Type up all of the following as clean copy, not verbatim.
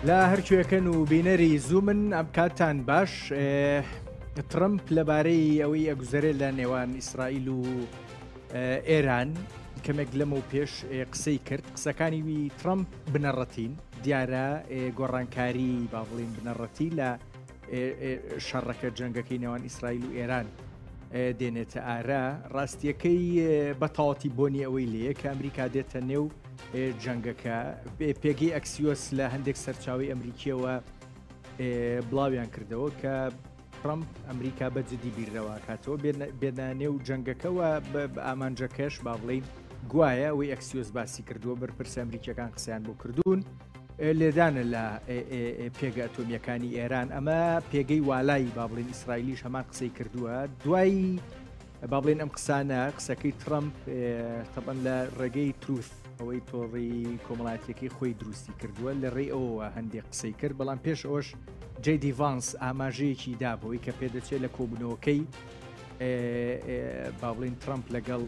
لە هەرکوێکەن و بینەری زوومن ئەم کاتان باش ترمپ لەبارەی ئەوەی ئەگوزەرێ لە نێوان ئیسرائیل و ئێران کەمێک لەمە و پێش قسەی کرد قسەکانی وی ترمپ بنەڕەتین دیارە گۆڕانکاری با بڵین بنەڕەتی لە شەڕەکە جەنگەکەی نێوان ئیسرائیل و ئێران دێنێتە ئارا ڕاستیەکەی بە تەواتی بۆنی ئەوەی لەیە کە ئەمریکا دێتە نێو جەنگەکە پێگەی ئەکسیۆس لە هەندێک سەرچاوی ئەمریکیەوە بڵاویان کردەوە کە ترەمپ ئەمریکا بە جدی بیرلەوەکاتەوە بێنە نێو جەنگەکەوە بە ئامانجەکەش با بڵین گوایە ئەوەی ئەکسیۆس باسی کردووە بەرپرسە ئەمریکیەکان قسەیان بۆ کردوون لێدانە لە پێگە ئەتۆمیەکانی ئێران ئەمە پێگەی والایی با بڵین ئیسرائیلیش هەمان قسەی کردووە دوای با بڵێن ئەم قسانە قسەکەی ترەمپ تەبەن لە ڕێگەی تروث ئەوەی تۆڕی کۆمەڵاتیەکەی خۆی دروستی کردووە لە ڕێی ئەوەوە هەندێک قسەی کرد بەڵام پێش ئەوش جەیدی ڤانس ئاماژەیەکی دا بەوەی کە پێدەچێت لە کۆبوونەوەکەی با بڵێن ترەمپ لەگەڵ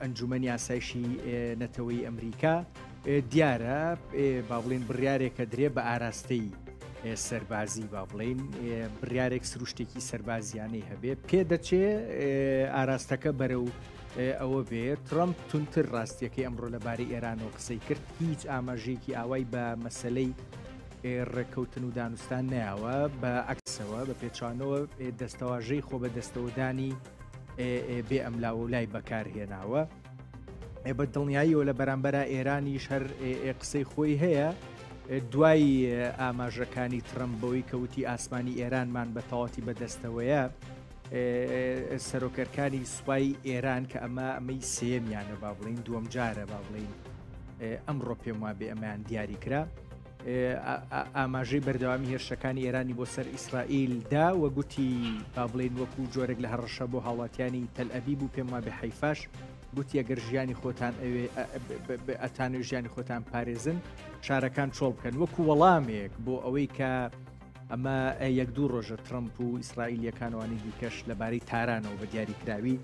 ئەنجومەنی ئاسایشی نەتەوەی ئەمریکا دیارە با بڵێن بڕیارێکە درێ بە ئاراستەی سەربازی با بڵین بڕیارێک سروشتێکی سەربازیانەی هەبێ پێدەچێ ئاراستەکە بەرە و ئەوە بێ ترەمپ تونتر ڕاستیەکەی ئەمڕۆ لەبارەی ئێرانەوە قسەی کرد هیچ ئاماژەیەکی ئاوای بە مەسلەی ڕێککەوتن و دانوستان نەیاوە بە عەکسەوە بە پێچانەوە دەستەواژەی خۆ بە دەستەوەدانی بێ ئەملاوە و لای بەکارهێناوە بە دڵنیاییەوە لە بەرامبەرا ئێرانیش هەر قسەی خۆی هەیە دوای ئاماژەکانی ترەمپ بەوەی کەوتی ئاسمانی ئێرانمان بە تەواتی بەدەستەوەیە سەرۆکەرکانی سوپای ئێران کە ئەمە ئەمەی سێمیانە با بڵین دووەم جارە با بڵین ئەمڕۆ پێم وابێ ئەمەیان دیاری کرا ئاماژەی بەردەوامی هێرشەکانی ئێرانی بۆ سەر ئیسرائیل دا و گوتی با بڵێین وەکو جۆرێک لە هەڕەشە بۆ هاوڵاتیانی تەلئەبیب و پێم وابێ حەیفاش گوتی ئەگەر ژیانی خۆتان ئەوێ ئەتانەوێ ژیانی خۆتان پارێزن شارەکان چۆڵ بکەن وەکو وەڵامێک بۆ ئەوەی کە ئەمە یەک دوو ڕۆژە ترەمپ و ئیسرائیلیەکانوانی دیکەش لەبارەی تارانەوە بە دیاریکراوی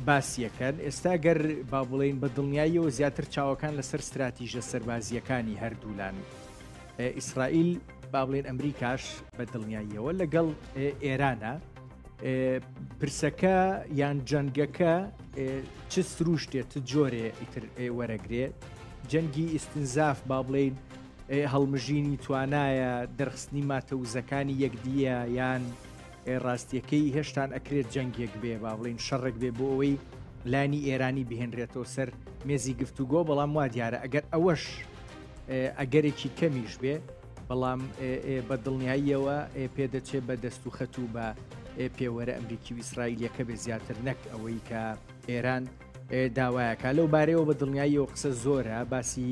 باسیەکەن ئێستا گەر با بڵێین بە دڵنیاییەوە زیاتر چاوەکان لەسەر ستراتیژە سەربازیەکانی هەردوولان ئیسرائیل با بڵێن ئەمریکاش بە دڵنیاییەوە لەگەڵ ئێرانە پرسەکە یان جەنگەکە چ سروشتێ چ جۆرێ ئیتر وەرەگرێ جەنگی ئیستنزاف با بڵێین هەڵمژینی توانایە دەرخستنی ماتە وزەکانی یەکدیە یان ئێ ڕاستیەکەی هێشتان ئەکرێت جەنگێک بێ با بڵین شەڕێک بێ بۆ ئەوەی لانی ئێرانی بهێنرێتەوە سەر مێزی گفتوگۆ بەڵام وا دیارە ئەگەر ئەوەش ئەگەرێکی کەمیش بێ بەڵام بە دڵنیاییەوە پێدەچێت بە دەست و خەت و بە پێوەرە ئەمریکی و ئیسرائیلەکە بێ زیاتر نەک ئەوەی کە ئێران داوایەکە لەو بارەیەوە بە دڵنیاییەوە قسە زۆرە باسی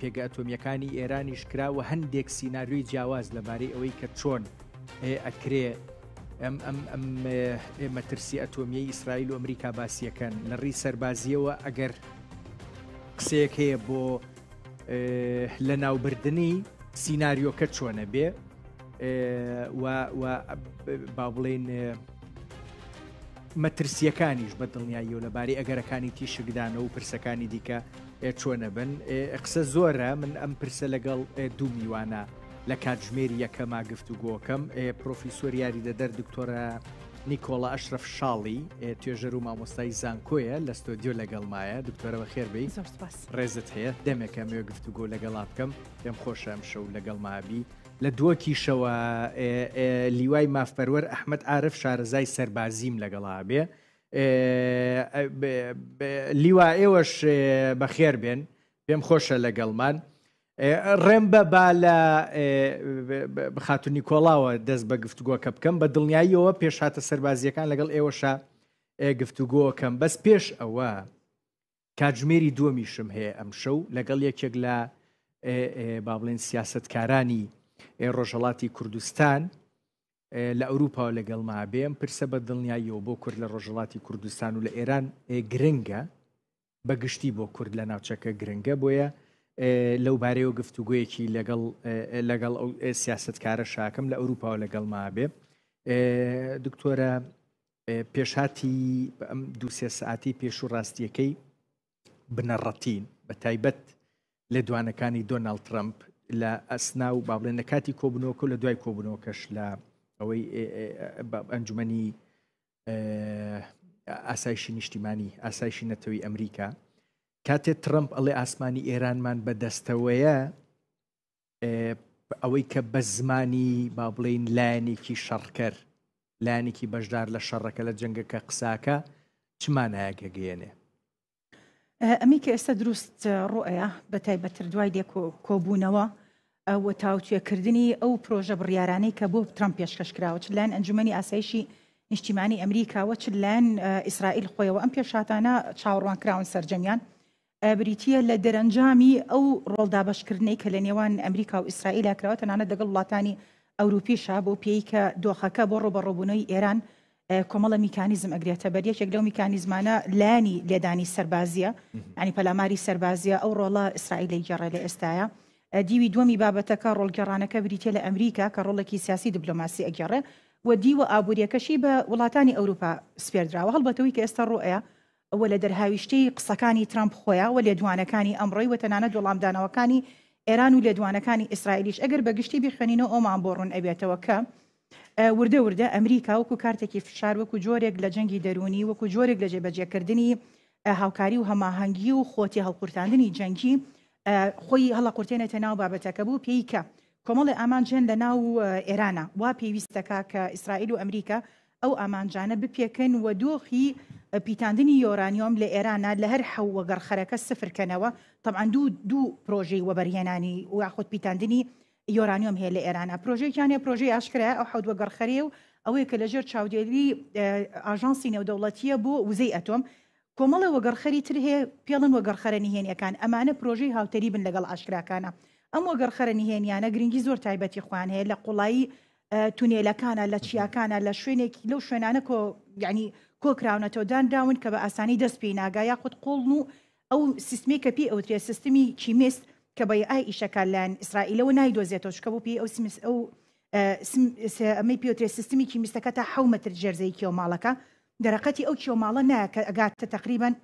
پێگە ئەتۆمیەکانی ئێرانیش کرا و هەندێک سیناریۆی جیاواز لەبارەی ئەوەی کە چۆن ئەکرێ ئەم ئەم ئەم مەترسی ئەتۆمیەی ئیسرائیل و ئەمریکا باسیەکەن لە ڕی سەربازیەوە ئەگەر قسەیەک هەیە بۆ لە ناوبردننی سینناریۆکە چۆنە بێ با بڵین مەترسیەکانیش بە دڵنیایی و لەبارەی ئەگەرەکانی تیشکدانەوە و پرسەکانی دیکە چۆنە بن قسە زۆرە من ئەم پرسە لەگەڵ دوو میوانە لە کاتژمێری یەکەما گفتوگۆکەم پرۆفیسۆر یاریدەدەر دکتۆرە نیکۆڵا ئەشرەف شاڵی توێژەر و مامۆستای زانکۆیە لە ستۆدیۆ لەگەڵمایە دکتۆرە بەخێر بێی ڕێزت هەیە دەمێکە مێ گفتوگۆ لەگەڵا بکەم پێم خۆشە ئەم شەو لەگەڵ مابی لە دووەکیشەوە لیوای مافپەروەر ئەحمد عارف شارەزای سەربازیم لەگەڵا بێ لیوا ئێوەش بەخێر بێن پێم خۆشە لەگەڵمان ڕێم بە با لە خاتون نیکۆڵاوە دەست بە گفتوگۆکە بکەم بە دڵنیاییەوە پێشهاتە سەربازیەکان لەگەڵ ئێوەشە گفتوگۆکەم بەس پێش ئەوە کاتژمێری دووەمیشم هەیە ئەمشەو لەگەڵ یەکێک لە با بڵێن سیاستکارانی ڕۆژهڵاتی کوردستان لە ئەوروپاوە لەگەڵ مابێ ئەم پرسە بە دڵنیاییەوە بۆ کورد لە ڕۆژهڵاتی کوردستان و لە ئێران گرنگە بە گشتی بۆ کورد لە ناوچەکە گرنگە بۆیە لەو بارەیەوە گفتوگۆیەکی لەگەڵ لەگەڵ ئەو سیاستکارە شاکەم لە ئەوروپاوە لەگەڵ مابێ دکتۆرە پێشهاتی ئەم دووسێ ساعتی پێش و ڕاستیەکەی بنەڕەتین بە تایبەت لێدوانەکانی دۆناڵد ترەمپ لە ئەسنا و با بڵێن لە کاتی کۆبوونەوەکە و لە دوای کۆبوونەوەکەش لە ئەوەی ئەنجومەنی ئاسایشی نیشتیمانی ئاسایشی نەتەوی ئەمریکا کاتێ ترەمپ ئەڵێ ئاسمانی ئێرانمان بەدەستەوەیە ئەوەی کە بە زمانی با بڵین لایەنێکی شەڕکەر لایەنێکی بەشدار لە شەڕەکە لە جەنگەکە قساکە چ مانایەک ئەگەیەنێ؟ ئەمەی کە ئێستا دروست ڕوئەیە بە تایبەتتر دوای لێ کۆبوونەوە و تاوتوێکردنی ئەو پرۆژە بڕیارانەی کە بۆ ترەمپ پێشکەش کراوە چ لایەن ئەنجومەنی ئاسایشی نیشتیمانی ئەمریکاوە چ لایەن ئیسرائیل خۆیەوە ئەم پێشهاتانە چاوەڕوان کراون سەرجەمیان بریتییە لە دەرەنجامی ئەو ڕۆڵ دابەشکردنەی کە لە نێوان ئەمریکا و ئیسرائیلا کراوە تەنانەت لەگەڵ وڵاتانی ئەوروپیشا بەو پێی کە دۆخەکە بۆ ڕووبەڕووبوونەوەی ئێران کۆمەڵە میکانیزم ئەگرێتە بەر یەکێک لەو میکانیزمانە لایەنی لێدانی سەربازیە ینی پەلاماری سەربازیە ئەو ڕۆڵە ئیسرائیل گێڕێ لە ئێستاە دیوی دووەمی بابەتەکە ڕۆڵگێڕانەکە بریتە لە ئەمریکا کە ڕۆڵێکی سیاسی دیبلۆماسی ئەگێڕێ و دیوە ئابوووریەکەشی بە وڵاتانی ئەوروپا سپێردراوە هەڵبەتەوەی کە ئێستا ڕوئەیە و لە دەرهاویشتەی قسەکانی ترەمپ خۆیا و لێدوانەکانی ئەمڕۆی و تەنانەت وەڵامدانەوەکانی ئێران و لێدوانەکانی ئیسرائیلیش ئەگەر بە گشتی بیخوێنینەوە ئەومان بۆ ڕوون ئەبێتەوە کە وردە وردە ئەمریکا وەکو کارتێکی فشار وەکو جۆرێک لە جەنگی دەروونی وەکو جۆرێک لە جێبەجێکردنی هاوکاری و هەماهەنگی و خۆ تێهەڵقورتاندنی جەنگی خۆی هەڵەقورتێنێتە ناو بابەتەکە بوو پێی کە کۆمەڵێ ئامانج هەن لە ناو ئێرانە وا پێویست دەکا کە ئیسرائیل و ئەمریکا ئەو ئامانجانە بپێکن و دۆخی پیتاندنی یۆرانیۆم لە ئێرانە لە هەر حەو وەگەڕخەرەکە سفر کەنەوە تەبعەن دوو دوو پرۆژەی وەبەرهێنانی یاخود پیتاندنی یۆرانیۆم هەیە لە ئێرانە پرۆژەیەکیان هەیە پرۆژەی ئاشکرایە ئەو حەوت وەگەڕخەرەیە و ئەوەیە کە لەژێر چاودێری ئاژانسی نێودەوڵەتیە بۆ وزەی ئەتۆم کۆمەڵێ وەگەڕخەری تر هەیە پێڵن وەگەڕخەرە نهێنیەکان، ئەمانە پرۆژەی هاوتەریبن لەگەڵ ئاشکراکانا. ئەم وەگەڕخەرە نهێنیانە گرنگی زۆر تایبەتی خۆیان هەیە لە قوڵایی تونێلەکانا، لە چیاکانا، لە شوێنێک لەو شوێنانە کۆ یعنی کۆکراونەتەوە دانراون کە بە ئاسانی دەست پێی ناگا یاخود قوڵن و ئەو سیستمەی کە پێی ئەوترێ سیستمی کیمیست کە بە ئای ئیشەکە لایەن ئیسرائیلەوە نایدۆزێتەوە چونکە بۆ پێی ئەو سیمس ئەو ئەمەی پێوترێ سیستمی کیمیستەکە تا حەو مەتر ژێرزەی کێوماڵەکە دەرەقەتی ئەو کێوماڵە نایە کە ئەگاتە تەقریبەن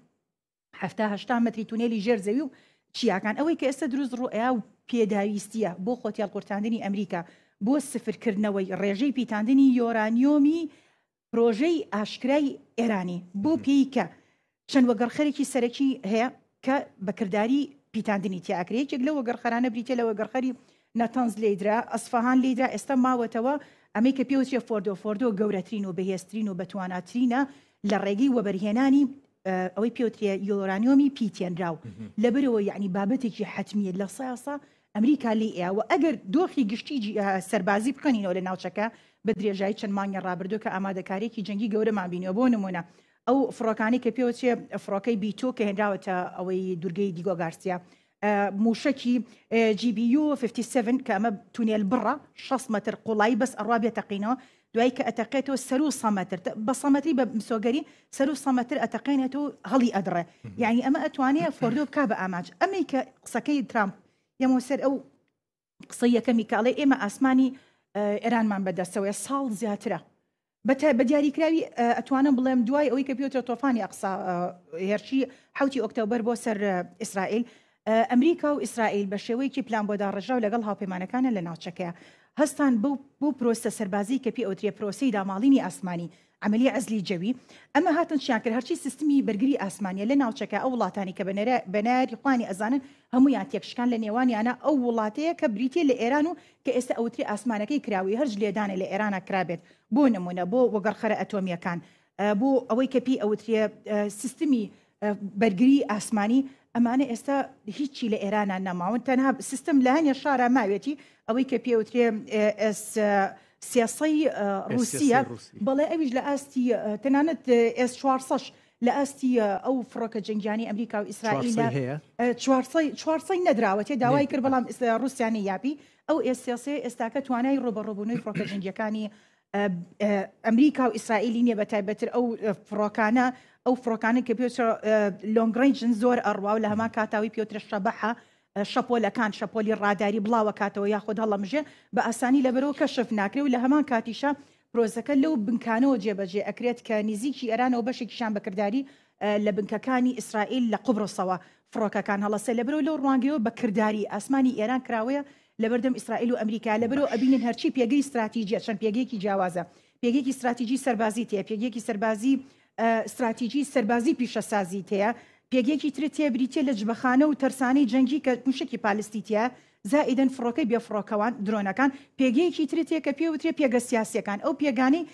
حەفتا هەشتا مەتری تونێلی ژێر زەوی و چیاکان ئەوەی کە ئێستا دروست ڕوئیا و پێداویستیە بۆ خۆتیاڵقورتاندنی ئەمریکا بۆ سفرکردنەوەی ڕێژەی پیتاندنی یۆرانیۆمی پرۆژەی ئاشکرای ئێرانی بۆ پێی کە چەند وەگەڕخەرێکی سەرەکی هەیە کە بە کرداری پیتاندنی تیا ئەکرێ، یەکێک لەو وەگەڕخەرانە بریتیە لە وەگەڕخەری نەتەنز لێیدرا، ئەسفەهان لێیدرا، ئێستا ماوەتەوە ئەمەی کە پێوترێ فۆردۆ، فۆردۆ گەورەترین و بەهێزترین و بەتواناترینە لە ڕێگەی وەبەرهێنانی ئەوەی پێوترێ یۆرانیۆمی پیتێنراو، لەبەرئەوە یەعنی بابەتێکی حەتمیە لە ساسا ئەمریکا لێی ئەیا و ئەگەر دۆخی گشتی سەربازی بخوێنینەوە لە ناوچەکە بە درێژایی چەند مانگی ڕابردوو کە ئامادەکارییەکی جەنگی گەورەمان بینیوە بۆ نموونە ئەو فڕۆکانەی کە پێوەچێ فڕۆکەی بی تو کە هێنراوەتە ئەوەی دوورگەی دیگۆ گارسیا موشەکی GBU 57 کە ئەمە تونێل بڕە 6 مەتر قوڵایی بەس ئەڕوا بێتەقینەوە دوایی کە ئەتەقێتەوە سەرو سە مەتر بە سە مەتری بە مسۆگەری سەرو سە مەتر ئەتەقێنێتەوە هەڵی ئەدڕێ یعنی ئەمە ئەتوانێ فۆردۆ بکا بە ئامانج ئەمەی کە قسەکەی ترامپ یەمەوە سەر ئەو قسەی یەکەمی کە ئەڵێ ئێمە ئاسمانی ئێرانمان بەدەستەوەیە ساڵ زیاترە بە دیاریکراوی ئەتوانم بڵێم دوای ئەوەی کە پێوترە تۆفانی ئەقسا هێرشی حوتی ئۆکتۆبەر بۆ سەر ئیسرائیل ئەمریکا و ئیسرائیل بە شێوەیەکی پلان بۆ داڕێژراو لەگەڵ هاوپەیمانەکانیان لە ناوچەکەیا هەستان بەو بەو پرۆسە سەربازیی کە پێی ئەوترێ پرۆسەی داماڵینی ئاسمانی، عەمەلیە عەزلی جەوی، ئەمە هاتن چیان کرد هەرچی سیستمی بەرگری ئاسمانیە لە ناوچەکە ئەو وڵاتانی کە بە نەیاری خۆیانی ئەزانن هەموویان تێکشکان لە نێوانیانە ئەو وڵاتەیە کە بریتیە لە ئێران و کە ئێستا ئەوترێ ئاسمانەکەی کراوەی هەرچ لێدانێ لە ئێرانا کرابێت بۆ نمونە بۆ وەگەڕخەرە ئەتۆمیەکان بۆ ئەوەی کە پێی ئەوترێ سیستمی بەرگری ئاسمانی ئەمانە ئێستا هیچی لە ئێرانە نەماون تەنها سیستم لە هەنێ شارا ماوێتی ئەوەی کە پێوترێ ئێس سێسەی ڕوسیە بەڵێ ئەویش لە ئاستی تەنانەت ئێس چوارسەش لە ئاستی ئەو فڕۆکە جەنگیانی ئەمریکا و ئیسرائیل چوارسەی نەدراوەتێ داوای کرد بەڵام ڕوسیانی یاپی ئەو ئێس سێسێ ئێستاکە توانای ڕوبەڕوبوونەوەی فڕۆکە جەنگیەکانی ئەمریکا و ئیسرائیلی نییە بە تایبەتر ئەو فڕۆکانە ئەو فڕۆکانە کە پێوترە long range ن زۆر ئەڕوا و لە هەمان کاتاوی پێوترە شەبەحە شەپۆلەکان شەپۆلی ڕاداری بڵاوەکاتەوە یاخود هەڵەمژێ بە ئاسانی لەبەرەوە کەشف ناکرێ و لە هەمان کاتیشە پرۆسەکە لەو بنکانەوە جێبەجێ ئەکرێت کە نزیکی ئێرانەوە بەشێکیشان بەکرداری. لە بنکەکانی ئیسرائیل لە قوبڕسەوە فڕۆکەکان هەڵەسێ لەبەرئەوە لەو ڕوانگەیەوە بە کرداری ئاسمانی ئێران کراوەیە لەبەردەم ئیسرائیل و ئەمریکا لەبەرئەوە باش. ئەبینین هەرچی پێگەی ستراتیجیە چەند پێگەیەکی جیاوازە پێگەیەکی ستراتیجی سەربازی تێیە پێگەیەکی سەربازی ستراتیجی سەربازی پیشەسازی تێیە پێگەیەکی ترت تێیە بریتیە لە جبەخانە و تەرسانەی جەنگی کە موشەکی پالستی تیایە زائیدەن فڕۆکەی بێفڕۆکەوان درۆنەکان پێگەیەکی ترت تێیە کە پێ وترێ پێگە سیاسیەکان ئەو پێگانەی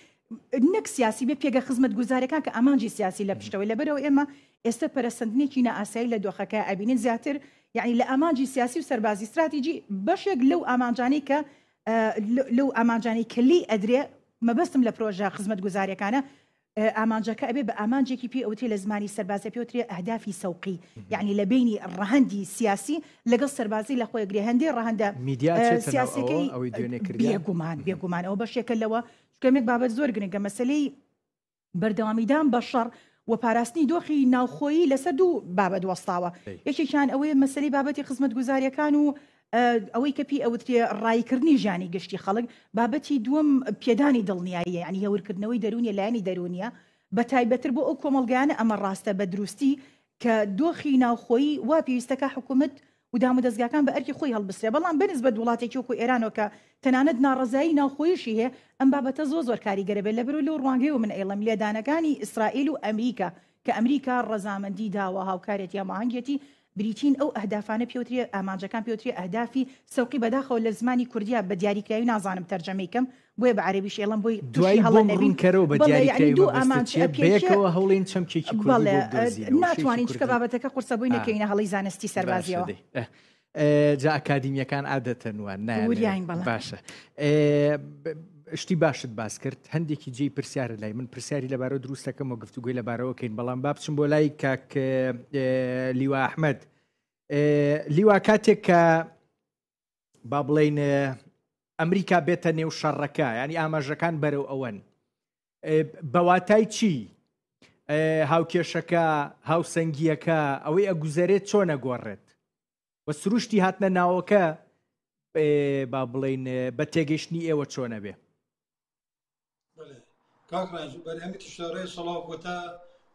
نەک سیاسی بێ پێگە خزمەتگوزارەکان کە ئامانجی سیاسی لە پشتەوەی لەبەرئەوە ئێمە ئێستا پەرەسەندنێکی نائاسایی لە دۆخەکە ئەبینین زیاتر یعنی لە ئامانجی سیاسی و سەربازی ستراتیجی بەشێک لەو ئامانجانەی کە لەو ئامانجانەی کە لێی ئەدرێ مەبەستم لە پرۆژە خزمەتگوزاریەکانە ئامانجەکە ئەبێ بە ئامانجێکی پێ ئەوترێ لە زمانی سەربازی پێ وترێ ئەهدافی سەوقی یعنی لە بینی ڕەهەندی سیاسی لەگەڵ سەربازی لە خۆی گرێ هەندێ ڕەهەندە میدیا ئەچێتە ناو ئەوە سیاسیەکەی ئەوەی دوێنێ کردیان؟ بێگومان بێگومان ئەوە بەشێکە لەوە چونکە ئەمێک بابەت زۆر گرنگە مەسەلەی بەردەوامیدان بە شەڕ و پاراستنی دۆخی ناوخۆیی لەسەر دوو بابەت وەستاوە یەکێکیان ئەوەیە مەسەلەی بابەتی خزمەتگوزاریەکان و ئەوەی کە پێی ئەوترێ ڕاییکردنی ژیانی گشتی خەڵک، بابەتی دووەم پێدانی دڵنیاییە یانی هێورکردنەوەی دەروونیە لایەنی دەروونیە بە تایبەتر بۆ ئەو کۆمەڵگایانە ئەمە ڕاستە بە دروستی کە دۆخی ناوخۆیی وا پێویستەکا حکوومەت و دامودەزگاکان بە ئەرکی خۆی هەڵبسرێ بەڵام بەنسبەت وڵاتێکی وەکو ئێرانەوە کە تەنانەت ناڕەزایی ناوخۆیشی هەیە ئەم بابەتە زۆر زۆر کاریگەرە بێت لەبەرو لەو ڕوانگەیەوە من ئەیڵێم لێدانەکانی ئیسرائیل و ئەمریکا کە ئەمریکا ڕەزامەندی داوە هاوکارێتی هەماهەنگێتی بریتین ئەو ئەهدافانە پێوترێ ئامانجەکان پێوترێ ئەهدافی سەوقی بەداخەوە لە زمانی کوردیا بە دیاریکراوی نازانم تەرجەمەی کەم بۆیە بە عەرەبیش ئێڵم بۆی توشی دوایی هەڵە بۆم نەبین ڕوون کەرەوە بە بەڵێ یعنی دیاریکراوی دوو مەبەستت ئامانج چیە پێکێ بەیەکەوە هەوڵێین چەمکێکی کوردی بەڵێ بۆ بدۆزینەوە وشەیەکی ناتوانین چونکە کوردی بابەتەکە قورسە بۆی ئا نەکەوینە هەڵەی زانستی باشە سەربازیەوە. دەی ئە جا ئەکادیمیەکان عادەتەن وان نایانەوێ وریاین بەڵێ. باشە شتی باشت باس کرد هەندێکی جێی پرسیارە لای من پرسیاری لەبارەوە دروستەکەم و گفتوگۆی لەبارەوە کەین بەڵام با بچم بۆ لای کاک لیوا ئەحمەد لیوا کاتێک کە با بڵین ئەمریکا بێتە نێو شەڕەکە ینی ئاماژەکان بەرەو ئەوەن بەواتای چی هاوکێشەکە هاوسەنگیەکە ئەوەی ئەگوزەرێت چۆنە گۆڕێت و سروشتی هاتنە ناوەکە با بڵین بە تێگەشتنی ئێوە چۆنە بێ؟ کاک ڕەنج بەری هەمی تشتا ڕێ سڵاو بۆ تا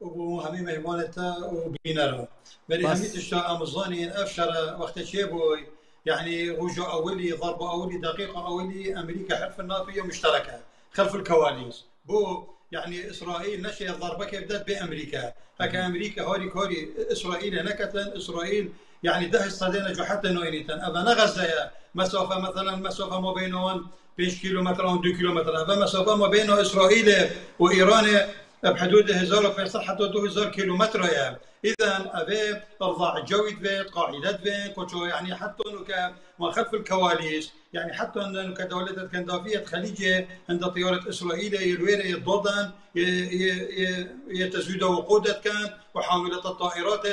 و بۆ هەمی مهمانە تا و بینەرە بەری هەمی تشتا ئەمزانین ئەف شەرە وەختە چێ بۆی يعني رجع أولي ضربة أولي دقيقة أولي أمريكا حلف الناتو هي مشتركة خلف الكواليس بو يعني إسرائيل نشأ ضربة بدأت بأمريكا هكا أمريكا هوري كوري إسرائيل نكتن إسرائيل يعني ده الصدينة جو حتى نوينيتن أبا نغزة مسافة مثلا مسافة ما بينهم 5 کیلومتر أو 2 کیلومتر أبا مسافة ما بين إسرائيل وإيران بحدود 1500 حتى 2000 كيلومتر يا اذا ابي ارضاع الجوي بيت قاعدة بيت كوتشو يعني حتى انه ما خلف الكواليس يعني حتى انه كدولة كندافية خليجية عند طيارة اسرائيل يلويرة يضدن يتزويد وقودة كان وحاملة الطائرات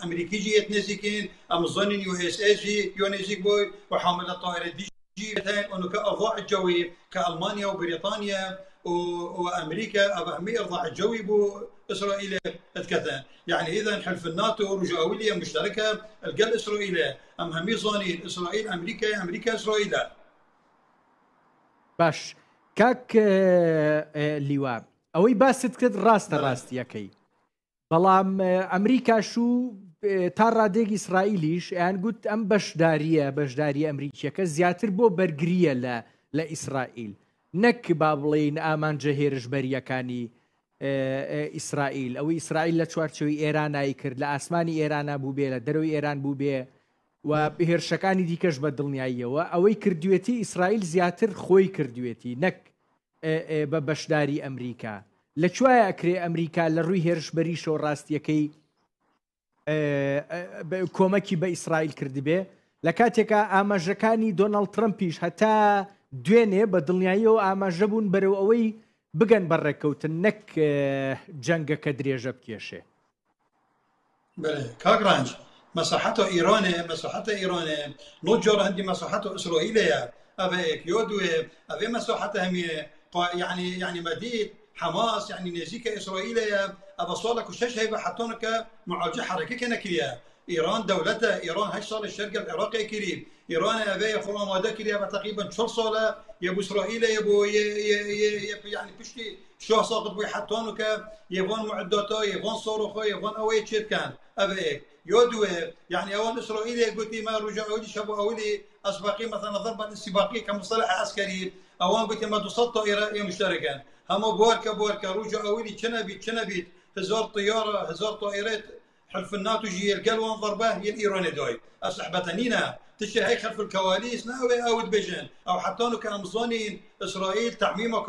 امريكية نزيكين امازون يو اس اس جي يونيزيك بوي وحاملة الطائرات دي جي انه كارضاع الجوي كالمانيا وبريطانيا وامريكا ابهمي ارضاع الجوي بو اسرائيل اتكثن يعني اذا حلف الناتو رجاوليه مشتركه القل اسرائيل ام همي زانين اسرائيل امريكا امريكا اسرائيل. باش کاک لیوا ئەوەی باست کرد ڕاستە ڕاستیەکەی بەڵام ئەمریکاش و تا ڕادێک ئیسرائیلیش ئەیان گوت ئەم بەشداریە بەشداری ئەمریکیەکە زیاتر بۆ بەرگریە لە لە ئیسرائیل نەک با بڵێین ئامانجە هێرشبەریەکانی ئیسرائیل ئەوەی ئیسرائیل لە چوارچەوەی ئێرانایی کرد لە ئاسمانی ئێرانە بوو بێ لە دەرەوەی ئێران بوو بێ و هێرشەکانی دیکەش بە دڵنیاییەوە ئەوەی کردوێتی ئیسرائیل زیاتر خۆی کردوێتی نەک بە بەشداری ئەمریکا لە کوایە ئەکرێ ئەمریکا لە ڕووی هێرشبەریشەوە ڕاستیەکەی کۆمەکی بە ئیسرائیل کردبێ لە کاتێکا ئاماژەکانی دۆناڵد ترەمپیش هەتا دوێنێ بە دڵنیاییەوە ئاماژە بوون بەرەو ئەوەی بگەن بە ڕێککەوتن نەک جەنگەکە درێژە بکێشێ. بەلێ کاک ڕەنج مەساحەتە ئیرانێ مەساحەتە ئیرانێ نۆ جار هەندی مەساحەتە ئیسرائیلەیە ئەڤ ئێک یۆ دوێ ئەڤێ مەساحەتە هەمیێ قا یعنی یعنی مەدیت حەماس یعنی نێزیکە ئیسرائیلەیە ئەڤ ساڵەک و شەش هەیڤە حەتانەکە معالجە حەرەکەکە نەکریە. ئیران دەولەتە، ئیران هەشت ساڵە شەر گەل عێراقێ کری، ئیران ئەڤە یە خۆ ئامادە کریە بە تەقریبەن چڵ ساڵە یە بو ئیسرائیلە یە بۆ یە یە یە یە یعنی پشتی شاه ساقط بوی حەتانو کە یە ڤان معداتا یە ڤان ساروخا یە ڤان ئەوەیە چێ بکەن ئەڤە یەک یا دوێ یعنی ئەوان ئیسرائیلێ گوتی مە روژە ئەولی شەبو ئەولی ئەسباقی مثلا ضربا استباقی كمصطلح عسكري ئەوان گوتی مە 200 طائرة یە مشتركن هەمو بوارکە بوارکە روژە ئەولی چ نەبیت چ نەبیت هزار طيارة هزار طائرة حلف الناتو جي القل وان ضربه هي الإيراني داي أصحبة نينا تشي هاي خلف الكواليس نا أو أو بجن أو حتى نو كأمزونين إسرائيل تعميمك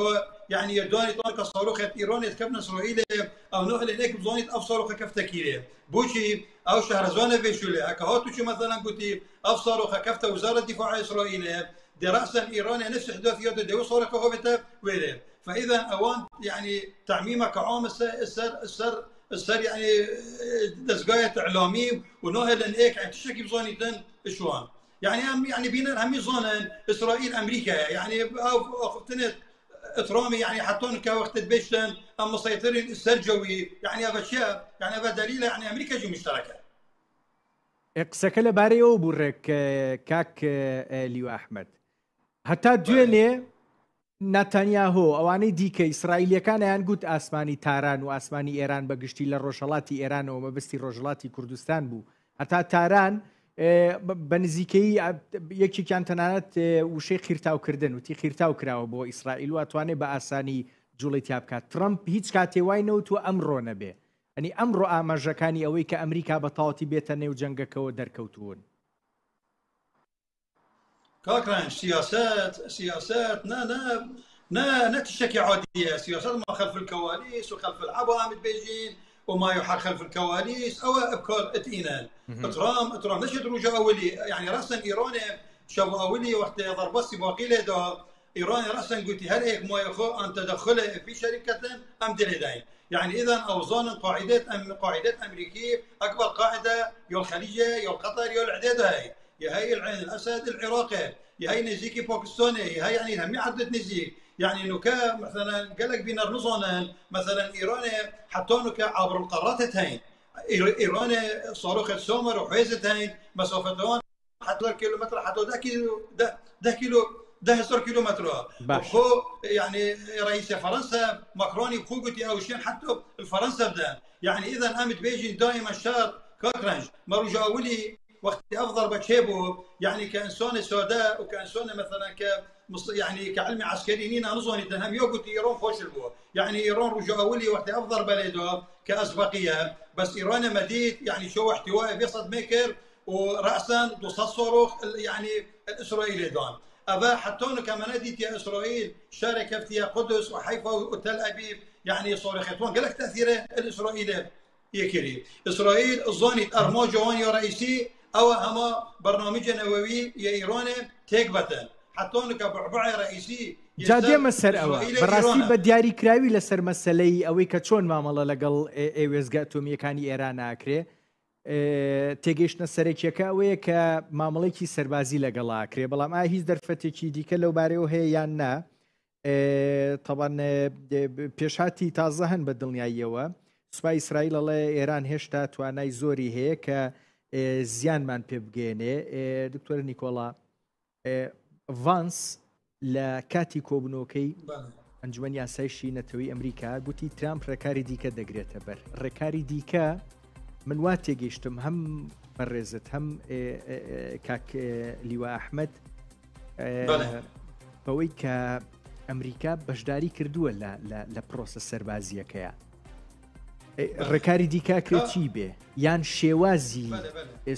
يعني يداني طاقة صاروخ إيراني تكفن إسرائيل أو نهل هناك بزوني أف صاروخ كفتكيري بوشي أو شهرزانة بيشولي هكا هاتو مثلا قلتي أف صاروخ كفت وزارة دفاع إسرائيل دي رأسا إيران نفس إحداثيات دي صاروخ هو ويلي. فإذا أوان يعني تعميمك عام السر السر السر يعني دزگاه اعلامی و ناهلن ايك يعني تشكي بزوني تن شوان يعني هم يعني بينا هم زونن اسرائيل امريكا يعني او اخفتنت اترامي يعني حطون كوقت بيشتن ام مسيطرين السرجوي يعني هذا شيء يعني هذا دليل يعني امريكا جو مشتركه. قسەکە لەبارەی ئەوە بوو ڕێک کاک لیوا ئەحمەد هەتا دوێنێ ناتانیاهۆ ئەوانەی دیکە ئیسرائیلیەکانیان گوت ئاسمانی تاران و ئاسمانی ئێران بە گشتی لە ڕۆژهەڵاتی ئێرانەوە مەبەستی ڕۆژهەڵاتی کوردستان بوو هەتا تاران بە نزیکەی یەکێکیان تەنانەت وشەی قیرتاوکردن وتی قیرتاو کراوە بۆ ئیسرائیل و ئەتوانێت بە ئاسانی جوڵەی تیا بکات. ترەمپ هیچ کاتێ وای نەوتووە ئەمڕۆ نەبێ، ئەنی ئەمڕۆ ئاماژەکانی ئەوەی کە ئەمریکا بە تەواوەتی بێتە نێو جەنگەکەوە دەرکەوتوون. کاک رەنج سیاسەت سیاسەت نا نا نا نە تشتێکی عادیە سیاسەت ما خلف الكواليس وخلف العبا عم تبيجين وما يحق خلف الكواليس او ابكار اتينا ترام ترام نشد رجع اولي يعني راسا ايران شو اولي وقت ضربه سباقي دا ايران راسا قلت هل هيك ما يخو ان تدخل في شركه ام دلدين يعني اذا اوزان قاعدات أم قاعدات امريكيه اكبر قاعده يا الخليجيه يا القطر يا العداد هاي يا هاي العين الاسد العراقي يا هاي نزيكي باكستاني يا هاي يعني هم عدة نزيك يعني نكا مثلا قال لك بينار نظانا مثلا ايران حتى نكا عبر القارات تهين ايران صاروخ سومر وحويزة مسافتان حتى كيلومتر حتى ده كيلو ده ده كيلو ده هزار كيلومتر خو يعني رئيس فرنسا ماكروني بخو قلت او شين حتى الفرنسا بدا يعني اذا قامت بيجي دائما شار كاكرنج مروج اولي وقت افضل بتشيبو يعني كانسان سوداء وكانسان مثلا ك يعني كعلم عسكري نينا نظن تنهم يوقت ايران فوش البو يعني ايران رجع اولي وقت افضل بلده كاسبقيه بس ايران مديد يعني شو احتواء بيصد ميكر وراسا دوص صاروخ يعني الاسرائيلي دان ابا حتى كمان ديت يا اسرائيل شارك في قدس وحيفا وتل ابيب يعني صاروختون قال لك تاثير الاسرائيلي يكري اسرائيل الظاني ارما جوان يا رئيسي او هما برنامج نووي يا ايران تێک حتى كبعبع رئيسي جا دێمە سەر ئەوە بەڕاستی بە دیاریکراوی لەسەر مەسلەی ئەوەی کە چۆن مامەڵە لەگەڵ وێزگە ئەتۆمیەکانی ئێران ناکرێ تێگەیشتنە سەرەکیەکە ئەوەیە کە مامەڵێکی سەربازی لەگەڵاکرێ بەڵام ئایا هیچ دەرفەتێکی دیکە لەو بارەیەوە هەیە یان نا؟ طبعاً پێشهاتی تازە هەن بە دڵنیاییەوە. سوپای ئیسرائیل ئەڵێ ئێران هێشتا توانای زۆری هەیە کە زیانمان پێ بگەێنێ. دکتۆر نیکۆڵا ڤانس لە کاتی کۆبنەوەکەی ئەنجومەنی یاسایشی نەتەوەی ئەمریکا گوتی ترامپ ڕێکاری دیکە دەگرێتە بەر. ڕێکاری دیکە من وا تێگەیشتم هەم بەڕێزت هەم کاک لیوا ئەحمەد بەوەی کە ئەمریکا بەشداری کردووە لە پرۆسە سەربازیەکەیە. ڕێکاری دیکە کرێت چی بێ یان شێوازی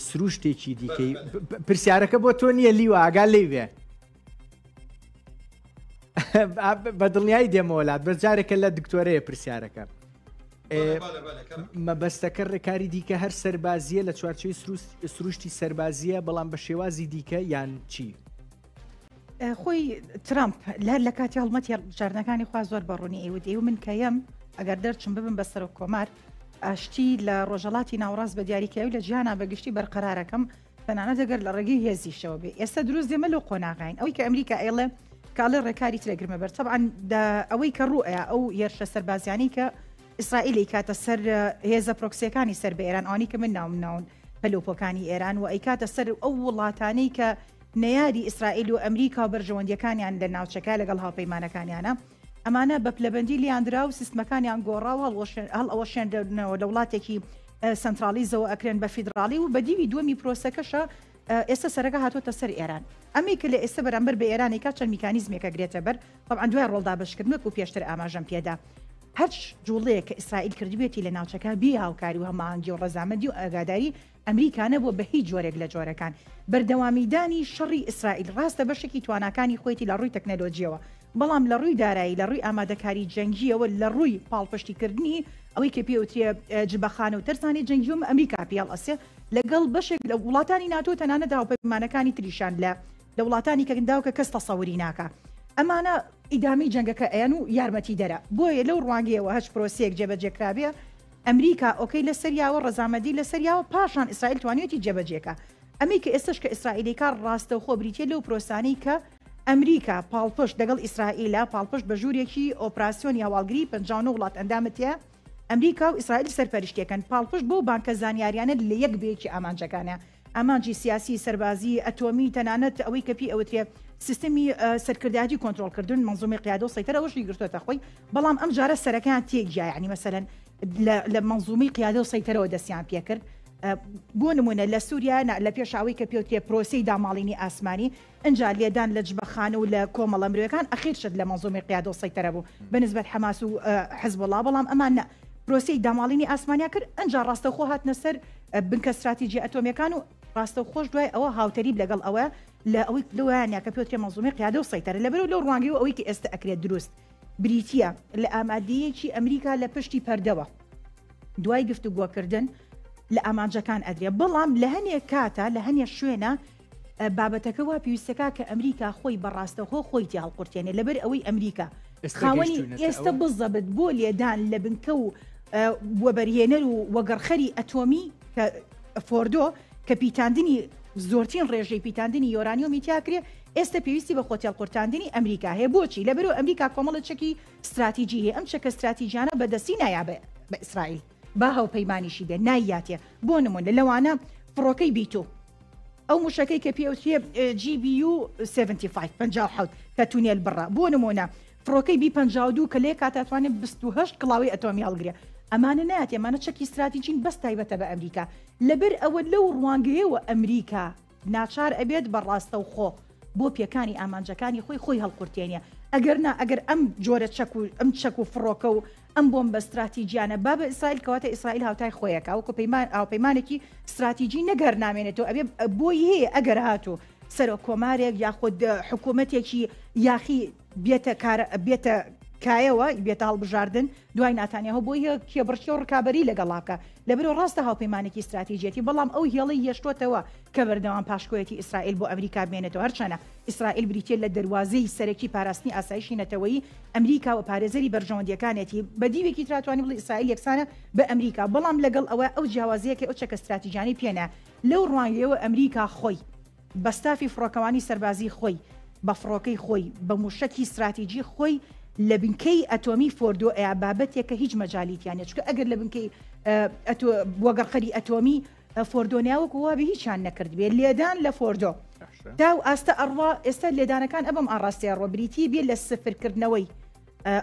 سروشتێکی دیکەی؟ پرسیارەکە بۆ تۆ نییە لیوە ئاگا لێ بێ. بە دڵنیایی دێمەوەلات بەس جارێکە لە دکتۆرەیە پرسیارەکە. مەبەستەکە ڕێکاری دیکە هەر سەربازیە لە چوارچەوەی سروشتی سەربازیە بەڵام بە شێوازی دیکە یان چی؟ خۆی ترامپ لە لە کاتی هەڵمەتی هەڵبژاردنەکانی خوا زۆر بەڕوونی ئەیوت ئێوە من کەیەم ئەگەر دەرچم ببم بە سەرۆک کۆمار ئاشتی لە ڕۆژهەڵاتی ناوەڕاست بە دیاریکراوی لە جیهانا بە گشتی بەرقەرارەکەم تەنانەت ئەگەر لە ڕێگەی هێزیشەوە بێ. ئێستا دروست دێمە لەو قۆناغین ئەوەی کە ئەمریکا ئەیڵێ کاڵێ ڕێکاری ترەگرمە بەر طبعا ئەوەی کە ڕوئەیە ئەو هێرشە سەربازیانی کە ئیسرائیلی کاتە سەر هێزە پرۆکسیەکانی سەر بە ئێران ئەوانی کە من ناوم ناون. پەلوپۆکانی ئێران و ئەیکاتە سەر ئەو وڵاتانەی کە نەیاری ئیسرائیل و ئەمریکا و بەرژەوەندیەکانیان لە ناوچەکە لەگەڵ هاوپەیمانەکانیانە. ئەمانە بە پلەبەندی لیاندرا و سیستمەکانیان گۆڕا و هەڵئەوەشێنرێنەوە لە وڵاتێکی سەنتراڵیزەوە ئەکرێن بە فیدراڵی و بە دیوی دووەمی پرۆسەکەشە ئێستا سەرەکە هاتووەتە سەر ئێران. ئەمەی کە لە ئێستا بەرامبەر بە ئێران ئەیکات چەند میکانیزمێک ئەگرێتە بەر، تەبعەن دوای ڕۆڵ دابەشکردن وەکو پێشتر ئاماژەم پێدا هەرچ جوڵەیەک کە ئیسرائیل کردبێتی لە ناوچەکە بێ هاوکاری و هەماهەنگی و ڕەزامەندی و ئاگاداری ئەمریکا نەبووە بە هیچ جۆرێک لە جۆرەکان. بەردەوامیدانی شەڕی ئیسرائیل ڕاستە بەشێکی تواناکانی خۆیەتی لە ڕووی تەکنەلۆجییەوە، بەڵام لە ڕووی دارایی، لە ڕووی ئامادەکاری جەنگییەوە، لە ڕووی پاڵپشتیکردنی ئەوەی کە پێی ئەوترێ جبەخانە و تەرسانی جەنگییەوە ئەمریکا پێی هەڵئەسێ لەگەڵ بەشێک لە وڵاتانی ناتۆ و تەنانەت هاوپەیمانەکانی تریشان لە لە وڵاتانی کەنداو کە کەس تەسەوری ناکا. ئەمانە ئیدامەی جەنگەکە ئەیەن و یارمەتیدەرە. بۆیە لەو ڕوانگەیەوە هەچ پرۆسەیەک جێبەجێکرابێ ئەمریکا ئۆکەی لەسەر یاوە، ڕەزامەندی لەسەر یاوە، پاشان ئیسرائیل توانیویەتی جێبەجێ کا. ئەمەی کە ئێستەش کە ئیسرائیل ئەیکا ڕاستەوخۆ بریتیە لەو پرۆسانەی کە ئەمریکا پاڵپشت لەگەڵ ئیسرائیلە، پاڵپشت بە ژوورێکی ئۆپراسیۆنی هەواڵگری 59 وڵات ئەندامت تیا، ئەمریکا و ئیسرائیل سەرپەرشتیەکەن، پاڵپشت بەو بانکە زانیاریانە لە یەک بەیەکی ئامانجەکانە، ئامانجی سیاسی، سەربازی، ئەتۆمی، تەنانەت ئەوەی کە پێی ئەوترێ سیستمی سەرکردایەتی کۆنترۆڵکردن، منظومەی قیادە و سەیتەرە، ئەوەشی گرتۆتە خۆی، بەڵام ئەم جارە سەرەکەیان تێکجیا، یانی مەسەلەن لە منظومەی قیادە و سەیتەرەوە دەستیان پێکرد. بۆ نمونە لە سووریا لە پێشاوی کە پێوترێ پرۆسەی داماڵینی ئاسمانی، ئنجا لێدان لە جبەخانە و لە کۆمەڵە مرۆیەکان ئەخیر شت لە مەنزومەی قیادە و سەیتەرە بوو بە نسبەت حەماس و حزبوڵا، بەڵام ئەمان نا پرۆسەی داماڵینی ئاسمانیان کرد ئنجا ڕاستەوخۆ هاتنە سەر بنکە ستراتیجیە ئەتۆمیەکان و ڕاستەوخۆش دوای ئەوە هاوتەریب لەگەڵ ئەوە لە ئەوەی لەوەیانە کە پێوترێ مەنزومەی قیادە و سەیتەرە لەبەرو لەو ڕوانگەیەوە ئەوەی کە ئێستە ئەکرێت دروست بریتیە لە ئامادەیەکی ئەمریکا لە پشتی پەردەوە دوای گفتوگۆکردن لە ئامانجەکان ئەدرێ بەڵام لە هەنێک کاتە لە هەنێ شوێنە بابەتەکە وا پێویستەکا کە ئەمریکا خۆی بە ڕاستەوخۆ خۆی تێ هەڵقورتێنێ لەبەر ئەوەی ئەمریکا خاوەنی ئێستا بزەبت بۆ لێدان لە بنکە و وەبەرهێنەر و وەگەڕخەری ئەتۆمی کە فۆردۆ کە پیتاندنی زۆرترین ڕێژەی پیتاندنی یۆرانیۆمی تیاکرێ ئێستا پێویستی بە خۆتێڵقورتاندنی ئەمریکا هەیە بۆچی لەبەرو ئەمریکا کۆمەڵە چەکی ستراتیجی هەیە ئەم چەکە ستراتیجیانە بەدەستی نایا بە ئیسرائیل با هاوپەیمانیشی بێ نایاتێ بۆ نمونە لەوانە فڕۆکەی بیتۆ ئەو موشەکەی کە پێوترێ GBU 75 57 کە تونێل بڕە بۆ نمونە فڕۆکەی بی 52 کە لێ کاتا توانێت 28 کڵاوی ئەتۆمی هەڵگرێ ئەمانە ناتێ ئەمانە چەکی ستراتیجین بەس تایبەتە بە ئەمریکا لەبەر ئەوە لەو ڕوانگەیەوە ئەمریکا ناچار ئەبێت بە ڕاستەوخۆ بۆ پێکانی ئامانجەکانی خۆی خۆی هەڵقورتێنێ ئەگەر نا ئەگەر ئەم جۆرە چەک و ئەم چەک و فڕۆکە و ئەم بۆمبە ستراتیجیانە با بە ئیسرائیل کەواتە ئیسرائیل هاوتای خۆیەکە وەکو پەیمان هاوپەیمانێکی ستراتیجی نەک هەر نامێنێتەوە ئەبێ بۆی هەیە ئەگەر هاتوو سەرۆک کۆمارێک یاخود حکوومەتێکی یاخی بێتە کار بێتە کایەوە بێتە هەڵبژاردن دوای ناتانیاهۆ بۆی هەیە کێبڕکێ و ڕکابەری لەگەڵا بکا لەبەرئەوە ڕاستە هاوپەیمانێکی ستراتیجیەتی بەڵام ئەو هێڵەی هێشتۆتەوە کە بەردەوام پاشکۆیەتی ئیسرائیل بۆ ئەمریکا بمێنێتەوە هەرچەنە ئیسرائیل بریتیە لە دەروازەی سەرەکی پاراستنی ئاسایشی نەتەوەیی ئەمریکا و پارێزەری بەرژەوەندیەکانێتی بە دیوێکی ترا توانی بڵێ ئیسرائیل یەکسانە بە ئەمریکا بەڵام لەگەڵ ئەوە ئەو جیاوازیە کە ئەو چەکە ستراتیجانەی پێ لەو ڕوانگەیەوە ئەمریکا خۆی بە ستافی فڕۆکەوانی سەربازی خۆی، بە فڕۆکەی خۆی، بە مووشەکی ستراتیجی خۆی لە بنکەی ئەتۆمی فۆردۆ ئەیا بابەتێکە هیچ مەجالی تیا نیە چونکە ئەگەر لە بنکەی ئەتۆ وەگەڕخەری ئەتۆمی فۆردۆ نیا وەکو وابێ هیچیان نەکردبێ لێدان لە فۆردۆ تا و ئاستە ئەڕوا ئێستا لێدانەکان ئەبم ئاڕاستەیە ڕۆ بریتی بێ لە سفرکردنەوەی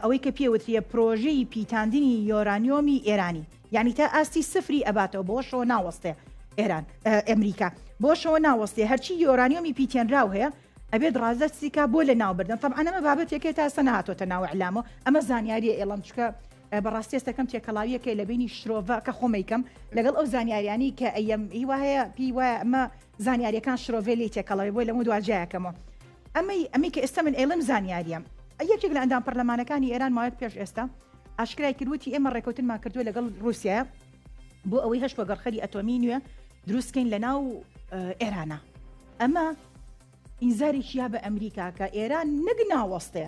ئەوەی کە پێوتریە پرۆژەی پیتاندنی یۆرانیۆمی ئێرانی یانی تا ئاستی سفری ئەباتەوە بەوەشەوە ناوەستێ ئێران ئەمریکا بۆشەوە ناوەستێ هەرچی یۆرانیۆمی پیتێنراو هەیە ئەبێت ڕازدەستی کا بۆ لە ناوبردن طبعا ئەمە بابەتێکێ تا ئێستا نەهاتۆتە ناو ئیعلامەوە ئەمە زانیاریە ئێڵم چکە بەڕاستی ئێستەکەم تێکەڵاویەکەی لە بینی شرۆڤە کە خۆمەیکەم لەگەڵ ئەو زانیاریانی کە ئەیەم هیوا هەیە پێی وایە ئەمە زانیاریەکان شرۆڤێ لی تێکەڵاوی بۆی لەمە دواجایەکەمەوە ئەمەی ئەمی کە ئێستا من ئێڵم زانیاریە یەکێک لە ئەندام پەرلەمانەکانی ئێران ماوەیەک پێش ئێستا ئاشکرای کرد وتی ئێمە ڕێکەوتنمان کردووە لەگەڵ ڕووسیا بۆ ئەوەی هەشت وەگەڕخەری ئەتۆمی نوێ دروستکەین لە ناو ئێرانە ئەمە ئینزارێکی یا بە ئەمریکا کە ئێران نەک ناوەستێ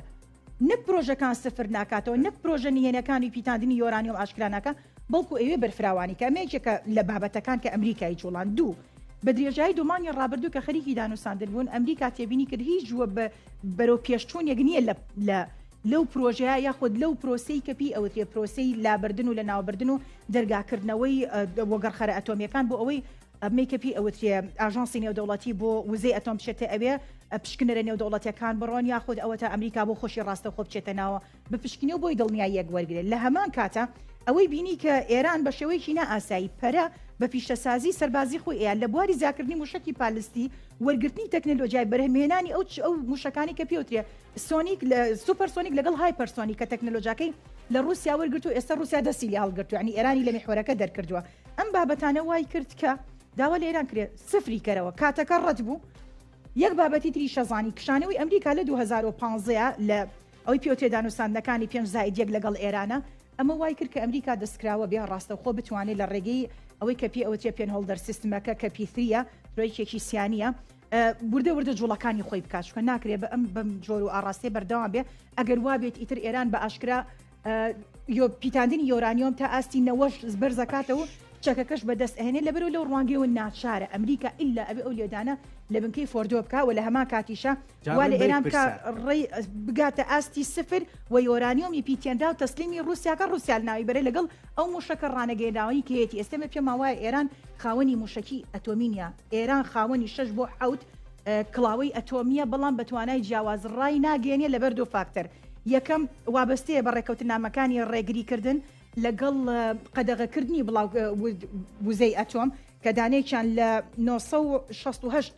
نەک پرۆژەکان سفر ناکاتەوە نەک پرۆژە نهێنەکانی پیتاندنی یۆرانیۆم ئاشکرا ناکە بەڵکو ئەوێ بەرفراوانی کە ئەمە یەکێکە لە بابەتەکان کە ئەمریکای جوڵان دوو بە درێژایی دومانی ڕابردوو کە خەریکی دانوساندن بوون ئەمریکا تێبینی کرد هیچ وە بە بەرەو پێشچوونێک نییە لە لە لەو پرۆژەیە یاخود لەو پرۆسەی کە پێی ئەوترێ پرۆسەی لابردن و لەناوبردن و دەرگاکردنەوەی وەگەڕخەرە ئەتۆمییەکان بۆ ئەوەی. ئەمەی کە پێی ئەوترێ ئاژانسی نێودەوڵەتی بۆ وزەی ئەتۆم بچێتە ئەوێ، پشکنەرە نێودەوڵەتیەکان بڕۆن یاخود ئەوەتا ئەمریکا بۆ خۆشی ڕاستەوخۆ بچێتە ناوە بپشکنێ و بۆی دڵنیاییەک وەرگرێت. لە هەمان کاتا ئەوەی بینی کە ئێران بە شێوەیەکی نائاسایی پەرە بە پیشەسازی سەربازی خۆی ئەیا لە بواری زیاکردنی موشەکی پالستی، وەرگرتنی تەکنەلۆجیای بەرهەمهێنانی ئەو ئەو موشەکانەی کە پێوترێ سۆنیک لە سوپەر سۆنیک لەگەڵ هایپەر سۆنیک کە تەکنەلۆجاکەی لە ڕووسیا وەرگرتوو ئێستا ڕووسیا دەستی لێ هەڵگرتووە یانی ئێرانی لە میحوەرەکە دەرکردووە. ئەم بابەتانە وای کرد کە داوا لە ئێران کرێ سفری کەرەوە کاتەکە ڕەت بوو. یەک بابەتی تریشە زانی کشانەوەی ئەمریکا لە 2015 لە ئەوەی پێوترێ دانوستاندنەکانی پێنج زائید یەک لەگەڵ ئێرانە ئەمە وای کرد کە ئەمریکا دەستکراوە بێ ڕاستەوخۆ بتوانێت لە ڕێگەی ئەوەی کە پێ ئەوترێ پێنهۆڵدەر سیستمەکە کە پیثریە ترۆیکێکی سیانیە وردە وردە جوڵەکانی خۆی بکات چونکە ناکرێ بە ئەم بەم جۆر و ئاڕاستەیە بەردەوام بێ ئەگەر وابێت ئیتر ئێران بە ئاشکرا پیتاندنی یۆرانیۆم تا ئاستی نەوەش بەرزەکاتەوە چەکەکەش بەدەست ئەهێنێ لەبەرو لەو ڕوانگەیەوە ناچارە ئەمریکا ئیلا ئەبێ ئەو لێدانە لە بنکەی فۆردۆ بکا و لە هەمان کاتیشا وا لە ئێران بکا ڕێی بگاتە ئاستی سفر و یۆرانیۆمی پیتێنراو تەسلیمی ڕووسیا کە ڕووسیا لەناوی بەرێ لەگەڵ ئەو مووشەکە ڕانەگەیەنراوەی کە هەیەتی ئێستا من پێمان وایە ئێران خاوەنی مووشەکی ئەتۆمی نییە ئێران خاوەنی شەش بۆ حەوت کڵاوەی ئەتۆمییە بەڵام بە توانای جیاواز ڕای ناگەیەنێ لەبەر دوو فاکتەر یەکەم وابەستەیە بە ڕێککەوتنامەکانی ڕێگریکردن لەگەڵ قەدەغەکردنی بڵاو وزەی ئەتۆم کە دانەیەکیان لە 968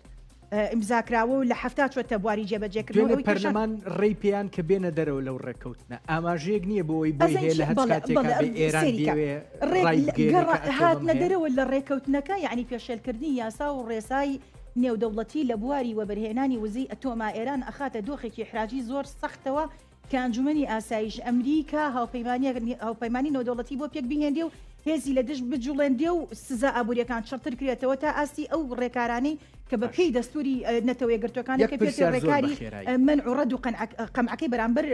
ئیمزا کراوە و لە 70 چۆتە بواری جێبەجێکردنەوە. دوێنێ پەرلەمان ڕێی پێیان کە بێنە دەرەوە لەو ڕێککەوتنە ئاماژەیەک نییە بۆ ئەوەی بۆی هەیە لە هەچ کاتێکا بێ ئێران بیەوێ ڕایبگەیەنێ کە ئەتۆمم هەیە؟ هاتنە دەرەوە لە ڕێککەوتنەکە یەعنی پێشێلکردنی یاسا و ڕێسای نێودەوڵەتی لە بواری وەبەرهێنانی وزەی ئەتۆما ئێران ئەخاتە دۆخێکی ئیحراجی زۆر سەختەوە کە ئەنجومەنی ئاسایش ئەمریکا هاوپەیمانی نێودەوڵەتی بۆ پێک بهێنرێ و هێزی لە دژ بجوڵێنرێ و سزا ئابووریەکان چڕتر کرێتەوە تا ئاستی ئەو ڕێکارانەی کە بە پێی دەستوری نەتەوە یەکگرتووەکان یەک کە پێ پرسیار زۆر بە ڕێکاری خێرایی. مەنع و ڕەد و قەمعەکەی بەرامبەر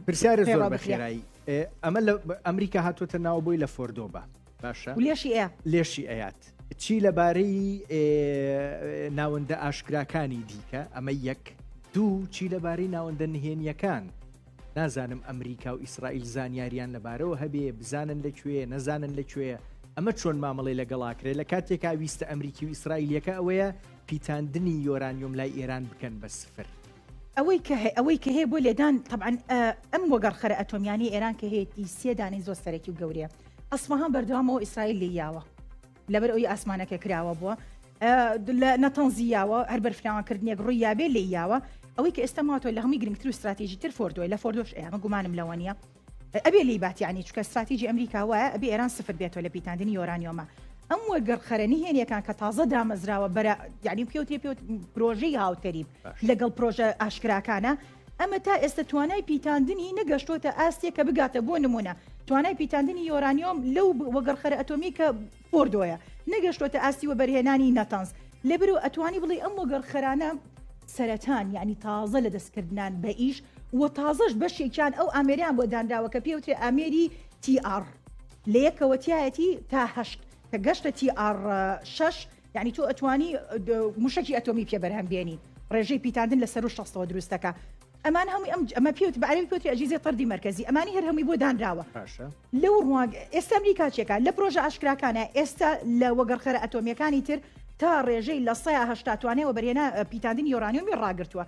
پرسیارە زۆر پەیڕەو بە بکرێ. خێرایی ئەمە لە ئەمریکا هاتووەتە ناو بۆی لە فۆردۆ بە باشە و لێشی ئەیا. لێشی ئەیات چی لەبارەی ناوەندە ئاشکراکانی دیکە ئەمە یەک دوو چی لەبارەی ناوەندە نهێنیەکان نازانم ئەمریکا و ئیسرائیل زانیاریان لەبارەوە هەبێ بزانن لە کوێ نەزانن لە کوێ ئەمە چۆن مامەڵی لەگەڵاکرێ لە کاتێکا ویستە ئەمریکی و ئیسرائیلەکە ئەوەیە پیتاندنی یۆرانیۆم لای ئێران بکەن بە سفر. ئەوەی کە ئەوەی کە هەیە بۆ لێدان تەبعەن ئەم وەگەڕخەرە ئەتۆمیانەی ئێران کە هەیەتی سێ دانەی زۆر سەرەکی و گەورەیە ئەسفەهان بەردەوامەوە ئیسرائیل لێی یاوە لەبەر ئەوی ئاسمانەکە کراوە بووە لە نەتەنزی یاوە هەر بەرفراوانکردنێک ڕووی یابێ لێی یاوە ئەوەی کە ئێستا ماتۆ لە هەمووی گرنگتر و استراتیژیتر فۆردۆی لە فۆردۆش ئەمە گومانم لەوە نییە ئەبێ لێی بات یانی چونکە ستراتیجی ئەمریکا وایە ئەبێ ئێران سفر بێتەوە لە پیتاندنی یۆرانیۆمە ئەم وەرگەڕخەرە نهێنیەکان کە تازە دامەزراوە بەرە یعنی پێوترێ پێوت پرۆژەی هاوتەریب لەگەڵ پرۆژە ئاشکراکانە ئەمە تا ئێستا توانای پیتاندنی نەگەشتۆتە ئاستێک کە بگاتە بۆ نمونە توانای پیتاندنی یۆرانیۆم لەو وەگەڕخەرە ئەتۆمی کە فۆردۆیە نەگەشتۆتە ئاستی وەبەرهێنانی نەتەنز لەبرو ئەتوانی بڵێ ئەم وەگەڕخەرانە سەرەتان یعنی تازە لە دەستکردنان بە ئیش و تازەش بەشێکیان ئەو ئامێریان بۆ دانراوە کە پێوترێ ئامێری تی ئاڕ لە یەکەوە تایەتی تا هەشت کە گەشتە تی ئاڕ شەش یعنی تۆ ئەتوانی موشکی ئەتۆمی پێ بەرهەم بێنی ڕێژەی پیتاندن لە سەر و شەستەوە دروستەکە ئەمان هەمووی ئەم ئەمە پێوت بە عەرەبی پێوترێ ئەجیزەی طردی مەرکەزی ئەمانی هەر هەمووی بۆ دانراوە باشە لەو ڕوانگ ئێستا ئەمریکا چێکا لە پرۆژە ئاشکراکانە ئێستا لە وەگەڕخەرە ئەتۆمیەکانی تر تا ڕێژەی لە 180 توانای وەبەرهێنا پیتاندنی یۆرانیۆمی ڕاگرتووە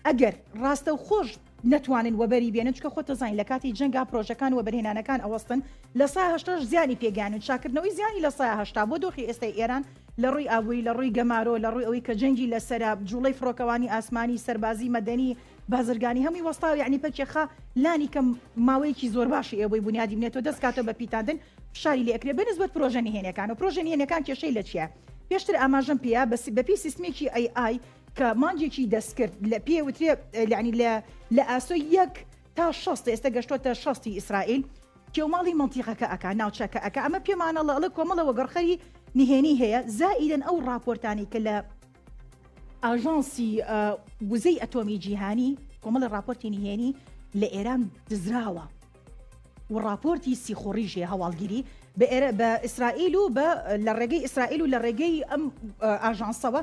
ئەگەر ڕاستەوخۆش نەتوانن وەبەری بێنن چونکە خۆت دەزانی لە کاتی جەنگا پرۆژەکان وەبەرهێنانەکان ئەوەستن لە سا هەشتاش زیانی پێگەیانن چاکردنەوەی زیانی لە سا 80 بۆ دۆخی ئێستای ئێران لە ڕووی ئابووری لە ڕووی گەمارۆ لە ڕووی ئەوەی کە جەنگی لەسەرە جوڵەی فڕۆکەوانی ئاسمانی سەربازی مەدەنی بازرگانی هەمووی وەستاوە یعنی پەکێخا لانی کەم ماوەیەکی زۆر باشی ئێ بۆی بونیادی بنێتەوە دەست کاتەوە بە پیتاندن فشاری لێ ئەکرێ بە نسبەت پرۆژە نهێنیەکان و پرۆژە نهێنیەکان کێشەی لە چیە پێشتر ئاماژەم پێیا بە پێی سیستمێکی ئەی ئای کە مانگێکی دەستکرد لە پێ وترێ یعنی لە لە ئاسۆی یەک تا شەست ئێستا گەشتۆتە شەستی ئیسرائیل کێوماڵی مەنتیقەکە ئەکا ناوچەکە ئەکا ئەمە پێمانەڵە ئەڵێ کۆمەڵە وەگەڕخەری نهێنی هەیە زائیدەن ئەو ڕاپۆرتانەی کە لە ئاژانسی وزەی ئەتۆمی جیهانی کۆمەڵە ڕاپۆرتی نهێنی لە ئێران دزراوە و ڕاپۆرتی سیخوڕیش هەیە هەواڵگیری بە ئێرە بە ئیسرائیل و بە لە ڕێگەی ئیسرائیل و لە ڕێگەی ئەم ئاژانسەوە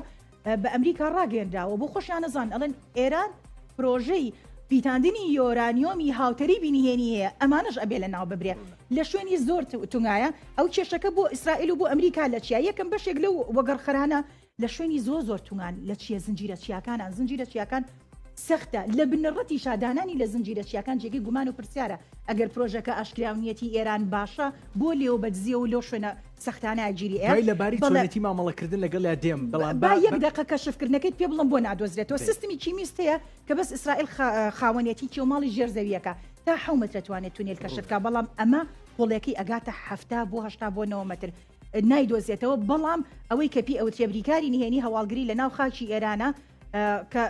بە ئەمریکا ڕاگەیەنراوە بۆ خۆشیان نەزان ئەڵێن ئێران پرۆژەی پیتاندنی یۆرانیۆمی هاوتەریبی نهێنی هەیە، ئەمانەش ئەبێ لەناو ببرێ. لە شوێنی زۆر تونگایە. ئەو کێشەکە بۆ ئیسرائیل و بۆ ئەمریکا لە چیا؟ یەکەم بەشێک لەو وەگەڕخەرانە لە شوێنی زۆر زۆر تونگان، لە چیە زنجیرە چیاکانان. زنجیرە چیاکان سەختە. لە بنەڕەتیشا دانانی لە زنجیرە چیاکان جێگەی گومان و پرسیارە. ئەگەر پرۆژەکە ئاشکرا و نیەتی ئێران باشە، بۆ لێو بە دزیەوە لەو شوێنە سەختانە گیری ئەیات؟ دوای لە باری بەڵێ. چۆنێتی مامەڵەکردن لەگەڵیا دێم، بەڵام با با یەک دەقە کەشفکردنەکەیت پێ بڵێم بۆ نادۆزرێتەوە. دەی. سیستمی کیمیست هەیە کە بەس ئیسرائیل خاوەنێتی کێوماڵی ژێر زەویەکە تا حەو مەتر ئەتوانێت تونێل کەشف کا، بەڵام ئەمە قوڵیەکەی ئەگاتە 70 بۆ 80 بۆ 90 مەتر نایدۆزێتەوە. بەڵام ئەوەی کە پێی ئەوترێ بریکاری نهێنی هەواڵگری لە ناو خاکی ئێرانە کە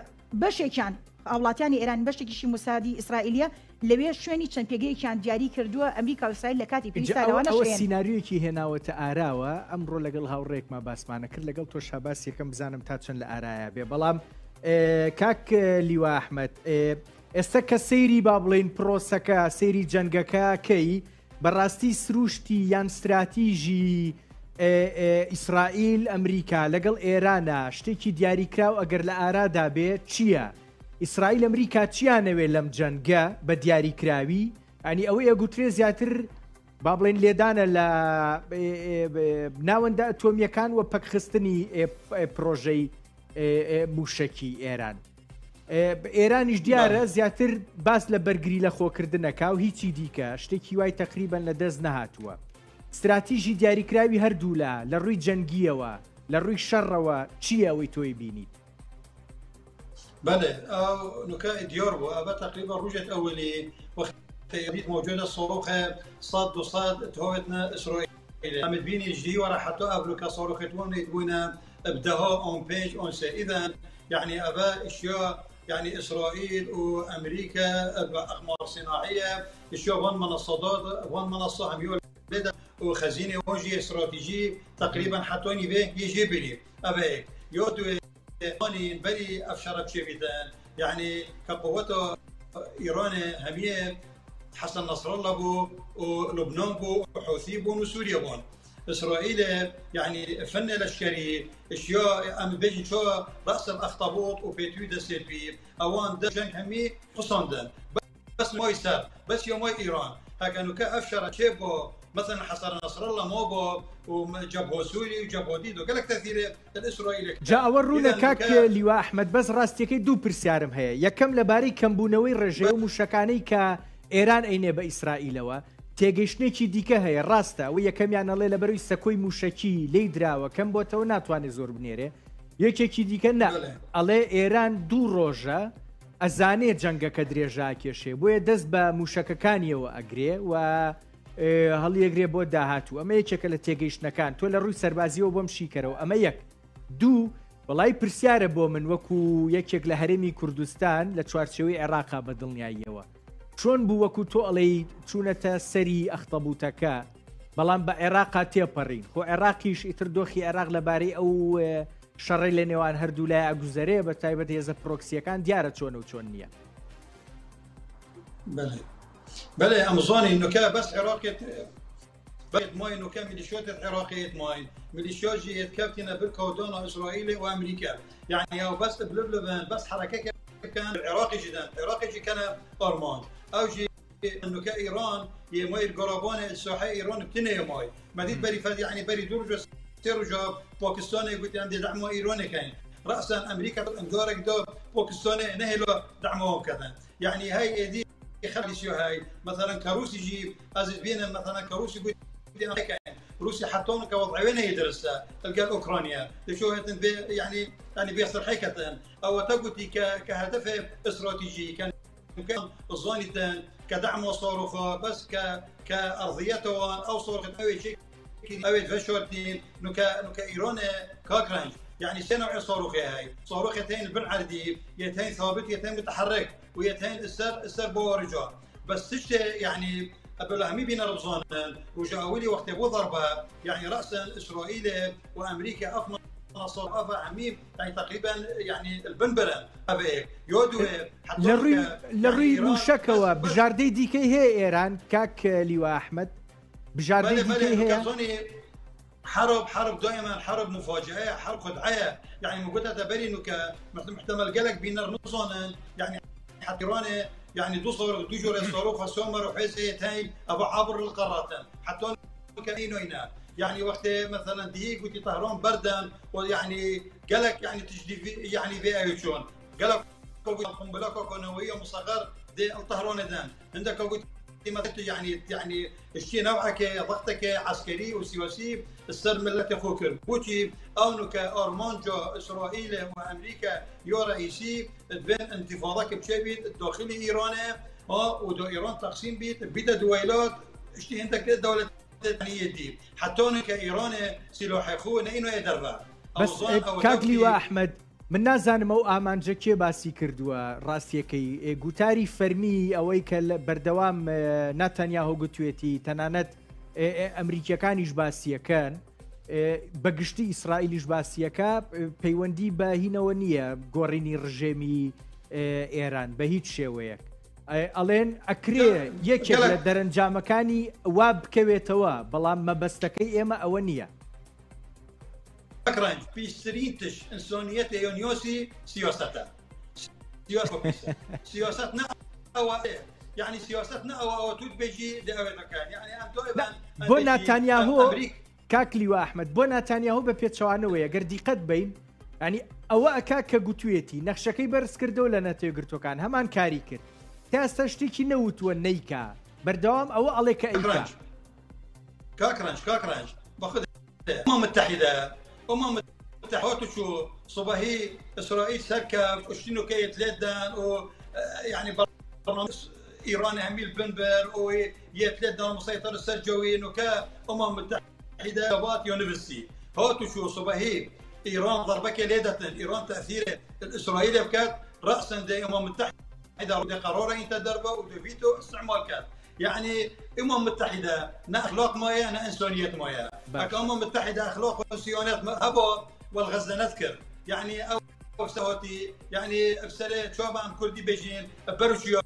بەشێکیان هاوڵاتیانی ئێران بەشێکیشی موسادی ئیسرائیلیە لەوێ شوێنی چەند پێگەیەکیان دیاری کردووە، ئەمریکا و ئیسرائیل لە کاتی ئینجا پێویستا ئەوە لەوانەش ئەوە هەیەن. سیناریۆیەکی هێناوەتە ئاراوە، ئەمڕۆ لەگەڵ هاوڕێیەکما باسمانە کرد، لەگەڵ تۆشا باسی یەکەم بزانم تا چەند لە ئارایا بێ، بەڵام کاک لیوا ئەحمەد ئێستا کە سەیری با بڵێین پرۆسەکە سەیری جەنگەکە کەی بەڕاستی سروشتی یان ستراتیژی ئیسرائیل ئەمریکا لەگەڵ ئێرانە شتێکی دیاریکراو ئەگەر لە ئارادا بێ چییە؟ ئیسرائیل ئەمریکا چیانەوێ لەم جەنگە بە دیاریکراوی ئەنی ئەوەی ئەگوترێ زیاتر با بڵێن لێدانە لە ناوەندە ئەتۆمیەکان و پەکخستنی پرۆژەی موشەکی ئێران. ئێرانیش دیارە زیاتر باس لە بەرگری لە خۆکردنەکە و هیچی دیکە شتێکی وای تقریبان لە دەست نەهاتووە. ستراتیژی دیاریکراوی هەردوولا لە ڕووی جەنگیەوە لە ڕووی شەڕەوە چییە ئەوەی تۆی بینیت؟ بەێ ئەو نوکە دیار بوو ئەبە تقریبا ڕژێت ئەولی وەخت موجودە صاروخ 100 200 تهوتنا اسرائيل عم تبيني جدي ورا حتى قبل كصاروخ وين يتبونا بدها اون بيج اون سي. اذا يعني ابا اشياء يعني اسرائيل وامريكا اقمار صناعيه اشياء وان منصات وان منصه هم وخزينه وجه استراتيجي تقريبا حتى به يجي بلي ابا يودو بري افشر بشيبتان يعني كقوته ايران هميه حسن نصر الله بو ولبنان بو وحوثي بو وسوريا بون. اسرائيل يعني فن الاشكري اشياء ام بيجي شو راس الاخطبوط وبيتو دسيبي اوان دجن همي قصندن بس ما يسار بس يوم ايران هكذا كافشر شيبو مثلا حسن نصر الله موبو وجبهه سوري وجبهه ديدو قال لك تاثير الاسرائيلي جا ئەوە ڕوونە کاک لیوا ئەحمەد بەس ڕاستیەکەی دوو پرسیارم هەیە یەکەم لەبارەی کەمبوونەوەی ڕێژەی و موشەکانەی کە ئێران ئەینێ بە ئیسرائیلەوە تێگەیشتنێکی دیکە هەیە ڕاستە ئەوە یەکەمیان ئەڵێ لەبەرەوەی سەکۆی موشەکی لێی دراوە کەم بۆتەوە ناتوانێت زۆر بنێرێ یەکێکی دیکە نا ئەڵێ ئێران دوو ڕۆژە ئەزانێ جەنگەکە درێژاکێشێ بۆیە دەست بە موشەکەکانیەوە ئەگرێ و هەڵیەگرێ بۆ داهاتوو ئەمە یەکێکە لە تێگەیشتنەکان تۆ لە ڕووی سەربازیەوە بۆم شیکەرەوە ئەمە یەک دوو وەڵی پرسیارە بۆ من وەکو یەکێک لە هەرێمی کوردستان لە چوارچێوەی عێراقا بە دڵنیاییەوە چۆن بوو وەکو تۆ ئەڵێی چوونەتە سەری ئەختەبوتەکە بەڵام بە عێراقا تێپەڕین خۆ عێراقیش ئیتر دۆخی عێراق لەبارەی ئەو شەڕی لە نێوان هەردوو لای ئەگوزەرێ بە تایبەت هێزە پرۆکسیەکان دیارە چۆن و چۆن نییە. بەێ بەێ ئەمزانی نوکە بەس عێراقێت مای نوکە میلیشیات عراقیت مای میلیشیا جیت کەفتینە بر کودانا ئیسرائیل و ئەمریکا يعني او بس بلبلبن بس حركه كان عراقي جدا عراقي جي كان ارمان او جي انه كايران يماي القرابان الساحه ايران بتنه يماي ما ديت بري فد يعني بري درجه ترجع باكستان يقول عندي دعم ايران كان راسا امريكا اندارك دو باكستان نهلو دعمه كذا يعني هاي دي خلي هاي مثلا كروسي جيب ازيد بين مثلا كروسي يقول روسيا حطون كوضع وين يدرسها تلقى اوكرانيا شو يعني يعني بيصير حكة او تقولي كهدف استراتيجي كان الزاني كدعم وصاروخ بس ك كارضيته او صاروخ او شيء او فشورتين نكا نكا ايران كاكرنج يعني سنوع صاروخي هاي صاروختين بالعردي يتين ثابت يتين متحرك ويتين السر السر بورجا بس تشتي يعني قبل همي بين ربزان وجاولي وقت ابو ضربه يعني راسا اسرائيل وامريكا افنى افا عميم يعني تقريبا يعني البنبره ابيك يودو لە ڕووی موشەکەوە بژاردەی دیکەی هەیە ئێران کاک لیوا ئەحمەد بژاردەی دیکەی هەیە حرب حرب دائما حرب مفاجاه حرب خدعه يعني موجودة تبري انه محتمل قلق بين نصانا يعني حتى يعني دو صور دو جور صاروخ سومر وحيز ايتين ابو عابر للقارات حتى كاينوينا يعني وقت مثلا ديك قلت طهران بردا ويعني قالك يعني تجدي في يعني في ايشون قالك قنبله نوويه مصغر دي طهران دان عندك قلت يعني يعني الشيء نوعك ضغطك عسكري وسياسي السر ملت خوكر بوتي او ارمانجا اسرائيل وامريكا يا رئيسي بين انتفاضك بشبيت الداخلي ايران ها ودو ايران تقسيم بيت بيت دويلات اشتي عندك دولة دي حتى كايران سلاح خو انه يدربا بەس کاک لیوا ئەحمەد من نازانم ئەو ئامانجە کێ باسی کردووە ڕاستیەکەی گوتاری فەرمی ئەوەی کە بەردەوام ناتەنیاهۆ گوتوێتی تەنانەت ئەمریکیەکانیش باسیەکەن بەگشتی ئیسرائیلیش باسیەکە پەیوەندی بە هینەوە نییە گۆڕینی ڕژێمی ئێران بە هیچ شێوەیەک ئەڵێن ئەکرێ یەکێک لە دەرەنجامەکانی وا بکەوێتەوە بەڵام مەبەستەکەی ئێمە ئەوە نییە. کاک پیسترین تش ئینسانیەت یۆنیۆسی سیاسەتە سیاسەت نە ئەوە یعنی سیاسەت نە ئەوە ئەوە توت بێژی لە ئەوێ یعنی ئەم بۆ ناتانیاهۆ کاک لیوا ئەحمد بۆ ناتانیاهۆ بە پێچەوانەوەیە گەر دیقەت بین ینی ئەوە ئەکا کە گوتوێتی نەخشەکەی بەرز کردەوە لە نەتەوەگرتوەکان هەمان کاری کرد تا ئێستا شتێکی نەوتووە نیکا بەردەوام ئەوە ئەڵێ کە ئەیکا کاک ڕەنج کاک ڕەنج بەخود امم متحده امم متحده شو صباحي اسرائيل سركب وشنو كيت لدان و يعني برنامج ايران هميل بنبر ويتلدان مسيطر السرجوي وكا امم متحده بات يونيفرسي هاتو شو صباحي ايران ضربك ليدة ايران تاثير الاسرائيلي بكات راسا دي امم متحده قرار انت دربه ودفيتو استعمال كات يعني امم متحده نا اخلاق مايا نا انسانيه مايا امم متحده اخلاق وانسانيات هبا والغزه نذكر يعني او سواتي يعني افسله شو عم كردي بيجين بروشيا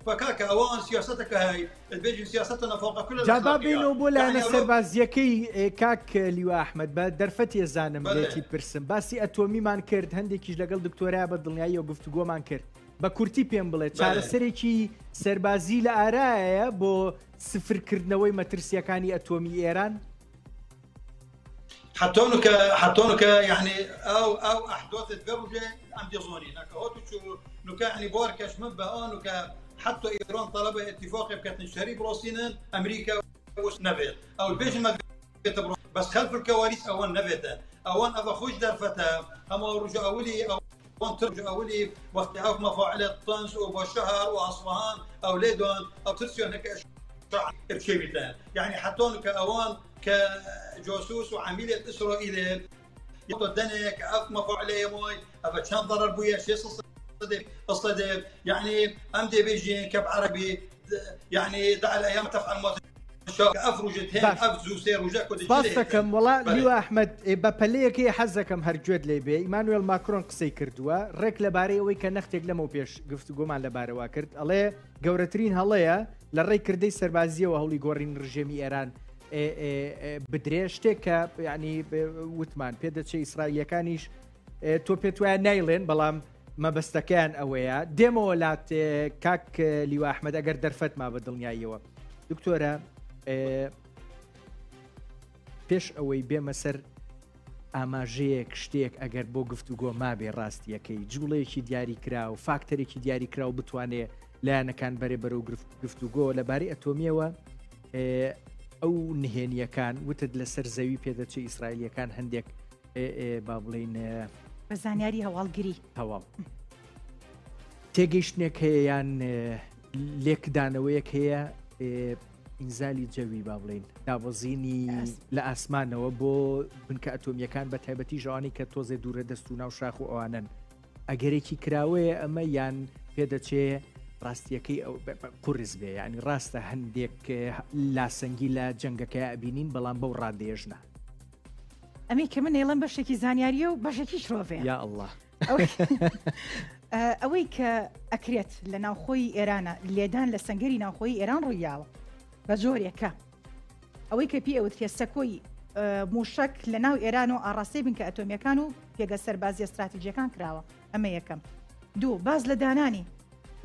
فكاكا اوان سياستك هاي البيجين سياستنا فوق كل جا با بێینەوە بۆ لایەنە سەربازییەکەی کاک لیوا ئەحمەد بە دەرفەتی زانم لێتی پرسم باسی ئەتۆمیمان کرد هەندێکیش لەگەڵ دکتۆرا بە دڵنیاییەوە گفتوگۆمان کرد بە کورتی پێم بڵێ چارەسەرێکی سەربازی لە ئارایە بۆ سفرکردنەوەی مەترسیەکانی ئەتۆمی ئێران؟ حتونك حتونك يعني او او احداث تفرجه ام ديزوني هاتو نكا يعني باركش من بقى نكا حتى ايران طلب اتفاق بكتن شري بروسينا امريكا نبت او البيش ما بس خلف الكواليس اوان نبت اوان ابا خوش درفتا اما رجع اولي او ترجع اولي وقت اوف مفاعل طنز وبشهر واصفهان او ليدون او ترسيون هيك بشيبتان يعني حتى كأوان كجاسوس وعميل اسرائيل دنك اف مفاعل ماي اف كان ضرر بويا شيء صدق الصدق يعني ام دي بيجين كب عربي يعني دع الايام تفعل ما سپاس دەکەم وەڵا لیوا ئەحمەد بە پەلەیەکەی حەز دەکەم هەر گوێت لێ بێ ئیمانوێل ماکرۆن قسەی کردووە ڕێک لەبارەی ئەوەی کە نەختێک لەمەو پێش گفتوگۆمان لەبارەوە کرد ئەڵێ گەورەترین هەڵەیە لە ڕێی کردەی سەربازیەوە هەوڵی گۆڕین ڕژێمی ئێران بدرێ شتێک کە ینی وتمان پێدەچێ ئیسرائیلەکانیش تۆ پێت وایە نایڵێن بەڵام مەبەستەکەیان ئەوەیە دێمەوە لات کاک لیوا ئەحمەد ئەگەر دەرفەت ما بە دڵنیاییەوە دکتۆرە پێش ئەوەی بێمە سەر ئاماژەیەک شتێک ئەگەر بۆ گفتوگۆ مابێ ڕاستیەکەی جوڵەیەکی دیاریکرا و فاکتەرێکی دیاریکرا و بتوانێ لایەنەکان بەرێ بەرەو گفتوگۆ لەبارەی ئەتۆمیەوە ئەو نهێنیەکان وتت لەسەر زەوی پێدەچێ ئیسرائیلەکان هەندێک با بڵین بە زانیاری هەواڵگری تەواو تێگەیشتنێک هەیە یان لێکدانەوەیەک هەیە ئینزالی جەوی با بڵین دابەزینی لە ئاسمانەوە بۆ بنکە ئەتۆمیەکان بە تایبەتی ژەوانی کە تۆزێ دوورە دەست و ناو شاخ و ئەوانن ئەگەرێکی کراوەیە ئەمە یان پێدەچێ ڕاستیەکەی ئەو قورس بێ یعنی ڕاستە هەندێک لاسەنگی لە جەنگەکەی ئەبینین بەڵام بەو ڕادەیەش نا. ئەمەی کە من ئەیڵێم بەشێکی زانیاریە و بەشێکی شرۆڤەیە. یا اللە. ئەوەی کە ئەکرێت لە ناوخۆی ئێرانە لێدان لە سەنگەری ناوخۆی ئێران ڕوویاوە بە جۆرێکە ئەوەی کە پێی ئەوترێت سەکۆی موشک لە ناو ئێران و ئاڕاستەی بنکە ئەتۆمیەکان و پێگە سەربازیە ستراتیجیەکان کراوە ئەمە یەکەم دوو باز لە دانانی.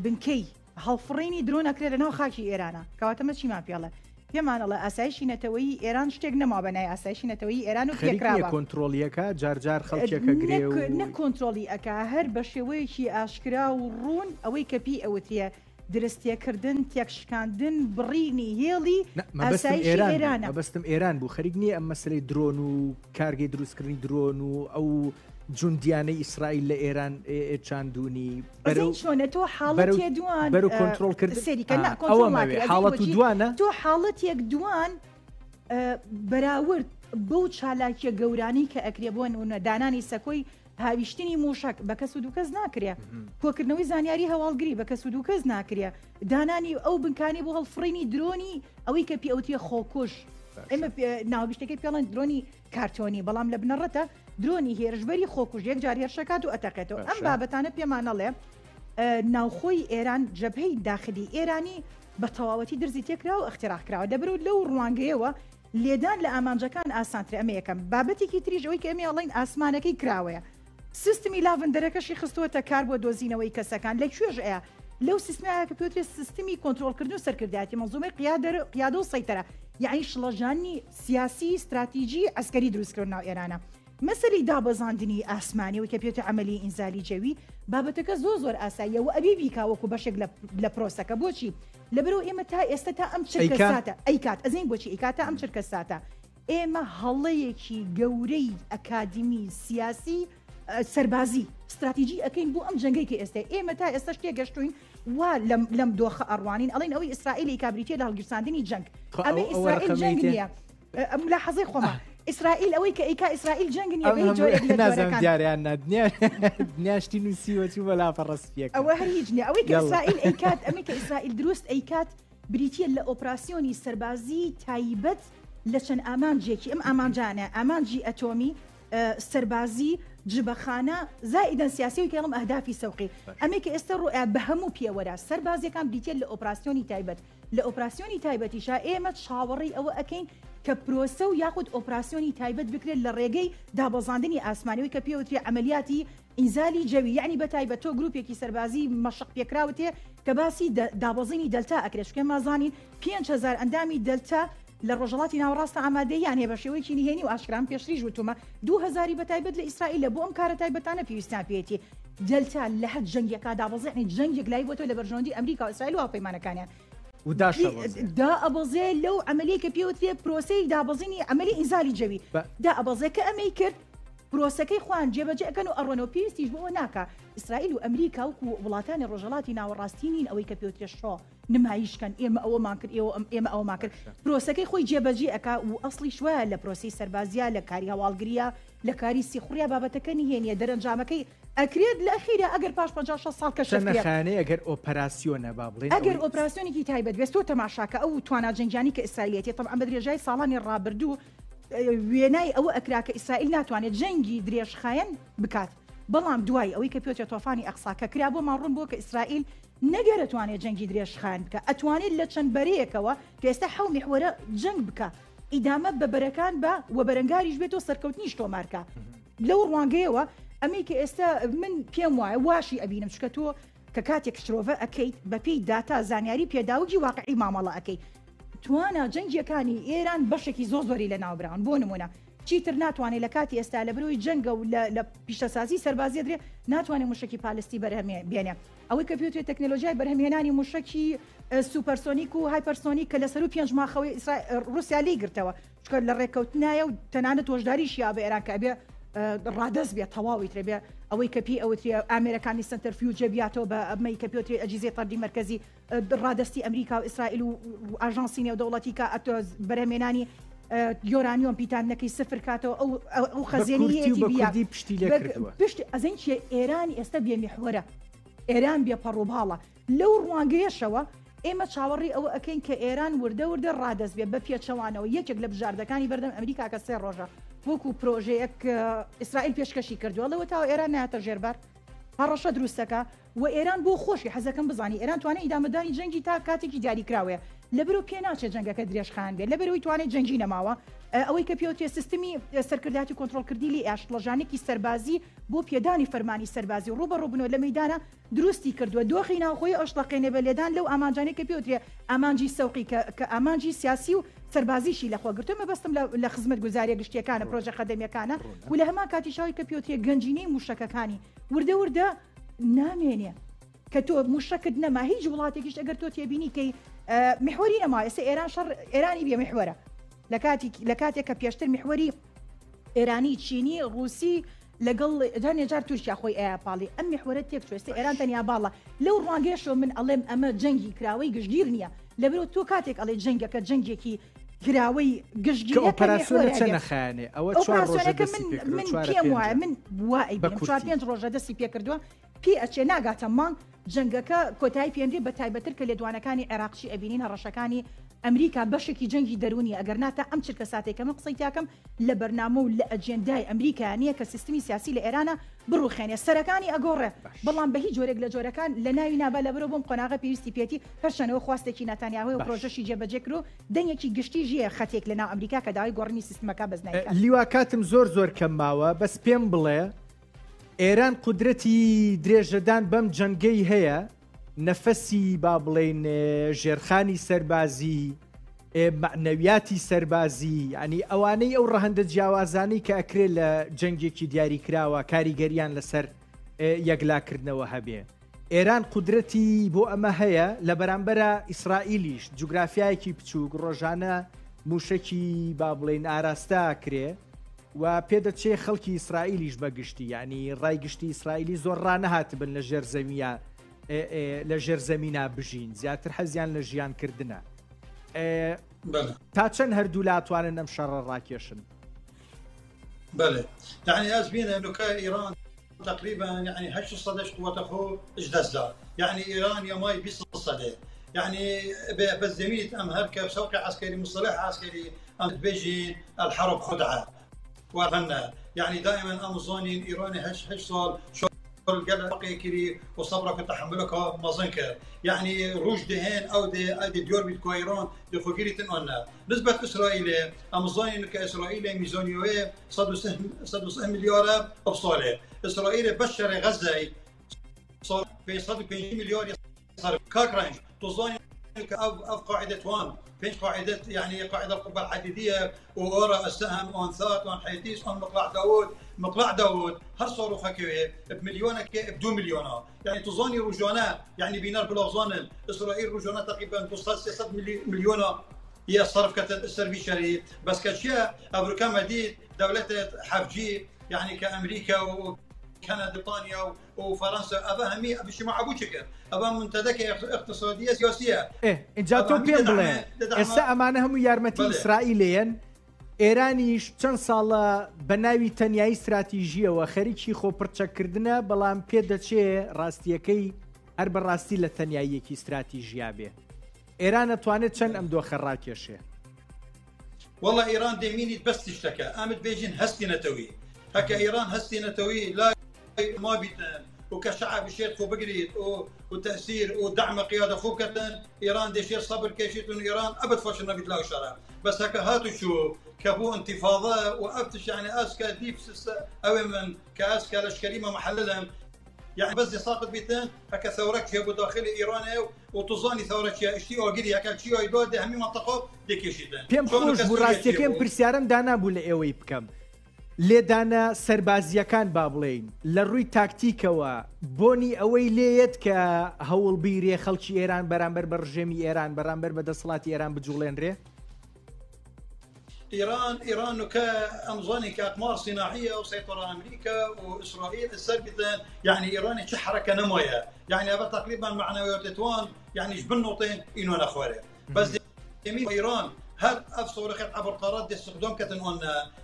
بنکەی هەڵفڕینی درۆن ئەکرێ لە ناو خاکی ئێرانە کەواتە مە چیمان پێڵێ پێمان ئەڵێ ئاسایشی نەتەوەیی ئێران شتێک نەما بە ناوی ئاسایشی نەتەوەیی ئێران و خەریک پێکرا نییە بە کۆنترۆڵی ئەکا جار جار خەڵکێک ئەگرێ نەک و نەک کۆنترۆڵی ئەکا هەر بە شێوەیەکی ئاشکرا و ڕوون ئەوەی کە پێی ئەوترێ درز تێکردن، تێکشکاندن، بڕینی هێڵی نا مەبەستم ئاسایشی ئێران بوو ئێرانە. مەبەستم ئێران بوو خەریک نییە ئەم مەسەلەی درۆن و کارگەی دروستکردنی درۆن و ئەو جوندیانەی ئیسرائیل لە ئێران چاندونی بەرەو چۆنە تۆ حاڵەتێ دوان بەرەو کۆنترۆڵ کردن سەیری کە نا ئەوە کۆنترۆڵ مەوێ ناکرێ ئەزانی حاڵەت و بۆچی دوانە تۆ حاڵەتێک دوان بەراورد بەو چالاکیە گەورانەی کە ئەکرێ بۆ نمونە دانانی سەکۆی هاویشتنی موشەک بە کەس و دووکەس ناکرێ کۆکردنەوەی زانیاری هەواڵگری بە کەس و دووکەس ناکرێ دانانی ئەو بنکانی بۆ هەڵفڕینی درۆنی ئەوەی کە پێوترێ خۆکوژ ئێمە ناوبیشتەکەی پێڵەن درۆنی کارتۆنی بەڵام لە بنەڕەتە درۆنی هێرشبەری خۆکوژ یەک جار هێرشەکات و ئەتەقێتەوە ئەم بابەتانە پێمانەڵێ ناوخۆی ئێران جەبهەی داخلی ئێرانی بە تەواوەتی درزی تێکرا و ئەختراق کراوە دەبرو لەو ڕوانگەیەوە لێدان لە ئامانجەکان ئاسانترە ئەمە یەکەم بابەتێکی تریش ئەوەی کە ئێمە ئەڵێین ئاسمانەکەی کراوەیە سیستمی لاڤندەرەکەشی خستووەتە کار بۆ دۆزینەوەی کەسەکان لە کوێش ئەیە لەو سیستمەیە کە پێوترێت سیستمی کۆنترۆڵکردن و سەرکردایەتی مەنزومەی قیادە قیادە و سەیتەرە یعنی شڵەژانی سیاسی ستراتیجی عەسکەری دروستکردن ناو ئێرانە مەسەلەی دابەزاندنی ئاسمانی و کە پێوترێت عەمەلی ئینزالی جەوی بابەتەکە زۆر زۆر ئاساییە و ئەبێ بیکا وەکو بەشێک لە پرۆسەکە بۆچی لەبەرئەوە ئێمە تا ئێستا تا ئەم چرکە ساتە ئەیکات ئەزین بۆچی ئەیکات تا ئەم چرکە ساتە ئێمە هەڵەیەکی گەورەی ئەکادیمی سیاسی سەربازی ستراتیجی ئەەکەین بۆ ئەم جەنگەی کە ئێستا ئێمە تا ئێستاش تێگەشتوین وا لەم دۆخە ئەڕوانین ئەڵێن ئەوەی ئیسرائیلی کابریتە لە هەڵگیرساندنی جەنگ ئەمە ئیسرائیل جەنگ نییە ملاحەزەی خۆمە ئیسرائیل ئەوەی کە ئەیکا ئیسرائیل جەنگ نییە بە هیچ جۆرێک لە جۆرەکان دیاریان نادنیاشتی نووسیوە چوو بە لاپەڕە سپیەکە ئەوە هەر هیچ نییە ئەوەی کە ئیسرائیل ئەیکات ئەمەی کە ئیسرائیل دروست ئەیکات بریتییە لە ئۆپراسیۆنی سەربازی تایبەت لە چەند ئامانجێکی ئەم ئامانجانە ئامانجی ئەتۆمی سەربازی جبەخانە زائیدەن سیاسی و کێڵم ئەهدافی سەوقی ئەمەی کە ئێستا ڕوئ بە هەموو پێوەرە سەربازیەکان بریتیە لە ئۆپراسیۆنی تایبەت لە ئۆپراسیۆنی تایبەتیشا ئێمە چاوەڕێی ئەوە ئەکەین کە پرۆسە و یاخود ئۆپراسیۆنی تایبەت بکرێت لە ڕێگەی دابەزاندنی ئاسمانیەوەی کە پێوترێ عەمەلیاتی ئینزالی جەوی یەعنی بە تایبەت تۆ گروپێکی سەربازی مەشق پێکراوت هەیە کە باسی دابەزینی دەلتا ئەکرێت چونکە ئێمە زانین 5000 ئەندامی دەلتا لە ڕۆژهەڵاتی ناوەڕاستە ئامادەییان هەیە بە شێوەیەکی نهێنی و ئاشکرا من پێشتریش وتومە 2000 بە تایبەت لە ئیسرائیلە بۆ ئەم کارە تایبەتانە پێویستیان پێیەتی دەلتا لە هەر جەنگێکا دابەزێ یەعنی جەنگێک لای بۆتەوە لە بەرژەوەندی ئەمریکا و ئیسرائیل و هاوپەیمانەکانیان و داشەبەزێ. دائەبەزێ لەو عەمەلیەی کە پێوترێ پرۆسەی دابەزینی عەمەلی ئینزالی جەوی دائەبەزێ کە ئەمەی کرد پرۆسەکەی خۆیان جێبەجێ ئەکەن و ئەڕۆنەوە پێویستیش بەوە ناکا ئیسرائیل و ئەمریکا وەکو وڵاتانی ڕۆژهەڵاتی ناوەڕاستی نین ئەوەی کە پێوترێ شۆ نمایش کەن ئێمە ئەوەمان کرد ئێوە ئێمە ئەوەمان کرد پرۆسەکەی خۆی جێبەجێ ئەکا و ئەسڵیش وایە لە پرۆسەی سەربازییا لە کاری هەواڵگرییا لە کاری سیخوڕیا بابەتەکە نهێنیە دەرەنجامەکەی ئەکرێت لە ئەخیرا ئەگەر پاش 50 60 ساڵ کەشف چەند کرێ خانەی ئەگەر ئۆپەراسیۆنە با بڵێین ئەگەر ئەوەی ئۆپراسیۆنێکی تایبەت بێت تۆ تەماشاکە ئەو توانا جەنگیانی کە ئیسرائیلێتی تەبعەن بە درێژای ساڵانی ڕابردوو وێنای ئەوە ئەکرا کە ئیسرائیل ناتوانێت جەنگی درێژخایەن بکات بەڵام دوای ئەوەی کە پێوترێ تۆفانی ئەقسا کە کرا بۆمان ڕوون بووە کە ئیسرائیل نەگەر ئەتوانێت جەنگی درێژخایەن بکا ئەتوانێت لە چەند بەرەیەکەوە کە ئێستا حەو میحوەرە جەنگ بکا ئیدامە بە بەرەکان بە و بەرەنگاریش بێت و سەرکەوتنیش تۆمارکا لەو ڕوانگەیەوە ئەمەی کە ئێستا من پێم وایە واشی ئەبینم چکە تۆ کە کاتێک شرۆڤە ئەکەیت بەپێی داتا زانیاری پێداوگی واقعی مامەڵە ئەکەی توانا جەنگیەکانی ئێران بەشێکی زۆر زۆری لە ناوبراون بۆ نمونە چیتر ناتوانێت لە کاتی ئێستا لە برۆی جەنگە و لە پیشەسازی سەربازیە درێ ناتوانێت موشکی پالستی بەرهەم بێنێ ئەوەی کە پێوترێت تەکنەلۆژیای بەرهەمهێنانی موشکی سوپەرسۆنیک و هایپەرسۆنیک کە لە سەروو پێنج ماخەوەی ڕوسیا لێی گرتەوە چونکە لە ڕێککەوتنایە و تەنانەت هۆشداریشی یا بە ئێران کە ئەبێ ڕادەست بێت تەواوی ترێ بێ ئەوەی کە پێی ئەوترێ ئامێرەکانی سەنتەرفیوجە بیاتەوە بە ئەمەی کە پێوترێ ئەجیزەی تەردی مەرکەزی ڕادەستی ئەمریکا و ئیسرائیل و ئاژانسی نێودەوڵەتی کە بەرهەمێنانی یۆرانیۆم پیتاندنەکەی سفر کاتەوە ئەو ئەو خەزێنیەتی بیا پشتی لێ کردووە پشتی ئەزین چیە ئێران ئێستا بێ میحوەرە ئێران بێ پەڕوباڵە لەو ڕوانگەیەشەوە ئێمە چاوەڕێی ئەوە ئەکەین کە ئێران وردە وردە ڕادەست بێ بە پێچەوانەوە یەکێک لە بژاردەکانی بەردەم ئەمریکا کە سێ ڕۆژە وەکو پرۆژەیەک ئیسرائیل پێشکەشی کردووە لەوە تاوە ئێران نایەتە ژێربار هەڕەشە دروستەکە و ئێران بۆ خۆشی حەزەکەم بزانی ئێران توانای ئیدامەدانی جەنگی تا کاتێکی دیاریکراوەیە لەبەرئەوە پێناچێت جەنگەکە درێژخایەن بێت لەبەرئەوەی توانای جەنگی نەماوە. ئەوەی کە پێوترێ سیستمی سەرکردایەتی و کۆنترۆڵکردنی لێ شڵەژانێکی سەربازی بۆ پێدانی فەرمانی سەربازی و ڕووبەڕووبنەوە لە مەیدانە دروستی کردووە دۆخی ناوخۆیی ئەشڵەقێنێ بە لێدان لەو ئامانجانەی کە پێوترێ ئامانجی سەوقی کە کە ئامانجی سیاسی و سەربازیشی لەخۆ گرتووە مەبەستم لە لە خزمەتگوزاریە گشتیەکانە پرۆژە خەدەمیەکانە و لە هەمان کاتیش ئەوەی کە پێوترێ گەنجینەی موشەکەکانی وردە وردە نامێنێ. کە تۆ موشەکت نەما هیچ وڵاتێکیش ئەگەر تۆ تێبینی کەی میحوەری نەما ئێستا ئێران شەڕ ئێرانی بێ میحوەرە لە کاتی لە کاتێک کە پێشتر میحوەری ئێرانی چینی ڕوسی لەگەڵ هەنێ جار تورکیا خۆی ئەیا پاڵی ئەم میحوەرە تێک چوو ئێستا ئێران تەنیا باڵە لەو ڕوانگەیەشەوە من ئەڵێم ئەمە جەنگی کراوەی گشتگیر نییە لەبەرو تۆ کاتێک ئەڵێ جەنگەکە جەنگێکی کراوەی گشتگیرە کە ئۆپەراسیۆنە چەند ئەخایەنێ ئەوە چوار ڕۆژە ئۆپەراسیۆنەکە دەستی من پێکردووە من چوارە پێم وایە پێنجە من وا بە ئەیبینم چوار کورتی پێنج ڕۆژە دەستی پێکردووە پێ ئەچێ ناگاتە مانگ جەنگەکە کۆتایی پێنرێ بە تایبەتر کە لێدوانەکانی عێراقچی ئەبینین هەڕەشەکانی ئەمریکا بەشێکی جەنگی دەروونیە ئەگەر نا تا ئەم چرکە ساتەی کە من قسەی تیاکەم لە بەرنامە و لە ئەجێندای ئەمریکا نیە کە سیستمی سیاسی لە ئێرانە بڕوخێنێ سەرەکانی ئەگۆڕێ باش. بەڵام بە هیچ جۆرێک لە جۆرەکان لە ناوی نابا لەبەرئەوە بۆم قۆناغە پێویستی پێتی هەرچەنەوە خواستێکی ناتانیاهۆیە و باش. پرۆژەشی جێبەجێ کرد و دەنگێکی گشتی ژیە خەتێک لە ناو ئەمریکا کە داوای گۆڕینی سیستمەکە بەس نایکات. لیوا کاتم زۆر زۆر کەم ماوە بەس پێم بڵێ ئێران قودرەتی درێژەدان بەم جەنگەی هەیە، نەفەسی با بڵێین ژێرخانی سەربازی، مەعنەویاتی سەربازی، یانی ئەوانەی ئەو ڕەهەندە جیاوازانەی کە ئەکرێ لە جەنگێکی دیاریکراوە کاریگەریان لەسەر یەکلاکردنەوە هەبێ. ئێران قودرەتی بۆ ئەمە هەیە، لە بەرامبەرا ئیسرائیلیش جوگرافیایەکی بچووک ڕۆژانە مووشەکی با بڵێین ئاراستە ئەکرێ، و پێدەچێ خەڵکی ئیسرائیلیش بە گشتی یانی ڕای گشتی ئیسرائیلی زۆر ڕانەهاتبن لە ژێر زەویە لە ژێر زەمینا بژین زیاتر حەزیان لە ژیان کردنە تا چەند هەردوو لاتوانن ئەم شەڕە ڕاکێشن؟ بەێ یعنی ئەس بینە نوکە ئیران تقریبا يعني هەشت سەدەش قوتە خۆ اش دەستدا يعني ئێران یا مای 20 سەدە يعني بس زميت ام هركب سوق عسكري مصطلح عسكري ام بيجي الحرب خدعه وغنى يعني دائما ام زانين ايراني هش هش سال شو القلق كري وصبرك وتحملك مازنك يعني روج دهين او دي ادي ديور بيت ايران دي خجيري تنقلنا نسبة اسرائيل ام زانين كاسرائيل ميزانيوه 103 مليار بصاله اسرائيل بشر غزه صار 505 مليار صار كاك رانج تظن اف قاعده وان فيش قاعده يعني قاعده القبه الحديديه واورا السهم اون ثات اون حيتيس اون مقلع داوود مقلع داوود هر صاروخه كوي بمليون بدون مليون يعني تظني رجوانا يعني بينار بلاغزان اسرائيل رجوانا تقريبا توصل 600 مليون هي صرف كتن السيرفي بس كشيء افريكا مديد دولة حفجي يعني كامريكا وكندا بريطانيا وفرنسا ئەڤە هەمی ئەڤشی مع ابو شكر ئەڤە منتدەکە اقتصادية سياسية ئێ ئینجا تۆ پێم بڵێ ئێستا ئەمانە هەموو یارمەتی ئیسرائیلێن ئێرانیش چەند ساڵە بە ناوی تەنیایی ستراتیژییەوە خەریکی خۆ پڕچەککردنە بەڵام پێدەچێ ڕاستییەکەی هەر بە ڕاستی لە تەنیاییەکی ستراتیژیا بێ ئێران ئەتوانێت چەند ئەم دۆخە ڕاکێشێ؟ وەڵا ئێران دەمینیت بەس تشتەکە ئەمت بێژین هەستی نەتەوی هەکە ئێران هەستی نەتەوی لای ما بیتن و کە شعب شێت خۆ بگریت و و تأثير و دعم قيادة خو بكتن إيران ديشير صبر كيشيتون إيران أبد فاشل نبيت لا شرع بس هكا هاتو شو كبو انتفاضة وأفتش يعني أسكا ديب أو من كأسكا لشكريمة محللهم يعني بس ساقط بيتن هكا ثورك شي داخل إيران وتزاني ثورك شي اشتي أوغري هكا شي أيدو ده همي منطقة ديكيشيتن پێم خۆش بوو ڕاستیەکەی ئەم پرسیارەم دانابوو لە ئێوەی بکەم. لێدانە سەربازییەکان با بڵێین لە ڕووی تاکتیکەوە بۆنی ئەوەی لێیەت کە هەوڵ بیرێ خەڵکی ئێران بەرامبەر بە ڕژێمی ئێران بەرامبەر بە دەسەڵاتی ئێران بجوڵێنرێ؟ إيران إيران كأمزاني كأقمار صناعية وسيطرة أمريكا وإسرائيل السربتان يعني إيران چه حركة نموية يعني هذا تقريبا معنويات توان يعني جبن نوطين إنو نخواري بس يمين إيران هل اف صاروخ عبر قارات دي استخدام كتن اون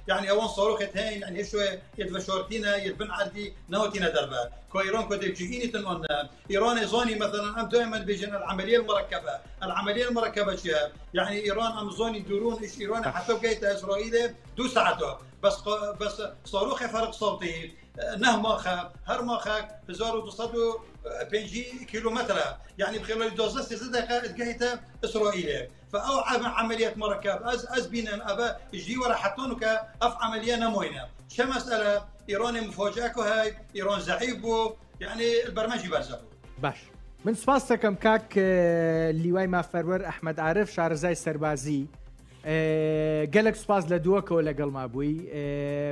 يعني اوان صاروخ هين يعني شو يدفشورتينا يدبن عردي نوتينا دربا كو ايران كو ديجيني تن اون ايران زوني مثلا ام دائما بيجينا العمليه المركبه العمليه المركبه شيء يعني ايران ام زوني درون ايش ايران حتى بقيت اسرائيل دو ساعته بس بس صاروخ فرق صوتي نه ماخە هەر ماخەک 1250 کیلومترە یعنی بخلال 12 13 دقيقة تجهيت إسرائيل فأو عملية مركب أز أز بينن أبا جدي ورا حطونك أف عملية نموينة شو مسألة إيران مفاجأة هاي إيران زعيب بو يعني البرمجي برزبو باش من سپاس دەکەم کاک لیوای مافپەروەر ئەحمەد عارف شارەزای سەربازی گەلک سپاس لە دووەکەوە لەگەڵما بووی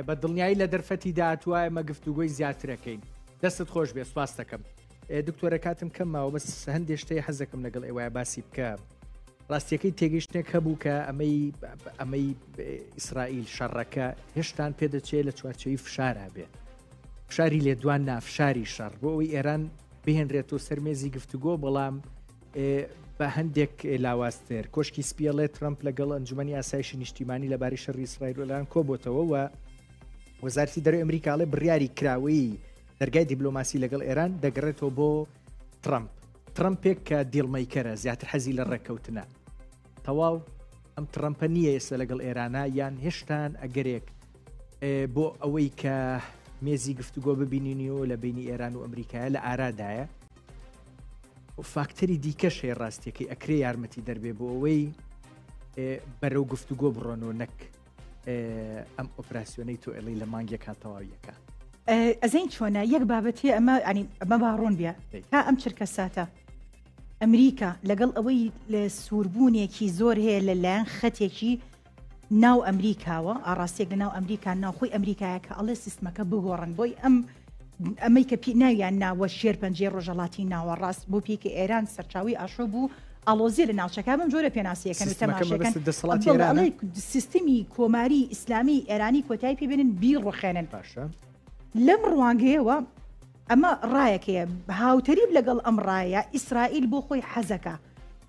بە دڵنیایی لە دەرفەتی داهاتووە ئێمە گفتوگۆی زیاترەکەین دەستت خۆش بێ سپاس دەکەم دکتۆرە کاتم کەم ماوە بەس هەندێک شتەی حەزەکەم لەگەڵ ئێوە باسی بکە ڕاستیەکەی تێگەیشتێک هەبوو کە ئەمەی ئەمەی ئیسرائیل شەڕەکە هێشتان پێدەچێت لە چوارچەوی فشارا بێ فشاری لێدوان نا فشاری شەڕ بۆ ئەوەی ئێران بهێنرێتەوە سەر مێزی گفتوگۆ بەڵام بە هەندێک لاوازتر کۆشکی سپیەڵێ ترەمپ لەگەڵ ئەنجومەنی ئاسایشی نیشتیمانی لەبارەی شەڕی ئیسرائیل و ئێران کۆبۆتەوە و وەزارەتی دەرەوەی ئەمریکا ئەڵێ بڕیاری کراوەی دەرگای دیبلۆماسی لەگەڵ ئێران دەگەڕێتەوە بۆ ترەمپ ترەمپێک کە دیڵمەیکەرە زیاتر حەزی لە ڕێککەوتنە تەواو ئەم ترەمپە نییە ئێستا لەگەڵ ئێرانە یان هێشتان ئەگەرێک بۆ ئەوەی کە مێزی گفتوگۆ ببینینەوە لە بینی ئێران و ئەمریکایە لە ئارادایە فاکتەری دیکەش هەیە ڕاستیەکەی ئەکرێ یارمەتی دەربێ بۆ ئەوەی بەرەو گفتوگۆ بڕۆن و نەک ئەم ئۆپراسیۆنەی تۆ ئەڵی لە مانگێکا تەواویەکە. ئەزین چۆنە یەک بابەتی ئەمە ئەنی ئەمە با ڕوون بێ تا ئەم چرکە ساتە ئەمریکا لەگەڵ ئەوەی لە سووربوونێکی زۆر هەیە لەلایەن خەتێکی ناو ئەمریکاوە، ئاڕاستەیەک لە ناو ئەمریکا، ناوخۆی ئەمریکایە کە ئەڵێ سیستمەکە بگۆڕن بۆی ئەم ئەمەی کە پی ناویان ناوە شێرپەنجەی ڕۆژهەڵاتی ناوەڕاست بۆ پێی کە ئێران سەرچاوەی ئاشۆب و ئاڵۆزیە لە ناوچەکە بەم جۆرە پێناسەیەکەن و سیستمەکە تەماشەکەن مەبەستت دەسەڵاتی بەڵێ ئێرانە؟ ئەڵێ سیستمی کۆماری ئیسلامی ئێرانی کۆتایی پێ بێنن بیڕوخێنن. باشە. لەم ڕوانگەیەوە ئەمە ڕایەکەیە هاوتەریب لەگەڵ ئەم ڕایە ئیسرائیل بۆ خۆی حەزەکا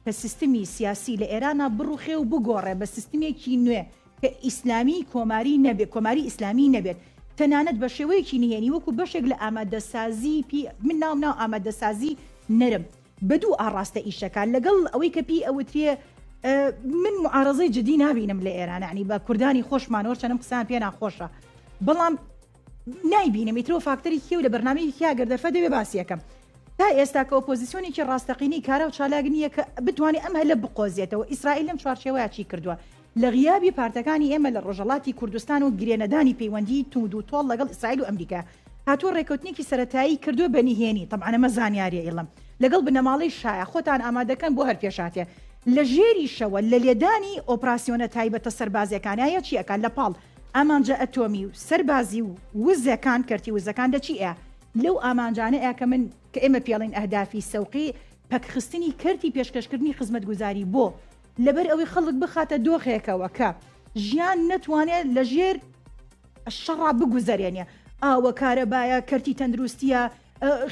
کە سیستمی سیاسی لە ئێرانا بڕوخێ و بگۆڕێ بە سیستمێکی نوێ کە ئیسلامی کۆماری نەبێ کۆماری ئیسلامی نەبێت تەنانەت بە شێوەیەکی نهێنی وەکو بەشێک لە ئامادەسازی پی من ناوم ناو ئامادەسازی نەرم بە دوو ئاڕاستە ئیشەکا لەگەڵ ئەوەی کە پێی ئەوترێ من معارەزەی جدی نابینم لە ئێران یانی بە کوردانی خۆشمانەوە چەنم قسەیان پێ ناخۆشە بەڵام نایبینم ئیترۆ فاکتەری کێ و لە بەرنامەیەکی کیا گەر دەرفەت دەبێ باسی ئەکەم. تا ئێستا کە ئۆپۆزیسیۆنێکی ڕاستەقینەی کارا و چالاک نییە کە بتوانێ ئەم هەلە بقۆزێتەوە، ئیسرائیل لەم چوارچێوەیە چی کردووە؟ لە غیابی پارتەکانی ئێمە لە ڕۆژهەڵاتی کوردستان و گرێنەدانی پەیوەندیی توند و تۆڵ لەگەڵ ئیسرائیل و ئەمریکا هاتووە ڕێکەوتنێکی سەرەتایی کردووە بە نهێنی، تەبعەن ئەمە زانیاریە ئیڵم لەگەڵ بنەماڵەی شایە، خۆتان ئامادەکەن بۆ هەر پێشهاتێ. لە ژێریشەوە لە لێدانی ئۆپراسیۆنە تایبەتە سەربازیەکانایە چی ئەکات لە پاڵ ئامانجە ئەتۆمی و سەربازی و وزەکان، کەرتی وزەکان لە چی ئە؟ لەو ئامانجانە ئە کە من کە ئێمە پێڵین ئەهدافی سەوقی پەکخستنی کەرتی پێشکەشکردنی خزمەتگوزاری بۆ لەبەر ئەوەی خەڵک بخاتە دۆخێکەوە کە ژیان نەتوانێت لە ژێر شەڕا بگوزەرێنێ ئاوە کارەبایە کەرتی تەندروستیە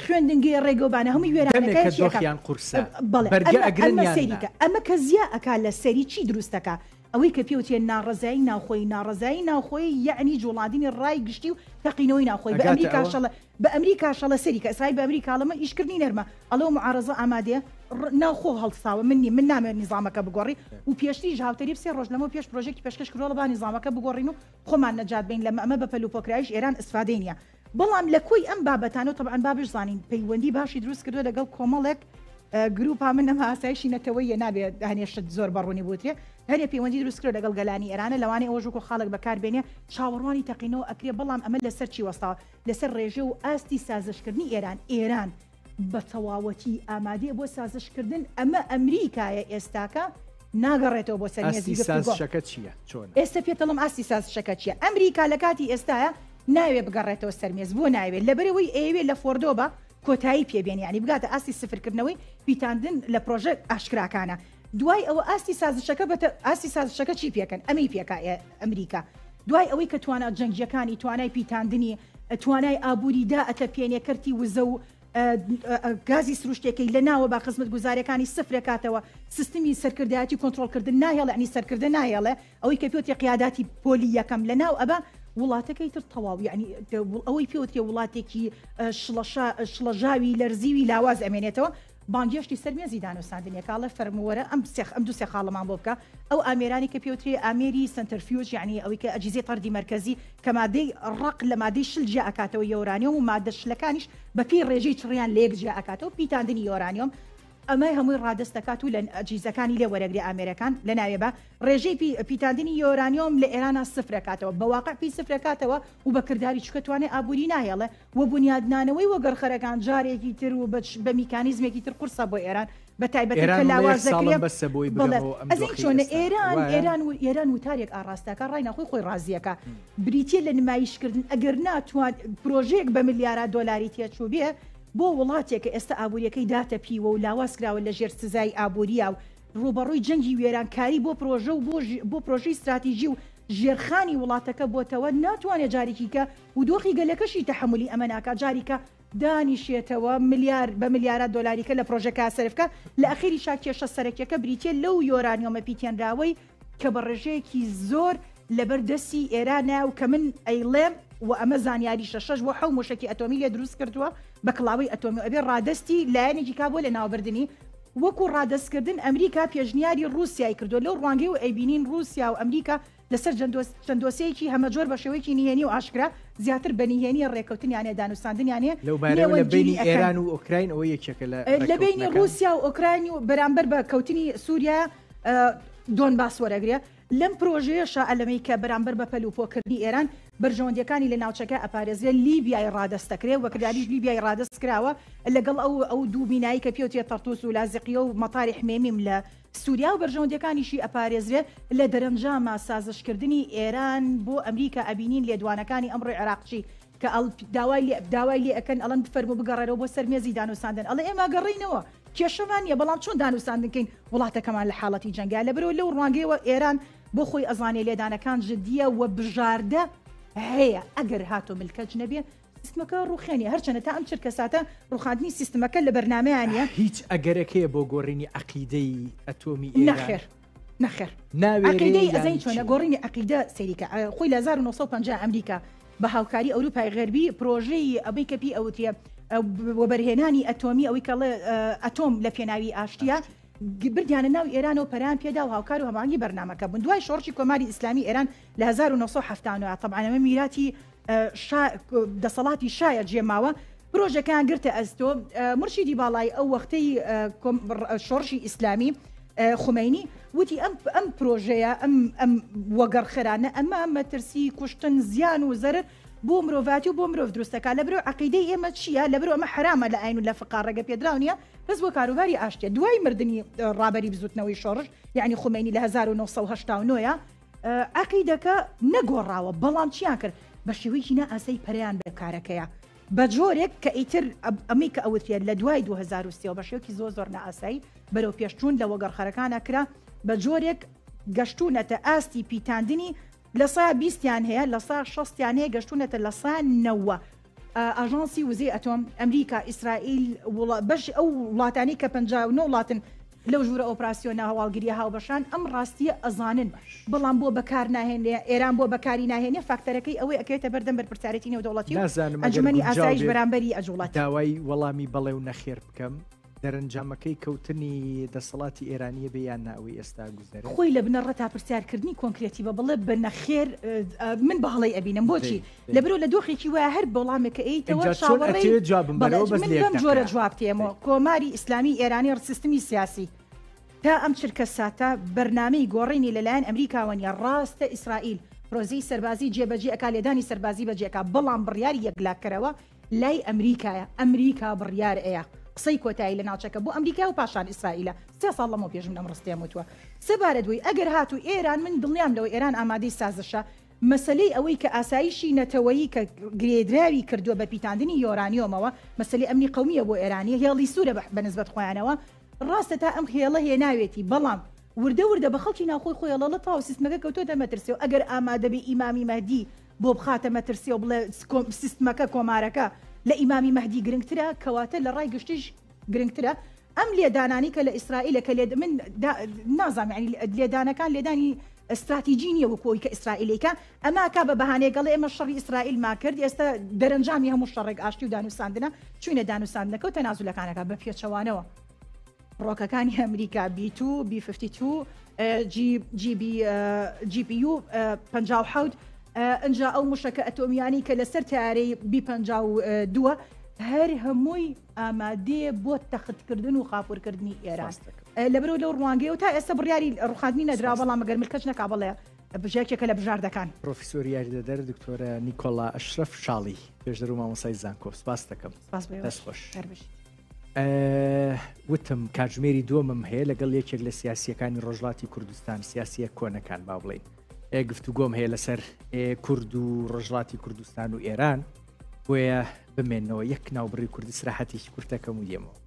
خوێندنگەیە ڕێگەوبانە هەمووی وێرانەکە دەمێکە چیەکە دۆخیان قورسە بەڵێ بەرگە ئەمە ئەگرن ئەمە یان نا؟ سەیریکە ئەمە کە زیا ئەکا لە سەری چی دروستەکە ئەوەی کە پێوترێ ناڕەزایی ناوخۆیی، ناڕەزایی ناوخۆیی یەعنی جوڵاندنی ڕای گشتی و تەقینەوەی ناوخۆیی، بە ئەگاتە ئەمریکا ئەوە؟ شەڵە بە ئەمریکا شەڵە سەری کە ئیسرائیل بە ئەمریکا ئەڵێ من ئیشکردنی نەرمە، ئەڵێ ئەو معارەزە ئامادەیە ڕ ناوخۆ هەڵساوە من نیم من نامەوێت نیزامەکە بگۆڕی و پێشتریش هاوتەریب سێ ڕۆژ لەمەو پێش پرۆژەیەکی پێشکەش کردوە ئەڵێ با نیزامەکە بگۆڕین و خۆمان نەجات بەین لەمە ئەمە بە پەلوپۆکراویش ئێران ئیسفادەی نیە بەڵام لە کۆی ئەم بابەتانە و تەبعەن با بشزانین پەیوەندی باشی دروست کردوە لەگەڵ کۆمەڵێک گروپا من ئەمە ئاسایشی نەتەوەییە نابێ هەنێ شت زۆر بە ڕوونی بوترێ هەنێ پەیوەندی دروست کردوە لەگەڵ گەلانی ئێرانە لەوانەیە ئەوەش وەکو خاڵێک بەکار بێنێ چاوەڕوانی تەقینەوە ئەکرێ بەڵام ئەمە لەسەر چی وەستاوە لەسەر ڕێژە و ئاستی سازشکردنی ئێران ئێران بە تەواوەتی ئامادەیە بۆ سازشکردن ئەمە ئەمریکایە ئێستاکە ناگەڕێتەوە بۆ سەر مێزی ئاستی گفتوگۆ. سازشەکە چییە؟ چۆنە؟ ئێستە پێتەڵێم ئاستی سازشەکە چییە ئەمریکا لە کاتی ئێستایا ناوێ بگەڕێتەوە سەر مێز بۆ ناوێ لەبەرئەوەی ئەیەوێ لە فۆردۆ بە کۆتایی پێ بێنێ یانی بگاتە ئاستی سفرکردنەوەی پیتاندن لە پرۆژە ئاشکراکانە دوای ئەوە ئاستی سازشەکە بە ئاستی سازشەکە چی پێکەن ئەمەی پێکا ئەمریکا دوای ئەوەی کە توانا جەنگیەکانی توانای پیتاندنی توانای ئابووری دا ئەتەپێنێ کەرتی وزە و گازی سروشتەکەی لە ناوە با خزمەت گوزارەکانی سفرەکاتەوە سیستمی سەرکردایەتی کۆنترۆڵکردن ناهێڵێ عنی سەرکردە ناهێڵێ ئەوەی کە پێوترێ قیاداتی پۆلی یەکەم لە ناو ئەبا وڵاتەکەی تر تەواو یعنی ئەوەی پێوترێ وڵاتێکی شڵەشا شڵەژاوی لەرزیوی لاواز ئەمێنێتەوە. بانگێشتی سەر مێزی دانوساندنی ئەکا ئەڵێ فەرموو وەرە ئەم سێ ئەم دوو سێ خاڵەمان بۆ بکە ئەو ئامێرانی کە پێوترێ ئامێری سەنتەرفیوج یعنی ئەوەی کە ئەجیزەی تەردی مەرکەزی کە مادەی ڕەق لە مادەی شل جیا ئەکاتەوە یۆرانیۆم و مادە شلەکانیش بە پێی ڕێژەی چڕیان لە یەک جیا ئەکاتەوە پیتاندنی یۆرانیۆم ئەمە هەمووی ڕادەست دەکات و لە ئەجیزەکانی لێ وەرەگرێ ئامێرەکان لە ناوێ بە ڕێژەی پی پیتاندنی یۆرانیۆم لە ئێرانا سفر ئەکاتەوە بە واقع پی سفر ئەکاتەوە و بە کرداری چونکە توانای ئابووری ناهێڵێ و بونیادنانەوەی وەگەڕخەرەکان جارێکی تر و بە میکانیزمێکی تر قورسە بۆ ئێران بە تایبەتی کە ئێران وڵە یەک لاواز ساڵم دەکرێ بەسە بۆی بەڵێ بگەمەوە ئەم ئەزین دۆخەی چۆنە ئێستا ئێران وایە؟ ئێران و ئێران وتارێک ئاڕاستەکە ڕای ناخۆی خۆی ڕازیەکە بریتیە لە نمایشکردن ئەگەر ناتوان پرۆژەیەک بە ملیارات دۆلاری تێچوو بێ بۆ وڵاتێک کە ئێستا ئابووریەکەی داتەپیوە و لاواز کراوە لە ژێر سزای ئابووریا و ڕووبەڕووی جەنگی وێرانکاری بۆ پرۆژە و بۆ بۆ پرۆژەی ستراتیژی و ژێرخانی وڵاتەکە بۆتەوە ناتوانێ جارێکی کە و دۆخی گەلەکەشی تەحەمولی ئەمە ناکا جاریکە دانیشێتەوە ملیار بە ملیارات دۆلاریکە لە پرۆژەکە سەرف کا لە ئەخیریشا کێشە سەرەکیەکە بریتیە لەو یۆرانیۆمە پیتێنراوەی کە بە ڕێژەیەکی زۆر لەبەر دەستی ئێرانە و کە من ئەیڵێم و ئەمە زانیاریشە شەش بۆ حەو موشەکی ئەتۆمی لێ دروست کردووە بە کڵاوەی ئەتۆمی و ئەبێ ڕادەستی لایەنێکی کا بۆ لەناوبردنی وەکو ڕادەستکردن ئەمریکا پێشنیاری ڕووسیای کردووە لەو ڕوانگەی و ئەیبینین ڕووسیا و ئەمریکا لەسەر چەند دۆسیەیەکی هەمەجۆر بە شێوەیەکی نهێنی و ئاشکرا، زیاتر بە نهێنییە ڕێککەوتنیان هەیە، دانوستاندنیان هەیە، لەو بارەیەوە لە نێوەندگیری بەینی ئەکەن. ئێران و ئۆکراین ئەوە یەکێکە لە لە بەینی ڕێککەوتنەکان. ڕووسیا و ئۆکراین و بەرامبەر بە کەوتنی سووریا دۆنباس وەرەگرێ. لەم پرۆژەیەشا ئەلەمەی کە بەرامبەر بە پەل و پۆ کردنی ئێران بەرژەوەندییەکانی لە ناوچەکە ئەپارێزرێ، لیبیای ڕادەست دەکرێ و کرداریش لیبیای ڕادەست کراوە لەگەڵ ئەو ئەو دوو مینایەی کە پێوترێ تەرتوس و لازقیە و مەتاری حمێمیم لە سوریا و بەرژەوەندیەکانیشی ئەپارێزرێ، لە دەرەنجاما سازشکردنی ئێران بۆ ئەمریکا ئەبینین لێدوانەکانی ئەمڕۆی عێراقچی کە ئەڵ داوای لێ داوای لێ ئەکەن ئەڵێن بفەرموو بگەڕێرەوە بۆ سەر مێزی دانوساندن ئەڵێ ئێمە ئەگەڕێینەوە کێشەمان نیە بەڵام چۆن دانوساندن کەین وڵاتەکەمان لە حاڵەتی جەنگا لەبەرئەوە لەو ڕوانگەیەوە ئێران بۆ خۆی ئەزانێ لێدانەکان جدیە و بژاردە هەیە ئەگەر هاتۆ ملکەچ نەبێ سیستمەکە ڕوخێنی هەرچەنە تا ئەم چرکەساتە ڕوخاندنی سیستمەکە لە بەرنامەیان نیە. هیچ ئەگەرێک هەیە بۆ گۆڕینی عەقیدەی ئەتۆمی ئێران؟ نەخێر نەخێر ناوێرێ عەقیدەی یان ئەزانی چۆنە چی؟ گۆڕینی عەقیدە سەیریکە خۆی لە 1950 ئەمریکا بە هاوکاری ئەوروپای غەربی پرۆژەی ئەوەی کە پێی ئەوترێ وەبەرهێنانی ئەتۆمی ئەوەی کە ئەڵێ ئەتۆم لە پێناوی ئاشتیە بردیانە ناو ئێرانەوە پەرەیان پێدا و هاوکار و هەماهەنگی بەرنامەکە بوون دوای شۆڕشی کۆماری ئیسلامی ئێران لە 1979 تەبعەن ئەمە میراتی شا دەسەڵاتی شایە جێماوە پرۆژەکەیان گرتە ئەستۆ مورشیدی باڵای ئەو وەختەی شۆڕشی ئیسلامی خومەینی وتی ئەم ئەم پرۆژەیە ئەم ئەم وەگەڕخەرانە ئەمە مەترسی کوشتن زیان و زەرر بۆ مرۆڤاتی و بۆ مرۆڤ دروستەکە لەبرو عقیدەی ئێمە چییە لەبرو ئەمە حرامە لە ئاین و لە فقا ڕێگە پێدراو نییە بەس بۆ کاروباری ئاشتیە دوای مردنی ڕابەری بزوتنەوەی شۆڕش یعنی خومەینی لە 1989 عەقیدەکە نەگۆڕاوە، بەڵام چیان کرد؟ بە شێوەیەکی نا ئاسایی پەرەیان بە کارەکەیا بە جۆرێک کە ئیتر ئەمەی کە ئەوترێت لە دوای 2003 بە شێوەیەکی زۆر زۆر نائاسایی بەرەو پێشچوون لە وەگەڕخەرەکانە کرا بە جۆرێک گەشتوونەتە ئاستی پیتاندنی لە سا بیستیان هەیە لە سا شەستیان هەیە گەشتوونەتە لە سا نەوە ئاژانسی وزەی ئەتۆم، ئەمریکا، ئیسرائیل، بەش ئەو وڵاتانەی کە 59 وڵاتن لەو ژوورە ئۆپراسیۆنە هەواڵگرییە هاوبەشان ئەم ڕاستییە ئەزانن، بەڵام بۆ بەکار ناهێنرێ، ئێران بۆ بەکاری ناهێنێ، فاکتەرەکەی ئەوەی ئەکەوێتە بەردەم بەرپرسیارێتی نێودەوڵەتی و نازانم ئەگەر ئەنجومەنی گونجاو ئاسایش بێت بەرامبەری ئەجوڵێت. داوای وەڵامی بەڵێ و نەخێر بکەم، دەرەنجامەکەی کەوتنی دەسەڵاتی ئێرانییە بێ یان نا ئەوەی ئێستا گوزەرێ؟ خۆی لە بنەڕەتا پرسیارکردنی کۆنکرێتی بە بڵێ بە نەخێر من بە هەڵەی ئەبینم، بۆچی؟ لەبرو لە دۆخێکی وایە هەر بەڵامێک کە ئەیتەوە ئینجا چۆن چاوەڕێی ئەتەوێ جوابم بەڵێ بەرەوە بەس من لە یەک بەم جۆرە دەقەیا. جواب تێمەوە دەی. کۆماری ئیسلامی ئێرانی سیستمی سیاسی تا ئەم چرکە ساتە بەرنامەی گۆڕینی لەلایەن ئەمریکاوە نیە ڕاستە ئیسرائیل پرۆزەی سەربازی جێبەجێ ئەکا لێدانی سەربازی بەجێ ئەکا بەڵام بڕیاری یەکلاکەرەوە لای ئەمریکایە ئەمریکا بڕیار ئەیا قسەی کۆتایی لە ناوچەکە بۆ ئەمریکا و پاشان ئیسرائیلە سێ ساڵ لەمەو پێش من ئەم ڕستەیەم وتووە سەبارەت بۆی ئەگەر هاتوو ئێران من دڵنیام لەوە ئێران ئامادەی سازشە مەسەلەی ئەوەی کە ئاسایشی نەتەوەیی کە گرێدراوی کردووە بە پیتاندنی یۆرانیۆمەوە، مەسەلەی ئەمنی قەومییە بۆ ئێرانی، هێڵی سوورە بە نسبەت خۆیانەوە، ڕاستە تا ئەم هێڵە هێناوێتی، بەڵام وردە وردە بە خەڵکی ناوخۆی خۆی ئەڵێ تەواو سیستمەکە کەوتۆتە مەترسیەوە، ئەگەر ئامادە بێ ئیمامی مەهدی بۆ بخاتە مەترسیەوە بڵێ سیستمەکە کۆمارەکە لە ئیمامی مەهدی گرنگترە، کەواتە لە ڕای گشتیش گرنگترە. ئەم لێدانانەی کە لە ئیسرائیلە کە لێد من نازانم یانی لێدانەکان لێدانی استراتیجی نییە وەکو ئەوی کە ئیسرائیل ئەیکا ئەمە ئەکا بە بەهانەیەک ئەڵێ ئێمە شەڕی ئیسرائیلمان کرد ئێستا دەرەنجامی هەموو شەڕێک ئاشتی و دانوساندنە چوینە دانوساندنەکە و تەنازولەکان ئەکا بە پێچەوانەوە. فڕۆکەکانی ئەمریکا بی تو، بی ففتی تو، جی جی بی جی پی یو 57 ئەجا ئەو موشەکە ئەتۆمیانی کە لەسەر تارەی بی 52 هەر هەمووی ئامادەیە بۆ تەختکردن و خاپورکردنی ئێران لەبەرو لەو ڕوانگەیەوە تا ئێستا بڕیاری ڕوخاندنی نەدراوە بەڵام ئەگەر ملکەچ نەکا بەڵێ بژێکێکە لە بژاردەکان. پرۆفیسۆری یاریدەدەر دکتۆرە نیکۆلا ئەشرەف شاڵی توێژەر و مامۆستای زانکۆ سپاست دەکەم. سپاس بۆ ئێوەش. دەست خۆش. هەر بژیت. وتم کاتژمێری دووەمم هەیە لەگەڵ یەکێک لە سیاسییەکانی ڕۆژهەڵاتی کوردستان، سیاسییە کۆنەکان با بڵێین، گفتوگۆم هەیە لەسەر کورد و ڕۆژهەڵاتی کوردستان و ئێران، بۆیە بمێنەوە یەک ناوبڕی کوردی سراحەتێکی کورتەکەم و دێمەوە.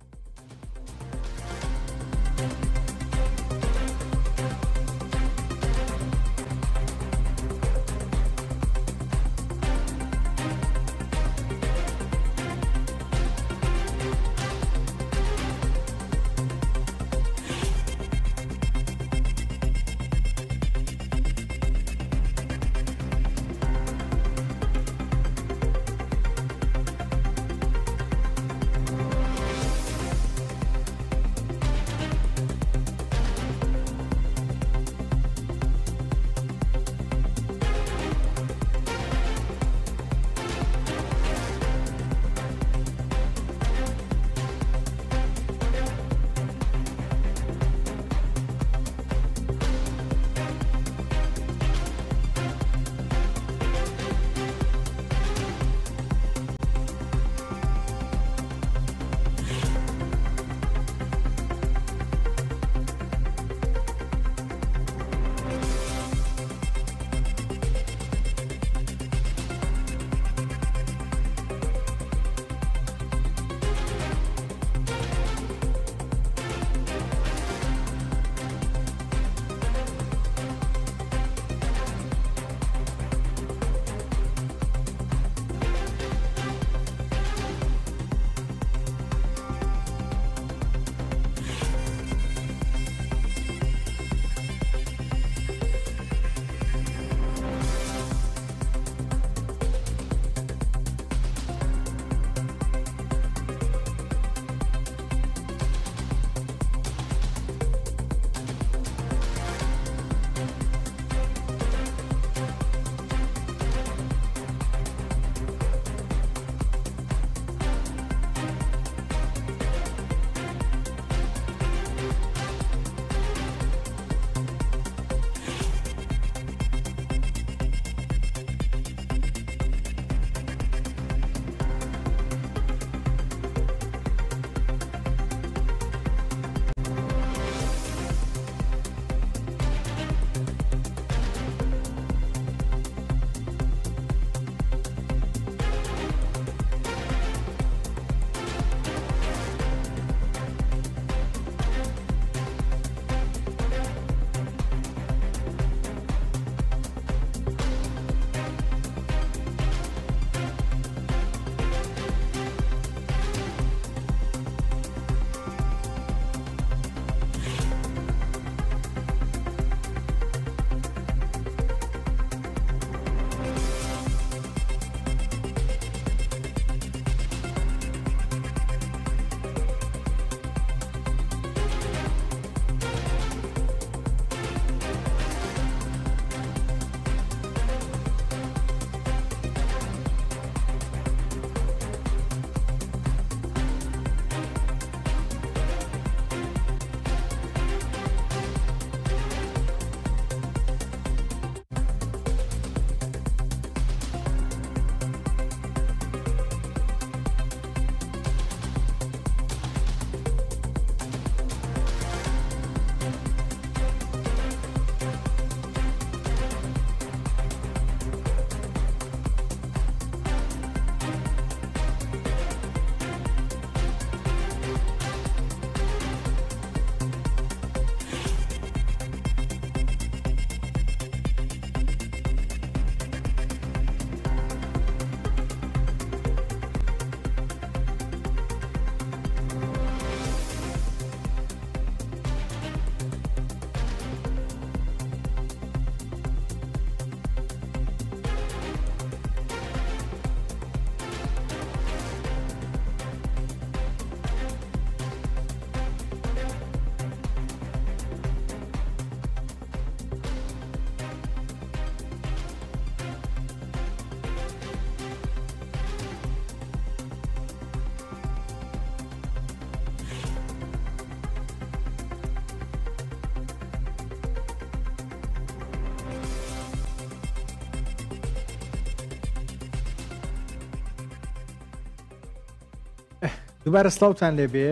دوبارە سڵاوتان لێبێ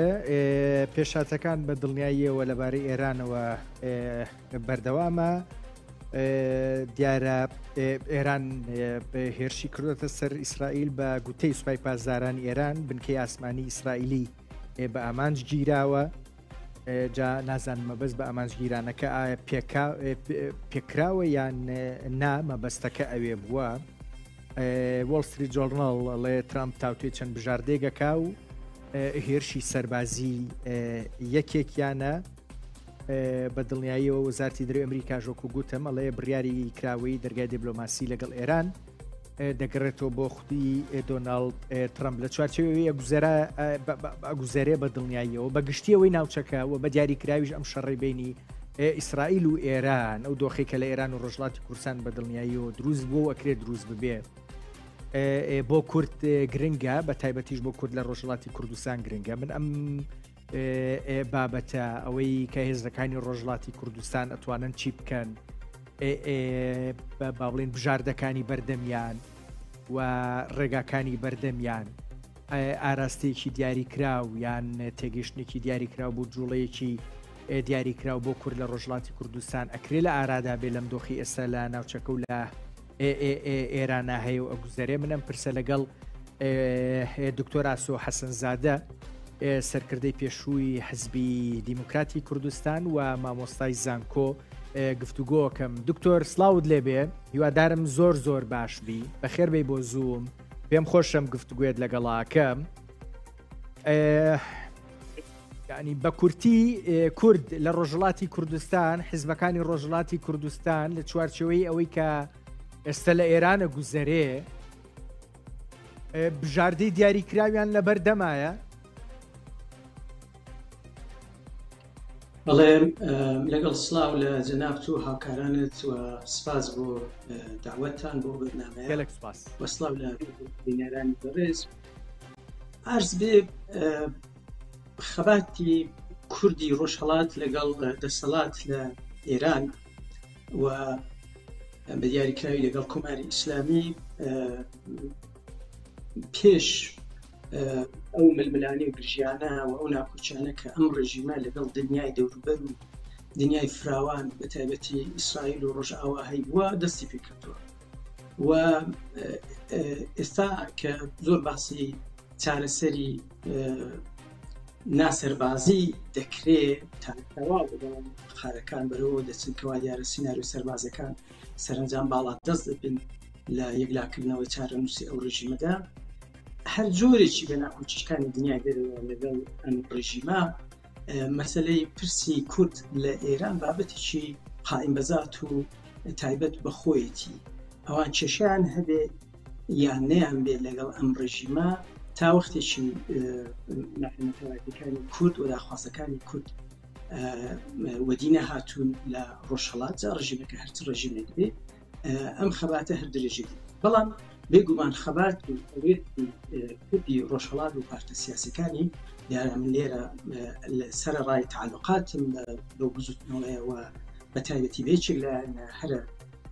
پێشاتەکان بە دڵنیاییەوە لەبارەی ئێرانەوە بەردەوامە دیارە ئێران هێرشی کردوێتە سەر ئیسرائیل بە گوتەی سوپای پاسدارانی ئێران بنکەی ئاسمانی ئیسرائیلی بە ئامانج گیراوە جا نازانم مەبەست بە ئامانجگیرانەکە ئایا پێکا پێکراوە یان نا مەبەستەکە ئەوێ بووە وۆڵ ستریت جۆرناڵ ئەڵێ ترامپ تاوتوێ چەند بژاردەیەکەکا و هێرشی سەربازی یەکێکیانە بە دڵنیاییەوە وەزارتی دەرەوەی ئەمریکاش وەکو گوتم ئەڵێ بڕیاری کراوەی دەرگای دیبلۆماسی لەگەڵ ئێران دەگەڕێتەوە بۆ خودی دۆناڵد ترەمپ لە چوارچێوەی ئەگوزەرا ئەگوزەرێ بە دڵنیاییەوە بە گشتیەوەی ناوچەکە و بە دیاریکراویش ئەم شەڕی بینی ئیسرائیل و ئێران ئەو دۆخی کە لە ئێران و ڕۆژهەڵاتی کوردستان بە دڵنیاییەوە دروست بوو و ئەکرێ دروست ببێ بۆ کورد گرنگە بە تایبەتیش بۆ کورد لە ڕۆژهەڵاتی کوردستان گرنگە من ئەم بابەتە ئەوەی کە هێزەکانی ڕۆژهەڵاتی کوردستان ئەتوانن چی بکەن با بڵێن بژاردەکانی بەردەمیان و ڕێگاکانی بەردەمیان ئاراستەیەکی دیاریکراو یان تێگەشتنێکی دیاریکراو بۆ جوڵەیەکی دیاریکراو بۆ کورد لە ڕۆژهەڵاتی کوردستان ئەکرێ لە ئارادا بێ لەم دۆخی ئێستا لە ناوچەکە و لە ئێرانە هەیە و ئەگوزەرێ من ئەم پرسە لەگەڵ دکتۆر ئاسۆ حەسەنزادە سەرکردەی پێشووی حزبی دیموکراتی کوردستان و مامۆستای زانکۆ گفتوگۆکەم دکتۆر سلااوت لێبێ هیوادارم زۆر زۆر باش بی بەخێر بی بۆ زووم پێم خۆشم گفتوگوێت لەگەڵاکەم ینی بە کورتی کورد لە ڕۆژهەڵاتی کوردستان حیزبەکانی ڕۆژهەڵاتی کوردستان لە چوارچەوەی ئەوەی کە ئێستا لە ئێرانە گوزەرێ بژاردەی دیاریکراویان لەبەر دەمایە؟ بەڵێ لەگەڵ سلااو لە جەنابت و هاوکارانت و سپاس بۆ داوەتتان بۆ بەرنامەیە گەلک سپاس و سلااو لە بینەرانی بەڕێز ئارز بێ خەباتی کوردی ڕۆژهەڵات لەگەڵ دەسەڵات لە ئێران و بە دیاریکراوی لەگەڵ کۆماری ئیسلامی پێش ئەو ململانێ و گرژیانە و ئەو ناکۆکیانە کە ئەم ڕژیمە لەگەڵ دنیای دەوروبەر و دنیای فراوان بە تایبەتی ئیسرائیل و ڕۆژئاوا هەیبووە دەستی پێکردووە و ئێستا کە زۆر باسی چارەسەری ناسەربازی دەکرێ تاوا خارەکان بەرەوە دەچن کەوا دیارە سیناریۆ سەربازەکان سەرنجام باڵا دەست دەبن لە یەکلاکردنەوەی چارەنووسی ئەو ڕژیمەدا هەر جۆرێکی بە ناکۆکیەکانی دنیای دەرەوە لەگەڵ ئەم ڕژیمە مەسلەی پرسی کورد لە ئێران بابەتێکی قائیم بەزات و تایبەت بە خۆیەتی ئەوان کێشیان هەبێ یان نەیان بێت لەگەڵ ئەم ڕژیمە تا وەختێکی نەتەوایەتەکانی کورد و داخوازەکانی کورد وەدی نەهاتوون لە ڕۆژهەڵات جا ڕژیمەکە هەرچ ڕژیمێک بێ ئەم خەباتە هەر درێژی بەڵام بێگومان خەبات و کوردی ڕۆژهەڵات و پارتە سیاسەکانی دیارە من لێرە سەر ڕای تعلقاتم بەو بزوتنەوەیەوە بە تایبەتی بێچێک لە هەرە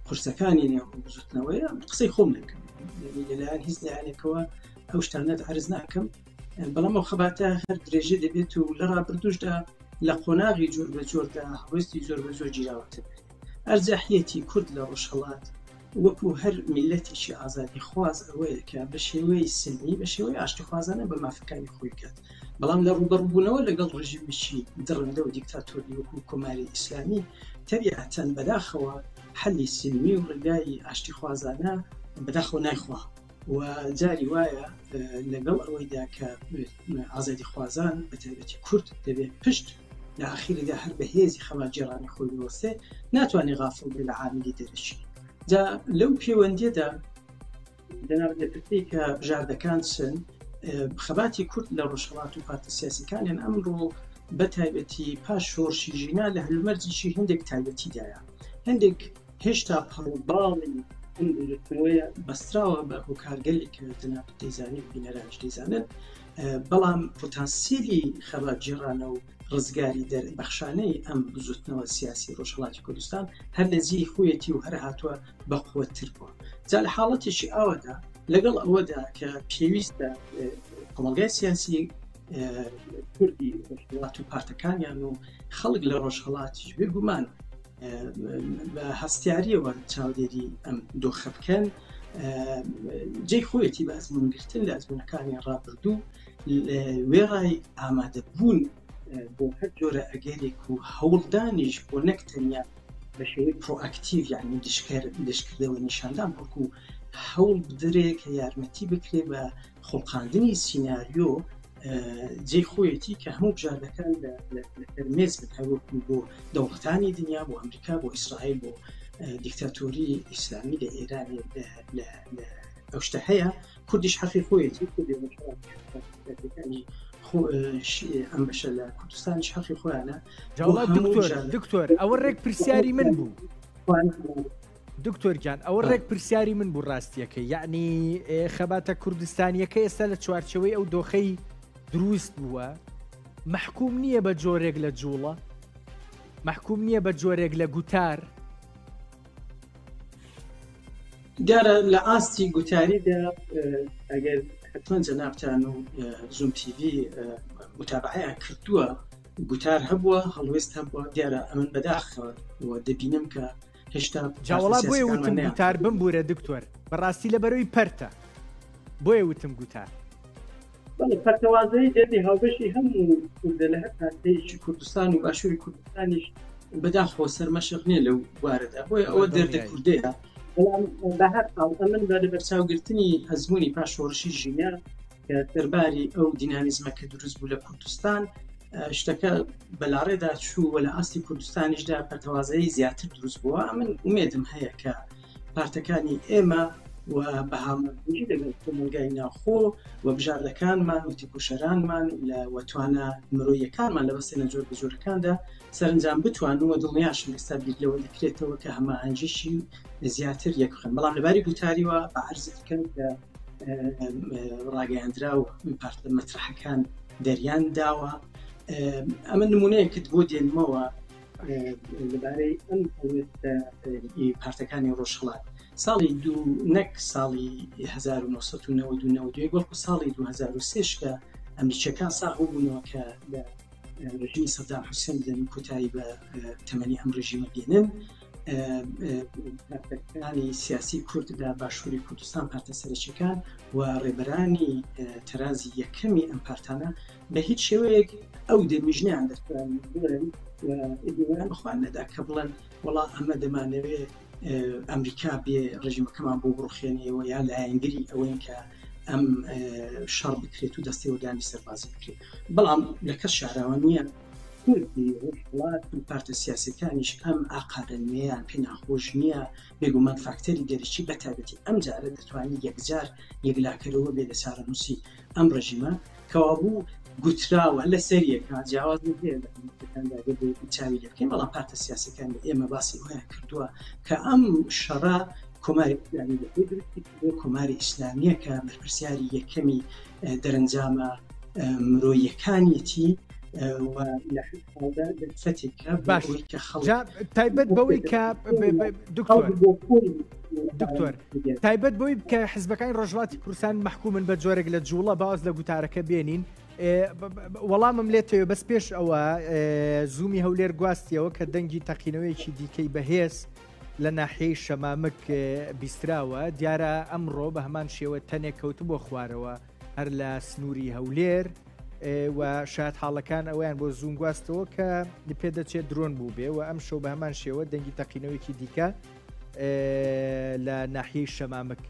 قورسەکانی نێو ئەو بزوتنەوەیە قسەی خۆم نەکەم لەلایەن هیچ لایەنێکەوە ئەو شتانەت عرز ناکەم بەڵام ئەو خەباتە هەر درێژە دەبێت و لە ڕابردوشدا لە قۆناغی جۆر بە جۆردا هەڵوێستی زۆر بە زۆر گیراوەتە ئەرجەحیەتی کورد لە ڕۆژهەڵات وەکو هەر میلەتێکی ئازادی خواز ئەوەیە کە بە شێوەی سلمی بە شێوەی ئاشتیخوازانە بە مافەکانی خۆی بکات بەڵام لە ڕووبەڕووبوونەوە لەگەڵ ڕژیمێکی دڕندە و دیکتاتۆری وەکو کۆماری ئیسلامی تەبیعەتەن بەداخەوە حەلی سلمی و ڕێگای ئاشتیخوازانە بەداخەوە نایخوا و جاری وایە لەگەڵ ئەوەیدا کە ئازادیخوازان بە تایبەتی کورد دەبێت پشت لە ئاخیریدا هەر بە هێزی خەباتگێڕانی خۆی بوەستێ ناتوانێت غافڵ بێ لە عاملی دەرەکی جا لەو پەیوەندیەدا جەنابت دەپرسی کە بژاردەکان چن خەباتی کورد لە ڕۆژهەڵات و پارتە سیاسەکانیان ئەمڕۆ بە تایبەتی پاش شۆڕشی ژینا لە هەلومەرجێکی هەندێک تایبەتیدایە هەندێک هێشتا پەڕوباڵی ئەم بزوتنەوەیە بەستراوە بە هۆکارگەلێک کە جەنابت دەیزانی و بینەرانیش دەیزانن بەڵام پۆتانسیلی خەباتگێڕانە و ڕزگاری دەربەخشانەی ئەم بزوتنەوە سیاسی ڕۆژهەڵاتی کوردستان هەر لە جێی خۆیەتی و هەر هاتووە بە قوتتر بووە جا لە حاڵەتێکی ئاوادا لەگەڵ ئەوەدا کە پێویستە کۆمەڵگای سیاسی کوردی ڕۆژهەڵات و پارتەکانیان و خەڵک لە ڕۆژهەڵاتیش بێگومان بە هەستیاریەوە چاودێری ئەم دۆخە بکەن جێی خۆیەتی بە ئەزمونگرتن لە ئەزمونەکانی ڕابردوو وێڕای ئامادەبوون بۆ هەر جۆرە ئەگەرێک و هەوڵدانیش بۆ نەک تەنیا بە شێوەی پرۆئەکتیڤ یعنی دشکەر دشکردەوە نیشاندان بەڵکو هەوڵ بدرێ کە یارمەتی بکرێ بە خوڵقاندنی سیناریۆ جێی خۆیەتی کە هەموو بژاردەکان لەسەر مێز بن هەروەکو بۆ دەوڵەتانی دنیا بۆ ئەمریکا بۆ ئیسرائیل بۆ دیکتاتۆری ئیسلامی لە ئێران ئەو شتە هەیە کوردیش حەقی خۆیەتی کوردی ڕۆژهەڵاتی ئەم بەشە لە کوردستانیش حەقی خۆیانە دکتۆر دکتۆر ئەوە ڕێک پرسیاری من بوو دکتۆر گیان ئەوە ڕێک پرسیاری من بوو ڕاستیەکەی یعنی خەباتە کوردستانیەکە ئێستا لە چوارچەوەی ئەو دۆخەی دروست بووە محکوم نییە بە جۆرێک لە جوڵە محکوم نییە بە جۆرێک لە گوتار دیارە لە ئاستی گوتاریدا ئەگەر حتمما جەنابتان و زوم تیڤی متابعیان کردووە گوتار هەبووە هەڵوێست هەبووە دیارە ئەمن بەداخەوە دەبینم کە هێشتا جاوەڵا بۆیە وتم گوتار بمبوورە دکتۆر بەڕاستی لە بەرەوەی پەرتە بۆیە وتم گوتار پەرتەوازەی دەردی هاوبەشی هەموو کوردە لە هەر پارچەیەکی کوردستان و باشووری کوردستانیش بەداخەوە سەرمەشق نییە لەو بوارەدا بۆیە ئەوە دەردە کوردەیە بەڵام بە هەر حاڵ ئەمن بە لەبەرچاوگرتنی ئەزموونی پاش شۆڕشی ژینا کە سەرباری ئەو دینامیزمە کە دروست بوو لە کوردستان شتەکە بەلاڕێدا چوو و لە ئاستی کوردستانیشدا پەرتەوازەیی زیاتر دروست بووە من ئومێدم هەیە کە پارتەکانی ئێمە و بە هاومەرجی لەگەڵ کۆمەڵگای ناوخۆ و بژاردەکانمان و تێکۆشەرانمان لە وەتوانە مرۆیەکانمان لە بەستێنە جۆر بە جۆرەکاندا سەرنجام بتوان و دڵنیاشم ئێستا بیر لەوە دەکرێتەوە کە هەماهەنگیشی زیاتر یەک بخەن بەڵام لەباری گوتاریوە بە عەرزت بکەم کە ڕاگەیاندرا و پارتە مەترحەکان دەریان داوە ئەمە نمونەیەکت بۆ دێنمەوە لەبارەی ئەم هەڵوێستە پارتەکانی ڕۆژهەڵات ساڵی دوو نەک ساڵی 1990 بەڵکو ساڵی 2003 کە ئەمریکیەکان ساغ بوونەوە کە لە ڕژیمی سەدام حوسێن بدەن و کۆتایی بە تەمەنی ئەم ڕژیمە بێنن پارتەکانی سیاسی کورد لە باشووری کوردستان پارتە سەرەکیەکان و ڕێبەرانی تەرازی یەکەمی ئەم پارتانە بە هیچ شێوەیەک ئەو دەمیژنیان دەتوانن بڵێن ئیدیان بخوان نەدا کە بڵێن وڵا ئەمە دەمانەوێ ئەمریکا بێ ڕژیمەکەمان بۆ بڕوخێنەوە یا لایەنگری ئەوەین کە ئەم شەڕ بکرێت و دەستێوەردانی سەربازی بکرێت بەڵام لە کەس شاراوە نییە کوردی ڕۆژهەڵات و پارتە سیاسەکانیش ئەم ئاقارە نوێیان پێ ناخۆش نییە بێگومان فاکتەری دەرەکی بە تایبەتی ئەم جارە دەتوانێت یەکجار یەکلاکەرەوە بێ لە چارەنووسی ئەم ڕژیمە کەوابوو گوتراوە لە سەریەکە جیاواز هەیە لە هەمووکاندا دەبێت چاوی لێ بکەین بەڵام پارتە سیاسەکان لە ئێمە باسی ئەویان کردووە کە ئەم شەڕە کۆماری ئیسلامی لە خۆی دروستی کردووە کۆماری ئیسلامیە کە بەرپرسیاری یەکەمی دەرەنجامە مرۆیەکانیەتی و لە حاڵدا دەرفەتێکە باش کە خەڵک تایبەت بەوەی کە دکتۆر دکتۆر تایبەت بۆی کە حزبەکانی ڕۆژهەڵاتی کوردستان مەحکومن بە جۆرێک لە جوڵە باز لە گوتارەکە بێنین وەڵامم لێتەوە بەس پێش ئەوە زوومی هەولێر گواستیەوە کە دەنگی تەقینەوەیەکی دیکەی بەهێز لە ناحیەی شەمامک بیستراوە دیارە ئەمڕۆ بە هەمان شێوە تەنێک کەوتبووە خوارەوە هەر لە سنووری هەولێر و شاید حاڵەکان ئەویان بۆ زووم گواستەوە کە پێدەچێت درۆن بوو بێ و ئەم شەو بە هەمان شێوە دەنگی تەقینەوەیەکی دیکە لە ناحیەی شەمامک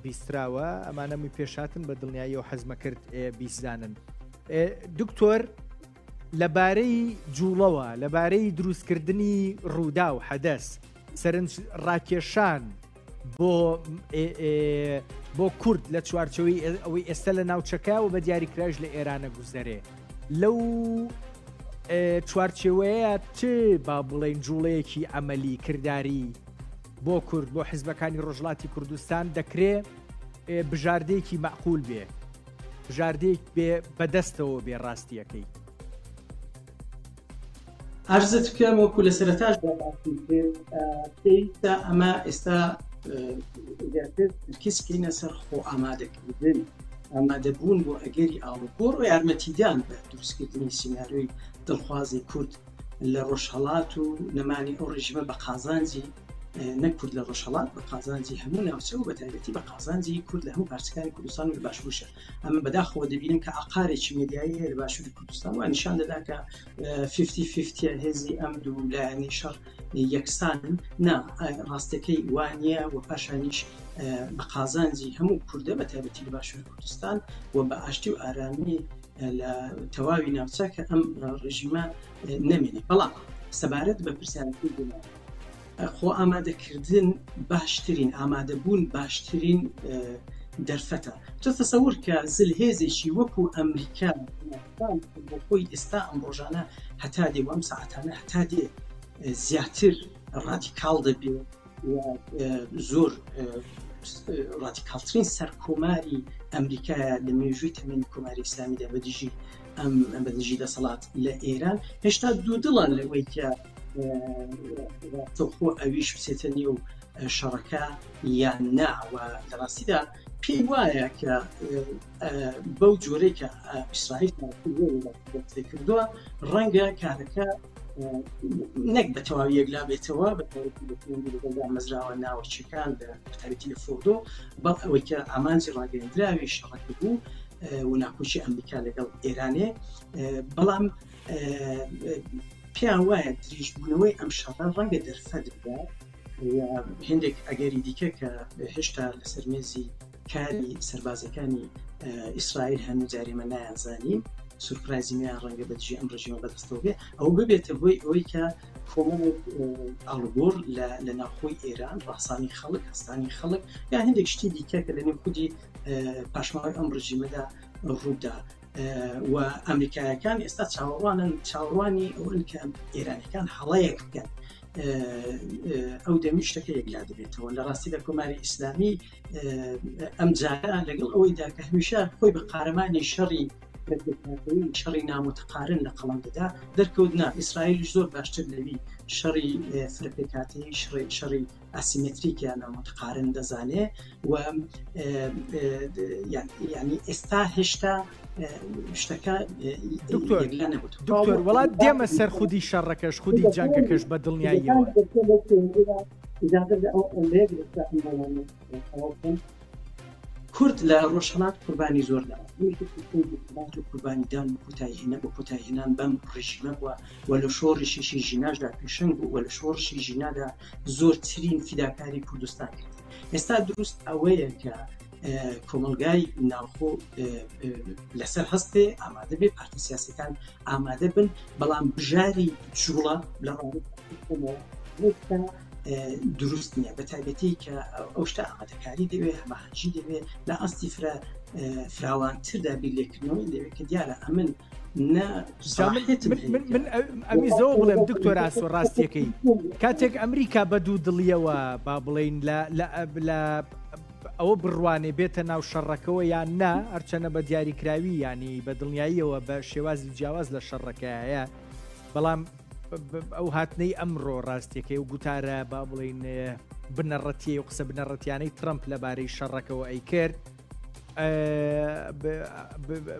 بیستراوە ئەمانەمی پێشاتن بە دڵنیایی و حەزمە کرد بیزانن دکتۆر لەبارەی جوڵەوە لەبارەی دروستکردنی ڕوودا و حەدەس سەرنج ڕاکێشان بۆ بۆ کورد لە چوارچەوەی ئەوەی ئێستا لە ناوچەکە و بە دیاریکراش لە ئێرانە گوزەرێ لەو چوارچێوەیە چ با بڵێن جوڵەیەکی ئەمەلی کرداری بۆ کورد بۆ حزبەکانی ڕۆژهەڵاتی کوردستان دەکرێ بژاردەیەکی مەعقول بێ بژاردەیەک بێ بەدەستەوە بێ ڕاستیەکەی. عەرزت بکەم وەکو لە سەرەتاشدا باسم کرد پێویستە ئەمە ئێستا زیاتر تەرکیز بکەینە سەر خۆ ئامادەکردن. ئامادەبوون بۆ ئەگەری ئاڵوگۆڕ و یارمەتیدان بە دروستکردنی سیناریۆی دڵخوازی کورد لە ڕۆژهەڵات و نەمانی ئەو ڕژیمە بە قازانجی نەک کورد لە ڕۆژهەڵات بە قازانجی هەموو ناوچە و بە تایبەتی بە قازانجی کورد لە هەموو پارچەکانی کوردستان و لە باشوورشە ئەمە بەداخەوە دەبینم کە عقارێکی مێدیایی هەیە لە باشووری کوردستان و نیشان دەدا کە 50 هێزی ئەم دوو لایەنەی شەڕ یەکسانن نا ڕاستەکەی وانە و پاشانیش بە قازانجی هەموو کوردە بە تایبەتی لە باشووری کوردستان و بە ئاشتی و ئارامی لە تەواوی ناوچە کە ئەم ڕژیمە نەمێنێ بەڵام سەبارەت بە پرسیارەکەی خۆ ئامادەکردن باشترین ئامادەبوون باشترین دەرفەتە تۆ تەسەور کە زلهێزێکی وەکو ئەمریکا بۆ خۆی ئێستا ئەم ڕۆژانە هەتا دێ و ئەم ساعتانە هەتا دێ زیاتر ڕادیکاڵ دەبێ زۆر ڕادیکاڵترین سەرکۆماری ئەمریکایە لە مێژووی تەمەنی کۆماری ئیسلامیدا بە دژی ئەم بە دژی دەسەڵات لە ئێران هێشتا دوودڵە لەوەی کە ڕاستەوخۆ ئەویش بچێتە نێو شەڕەکە یان نا و لە ڕاستیدا پێی وایە کە بەو جۆرەی کە ئیسرائیل کردووە ڕەنگە کارەکە نەک بە تەواوی یەکلا بێتەوە بە تایبەتی لە پەیوەندی لەگەڵ دامەزراوە ناوەکیەکان بە تایبەتی لە فۆردۆ بەڵ ئەوەی کە ئامانجی ڕاگەیەندراوی شەڕەکە بوو و ناکۆکی ئەمریکا لەگەڵ ئێرانێ بەڵام پێیان وایە دریژبوونەوەی ئەم شەڕە ڕەنگە دەرفەت بدات هێندێک ئەگەری دیکە کە هێشتا لەسەر مێزی کاری سەربازەکانی ئیسرائیل هەن و جارێمە نایانزانین سورپرایزی نوێیان ڕەنگە بە دژی ئەم ڕژیمە بەدەستەوە بێ ئەو ببێتە هۆی ئەوەی کە کۆمەڵێک ئاڵوگۆڕ لە ناوخۆی ئێران ڕاسانی خەڵک هەستانی خەڵک یا هەندێک شتی دیکە کە لە نێو خودی پاشماوەی ئەم ڕژیمەدا ڕوودا و ئەمریکایەکان ئێستا چاوەڕوانن چاوەڕوانی ئەوەن کە ئێرانەکان هەڵەیەک بکەن ئەو دەمی شتەکە یەکلا دەبێتەوە لە ڕاستیدا کۆماری ئیسلامی ئەم جارە لەگەڵ ئەوەیدا کە هەمیشە خۆی بە قارەمانی شەڕی شەڕی نامتقارن لە قەڵم دەدا دەرکەوت نا ئیسرائیل زۆر باشتر لەوی شەڕی فرەپێکاتی شڕی شەڕی ئاسیمتریک یان نامتقارن دەزانێ و ینی ئێستا هێشتا شتەکە دکتۆر دکتۆر وڵات دێمە سەر خودی شەڕەکەش خودی جەنگەکەش بە دڵنیاییەوە. کورد لە ڕۆژهەڵات قوربانی زۆر داوە و قوربانیدان و کۆتاییهێنان بۆ کۆتاییهێنان بەم ڕژیمە بووە و لە شۆڕشیشی ژیناشدا پێشەنگ بوو و لە شۆڕشی ژینادا زۆرترین فیداکاری کوردستان کرد ئێستا دروست ئەوەیە کە کۆمەلگای ناوخۆ لەسەر هەستێ ئامادە بێ پارتە سیاسەکان ئامادە بن بەڵام بژاری جوڵە لە دروست نییە بە تایبەتی کە ئەو شتە ئامادەکاری دەوێ هەماهەنگی دەوێ لە ئاستی فرە فراوانتردا بیر لێکردنەوەی دەوێت کە دیارە ئەمن من ئەمی زۆ بڵێم دکتۆر ئاسۆ ڕاستیەکەی کاتێک ئەمریکا بە دوو دڵیەوە با بڵین لە ئەوە بڕوانێ بێتە ناو شەڕەکەوە یان نا هەرچەنە بە دیاریکراوی ینی بە دڵنیاییەوە بە شێوازی جیاواز لە شەڕەکەیە بەڵام ئەو هاتنەی ئەمڕۆ ڕاستیەکەی و گوتارە با بڵین بنەڕەتیە و قسە بنەڕەتیانەی ترەمپ لەبارەی شەڕەکەوە ئەیکرد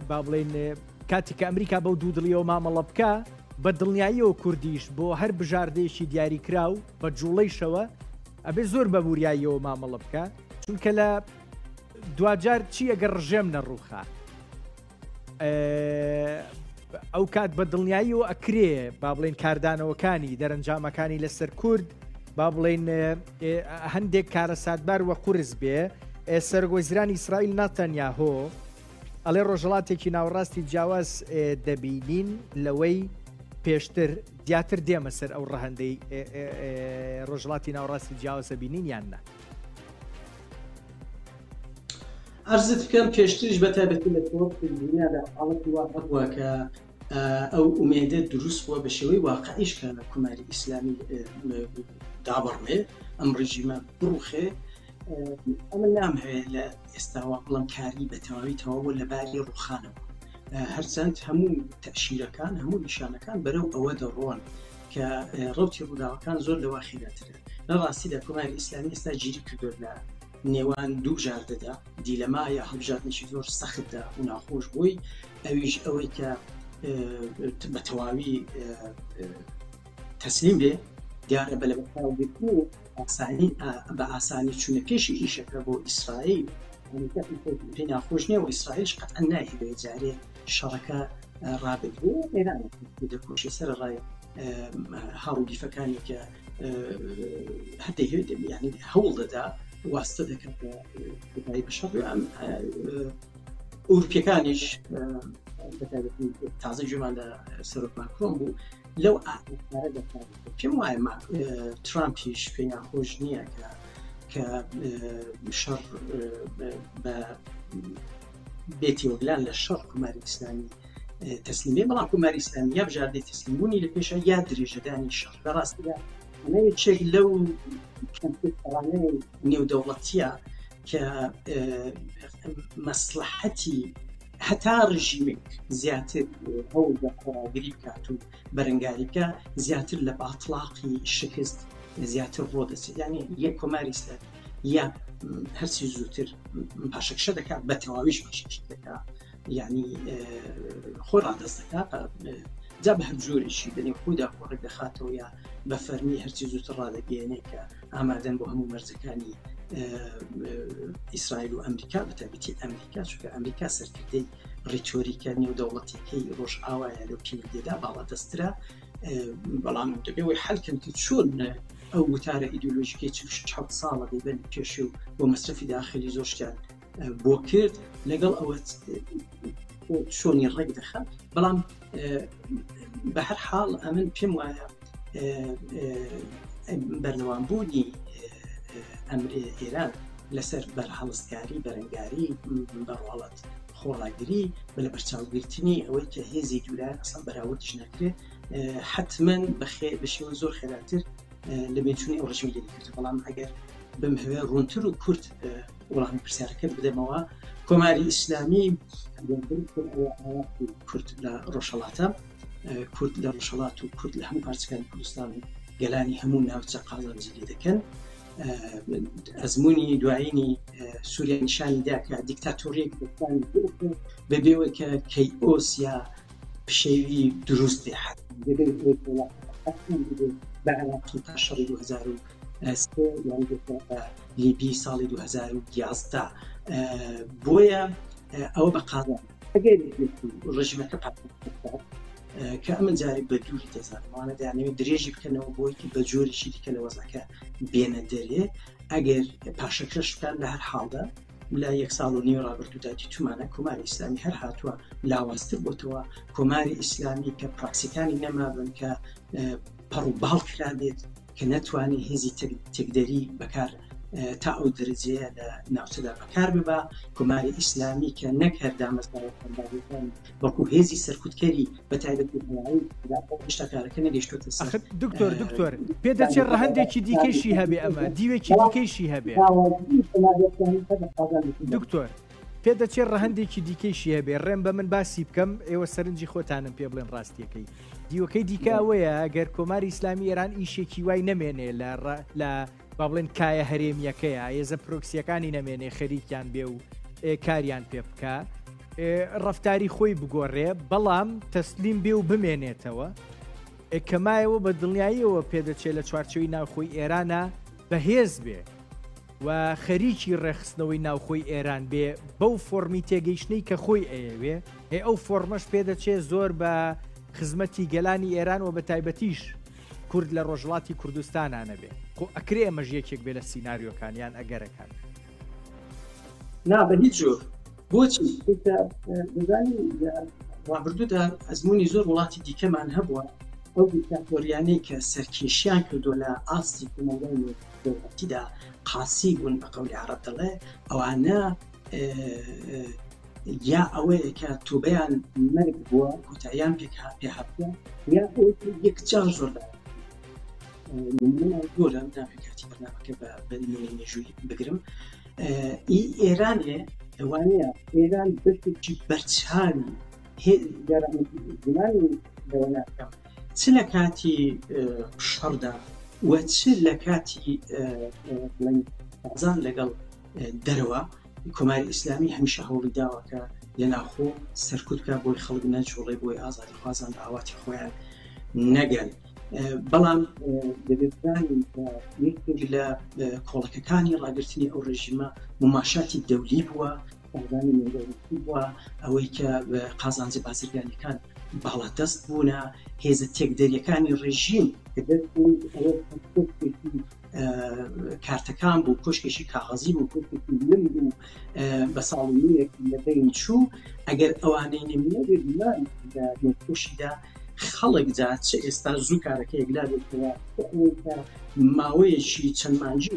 با بڵین کاتێک کە ئەمریکا بەو دوودڵیەوە مامەڵە بکە بە دڵنیاییەوە کوردیش بۆ هەر بژاردەیەکی دیاریکراو بە جوڵەیشەوە ئەبێ زۆر بە وریاییەوە مامەڵە بکە چونکە لە دواجار چی ئەگەر ڕژێم نەڕوخا ئەو کات بە دڵنیاییەوە ئەکرێ با بڵێن کاردانەوەکانی دەرەنجامەکانی لەسەر کورد با بڵێن هەندێک کارەساتبار وە قورس بێ سەرۆک وەزیرانی ئیسرائیل ناتەنیاهۆ ئەڵێ ڕۆژهەڵاتێکی ناوەڕاستی جیاواز دەبینین لەوەی پێشتر زیاتر دێمە سەر ئەو ڕەهەندەی ڕۆژهەڵاتی ناوەڕاستی جیاوازە بینین یان نا. عەرزت بکەم پێشتریش بە تایبەتی لە تۆپی دنیادا حاڵەتی وا هەبووە کە ئەو ئومێدە دروست بووە بە شێوەی واقعیش کە کوماری ئیسلامی دابڕمێ ئەم ڕژیمە بڕوخێ ئەمە نامهەوێت لە ئێستاوە بڵم کاری بە تەواوی تەواوە لە باری ڕوخانەوە هەرچەند هەموو تەشیرەکان هەموو نیشانەکان بەرەو ئەوە دەڕۆن کە ڕوتی ڕووداوەکان زۆر لەوە خێراترە لە ڕاستیدا کۆماری ئیسلامی ئێستا گیری کردووە لە. نێوان دوو بژاردەدا، دیلەما یا هەڵبژاردنێکی زۆر سەختدا و ناخۆش بۆی، ئەویش ئەوەی کە بە تەواوی تەسلیم بێ، دیارە بە لەبەرچاوگرتنی ئاسانی بە ئاسانی چوونە پێشی ئیشەکە بۆ ئیسرائیل ئەمریکا پێی ناخۆش نییە و ئیسرائیلش قەتعەن نایهەوێ جارێ شەڕەکە ڕابگرێ. ئێران دەکۆشێ سەرەڕای هاڕوگیفەکانی کە هەر دەیهەوێت یعنی هەوڵ دەدا واستە دەکات کۆتایی بە شەڕ ئەم ئەوروپیەکانیش بەتایبەتی تازە گوێمان لە سەرۆک ماکرۆن بوو لەو ئاکارە دەکات. پێم وایە ترامپیش پێی ناخۆش نییە کە کە شەڕ بە بێتیوەگلان لە شەڕ کۆماری ئیسلامی تەسلیم بێ، بەڵام کۆماری ئیسلامی یا بژاردەی تەسلیمبوونی لە پێشە یا درێژەدانی شەڕ. لە ڕاستیدا ئەمە یەکێک لەو کەمپێکانەی نێودەوڵەتیە کە مەسلحەتی هەتا ڕژیمێک زیاتر هەوڵ بە خۆڕاگری بکات و بەرەنگاری بکە زیاتر لە باتڵاقی شکست زیاتر ڕۆ دەچێت. یعنی یەک کۆماری ئیسلامی یا هەرچی زووتر پاشەکشە دەکات، بە تەواویش پاشەکشە دەکات، یعنی خۆ ڕادەست دەکات، جا بە هەر جۆرێکی بەنێو خۆیدا خۆ ڕێک دەخاتەوە یا بە فەرمی هەرچی زووتر ڕادەگەیەنێ کە ئامادەن بۆ هەموو مەرجەکانی ئیسرائیل و ئەمریکا، بەتایبەتی ئەمریکا، چونکە ئەمریکا سەرکردەی ڕیتۆریکە نێودەوڵەتیەکەی ڕۆژئاوایە لەو پەیوەندیەدا باڵادەسترە. بەڵام دەبێ وەی حەلکەن کە چۆن ئەو وتارە ئیدۆلۆژیکەی 46 ساڵە دەیبەن پێشێ و بۆ مەسرەفی داخلی زۆر شتیان بۆ کرد، لەگەڵ ئەوە چۆنی ڕێک دەخات. بەڵام بە هەر حاڵ ئەمن پێم وایە بەردەوامبوونی ئەمرێ ئێران لەسەر بەرهەڵستکاری بەرەنگاری بەڕواڵەت خۆڕاگری بە لە بەرچاوگرتنی ئەوەی کە هێزی دوولایەن ئەسڵ بەراوردیش ناکرێت، حتمما بە شێوەی زۆر خێراتر لە بێچوونی ئەو ڕژیمی لێ دەکرێت. بەڵام ئەگەر بمهەوێ ڕوونتر و کورت وەڵامی پرسیارەکەت بدەمەوە، کۆماری ئیسلامی کورد لە ڕۆژهەڵاتە، کورد لە ڕۆژهەڵات و کورد لە هەموو پارچەکانی کوردستان و گەلانی هەموو ناوچە قازانجی لێ دەکەن. ئەزمموی دوایینی سووریا نیشانی دا کە دیکتاتۆریەک بەبێەوەی کە کەیئۆس یا پشێوی دروست بێ بە عێراقی تا شەڕی 2003 یان لیبی ساڵی 2011. بۆیە ئەوە بە قازان ئەگەر ڕژیمەکە کە ئەمن جارێک بە دووری دەزانم وانە دەیانەوێت درێژی بکەنەوە بۆی بە جۆرێکی دیکە لە وەزعەکە بێنە دەرێ. ئەگەر پاشەکشەش بکات لە هەر حاڵدا لە یەک ساڵ و نیو ڕابردوودا دیتومانە کۆماری ئیسلامی هەر هاتووە لاوازتر بۆتەوە. کۆماری ئیسلامی کە پراکسیەکانی نەمابن، کە پەڕ و باڵ کرابێت، کە نەتوانێت هێزی تێکدەری بەکار تا ئەو دەرەجەیە لە ناوچەدا بەکار ببا. کۆماری ئیسلامی کە نەک هەر دامەزراوە سەربازیەکانی بەڵکو هێزی سەرکوتکەری بە تایبەتی هەوایی هێشتا کارەکە نەگەیشتۆتە سەر. ئەخر دکتۆر دکتۆر پێدەچێت ڕەهەندێکی دیکەیشی هەبێ، ئەمە دیوێکی دیکەیشی هەبێ. دکتۆر پێدەچێت ڕەهەندێکی دیکەیشی هەبێ، ڕێم بە من باسی بکەم، ئێوە سەرنجی خۆتانم پێ بڵێن ڕاستیەکەی. دیوەکەی دیکە ئەوەیە گەر کۆماری ئیسلامی ئێران ئیشێکی وای نەمێنێ لە لە با بڵێن کایە هەرێمیەکەیە هێزە پرۆکسیەکانی نەمێنێ خەریکیان بێ و کاریان پێ بکە ڕفتاری خۆی بگۆڕێ بەڵام تەسلیم بێ و بمێنێتەوە کەمایەوە بە دڵنیاییەوە پێدەچێت لە چوارچەوەی ناوخۆی ئێرانە بەهێز بێ و خەریکی ڕێکخستنەوەی ناوخۆی ئێران بێ بەو فۆڕمی تێگەیشتنەی کە خۆی ئەیەوێ، ئێ ئەو فۆڕمەش پێدەچێ زۆر بە خزمەتی گەلانی ئێران و بە تایبەتیش کورد لە ڕۆژهەڵاتی کوردستانا نەبێ. خۆ ئەکرێ ئەمەش یەکێک بێ لە سیناریۆکان یان ئەگەرەکان. نا بە هیچ جۆر. بۆچی؟ چونکە دەزانی لە ڕابردوودا ئەزموونی زۆر وڵاتی دیکەمان هەبووە، ئەو دیکتاتۆریانەی کە سەرکێشیان کردووە لە ئاستی کۆمەڵگای دەوڵەتیدا قاسی بوون بە قەولی عەڕەب دەڵێ ئەوانە یا ئەوەیە کە تۆبەیان مەرگ بووە کۆتاییان پێک پێ هاتووە یا ئەوەی کە یەکجار زۆر نمونەمان زۆرە نابێ کاتی بەرنامەکە بە بە نمونەی مێژووی بگرم ئی ئێرانێ وانەیە ئێران بەشێکی بەرچاوی گومانی لەوە ناکەم چ لە کاتی شەڕدا و چ لە کاتی بڵێن بازان لەگەڵ. دەرەوە کۆماری ئیسلامی هەمیشە هەوڵی داوە کە لە ناوخۆ سەرکوت بکە بۆی خەڵک نەجوڵێ بۆی ئازادیخوازان بە ئاواتی خۆیان نەگەن بەڵام دەبێت بزانین کە یەکێک لە کۆڵەکەکانی ڕاگرتنی ئەو ڕێژیمە مماشاتی دەولی بووە سازانی نێودەوڵەتی بووە ئەوەی کە قازانجە بازرگانیەکان باڵادەست بوونە هێزە تێکدەریەکانی ڕێژیم کە دەست کارتەکان بوو کۆشکێکی کاغەزی بوو کۆشکێکی لم بوو بە ساڵ نوێک لە بین چوو ئەگەر ئەوانەی نمینە بێگومان لە نێوخۆشیدا خەڵک جا چ ئێستا زوو کارەکە یەکلا بێتەوە کە ماوەیەکی چەند مانگی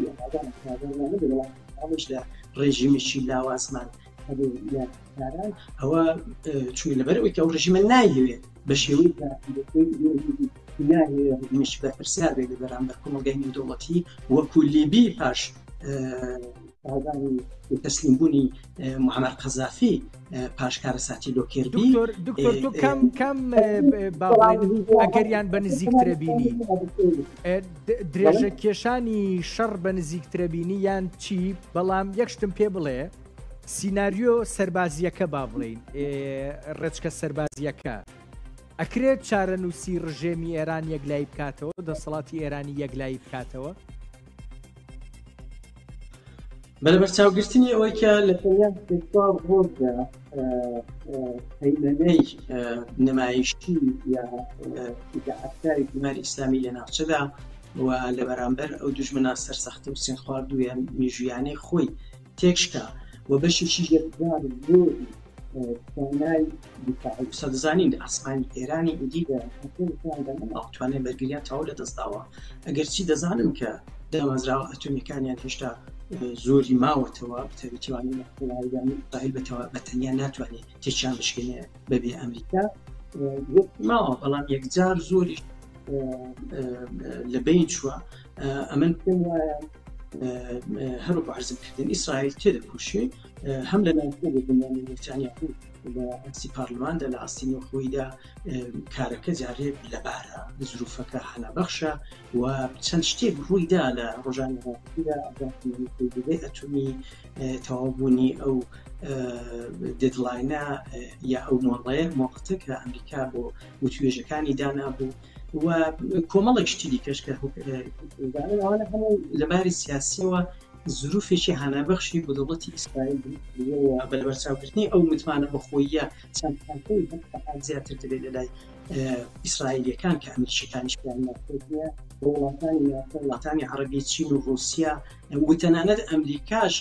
بەڵام لە ڕێژیمێکی لاوازمان هەبێ لە تاران ئەوە چون لەبەر ئەوەی کە ئەو ڕژیمە نایەوێت بە شێوەی نایەوێت ڕژیمێکی بەرپرسیار بێت لە بەرامبەر کۆمەڵگای نێودەوڵەتی وەکو لیبی پاش تەسلیم بوونی معمر قەزافی پاش کارەساتی لۆکێربی دکتۆر دکتۆر تۆ کەم کەم ئەگەریان بە نزیکترە بینی درێژە کێشانی شەڕ بە نزیکترە بینی یان چی بەڵام یەک شتم پێ بڵێ سیناریۆ سەربازییەکە با بڵێین ڕێچکە سەربازییەکە ئەکرێت چارەنووسی ڕژێمی ئێران یەکلایی بکاتەوە دەسەڵاتی ئێرانی یەکلایی بکاتەوە؟ بە لەبەرچاوگرتنی ئەوەی کە لە تەنیا چوار ڕۆژدا هەیمەنەی نمایشی یا ئیدعاکاری کۆماری ئیسلامی لە ناوچەدا و لە بەرامبەر ئەو دوژمنە سەرسەختە و سوێندخواردوویە مێژوویانەی خۆی تێکشکا و بەشێکی یەکجار زۆری توانای دیفاعی وسا دەزانین لە ئاسمانی ئێرانی ئیدی لە کۆنترۆڵیاندا نەماوە توانای بەرگریان تەواو لەدەستداوە ئەگەرچی دەزانن کە دامەزراوە ئەتۆمیەکانیان هێشتا زۆری ماوەتەوە بەتایبەتیوانی ئیسرائیل بە تەنیا ناتوانێت تێکیان بشکێنێ بەبێ ئەمریکا ماوە بەڵام یەکجار زۆریش لە بین چووە ئەمن پێم وایە هەروەکو عەرزم کردن ئیسرائیل تێدەکۆشێ هەم لە ناوخۆ بۆ بنیامی نێتانیاهو لە ئاستی پارلماندا لە ئاستی نێوخۆیدا کارەکە جارێ لەبارە زروفەکە هەنابەخشە و چەند شتێک ڕوویدا لە ڕۆژانی ڕابردوودا ئەتۆمی تەواوبوونی ئەو دێدلاینە یا ئەو مۆڵەیە مۆڵەتە کە ئەمریکا بۆ وتوێژەکانی دانابوو و کۆمەڵێک شتی دیکەش کە ئەوانە هەموو لە باری سیاسیەوە زروفێکی هانابەخشی بۆ دەوڵەتی ئیسرائیل بە لەبەرچاوگرتنی ئەو متمانە بەخۆییە چەند کاتەی هەر سەعات زیاتر دەبێت لە لای ئیسرائیلیەکان کە ئەمریکیەکانیش پێیان ناخۆش نییە وڵاتانی ناوچە وڵاتانی عەرەبی چین و ڕوسیا و تەنانەت ئەمریکاش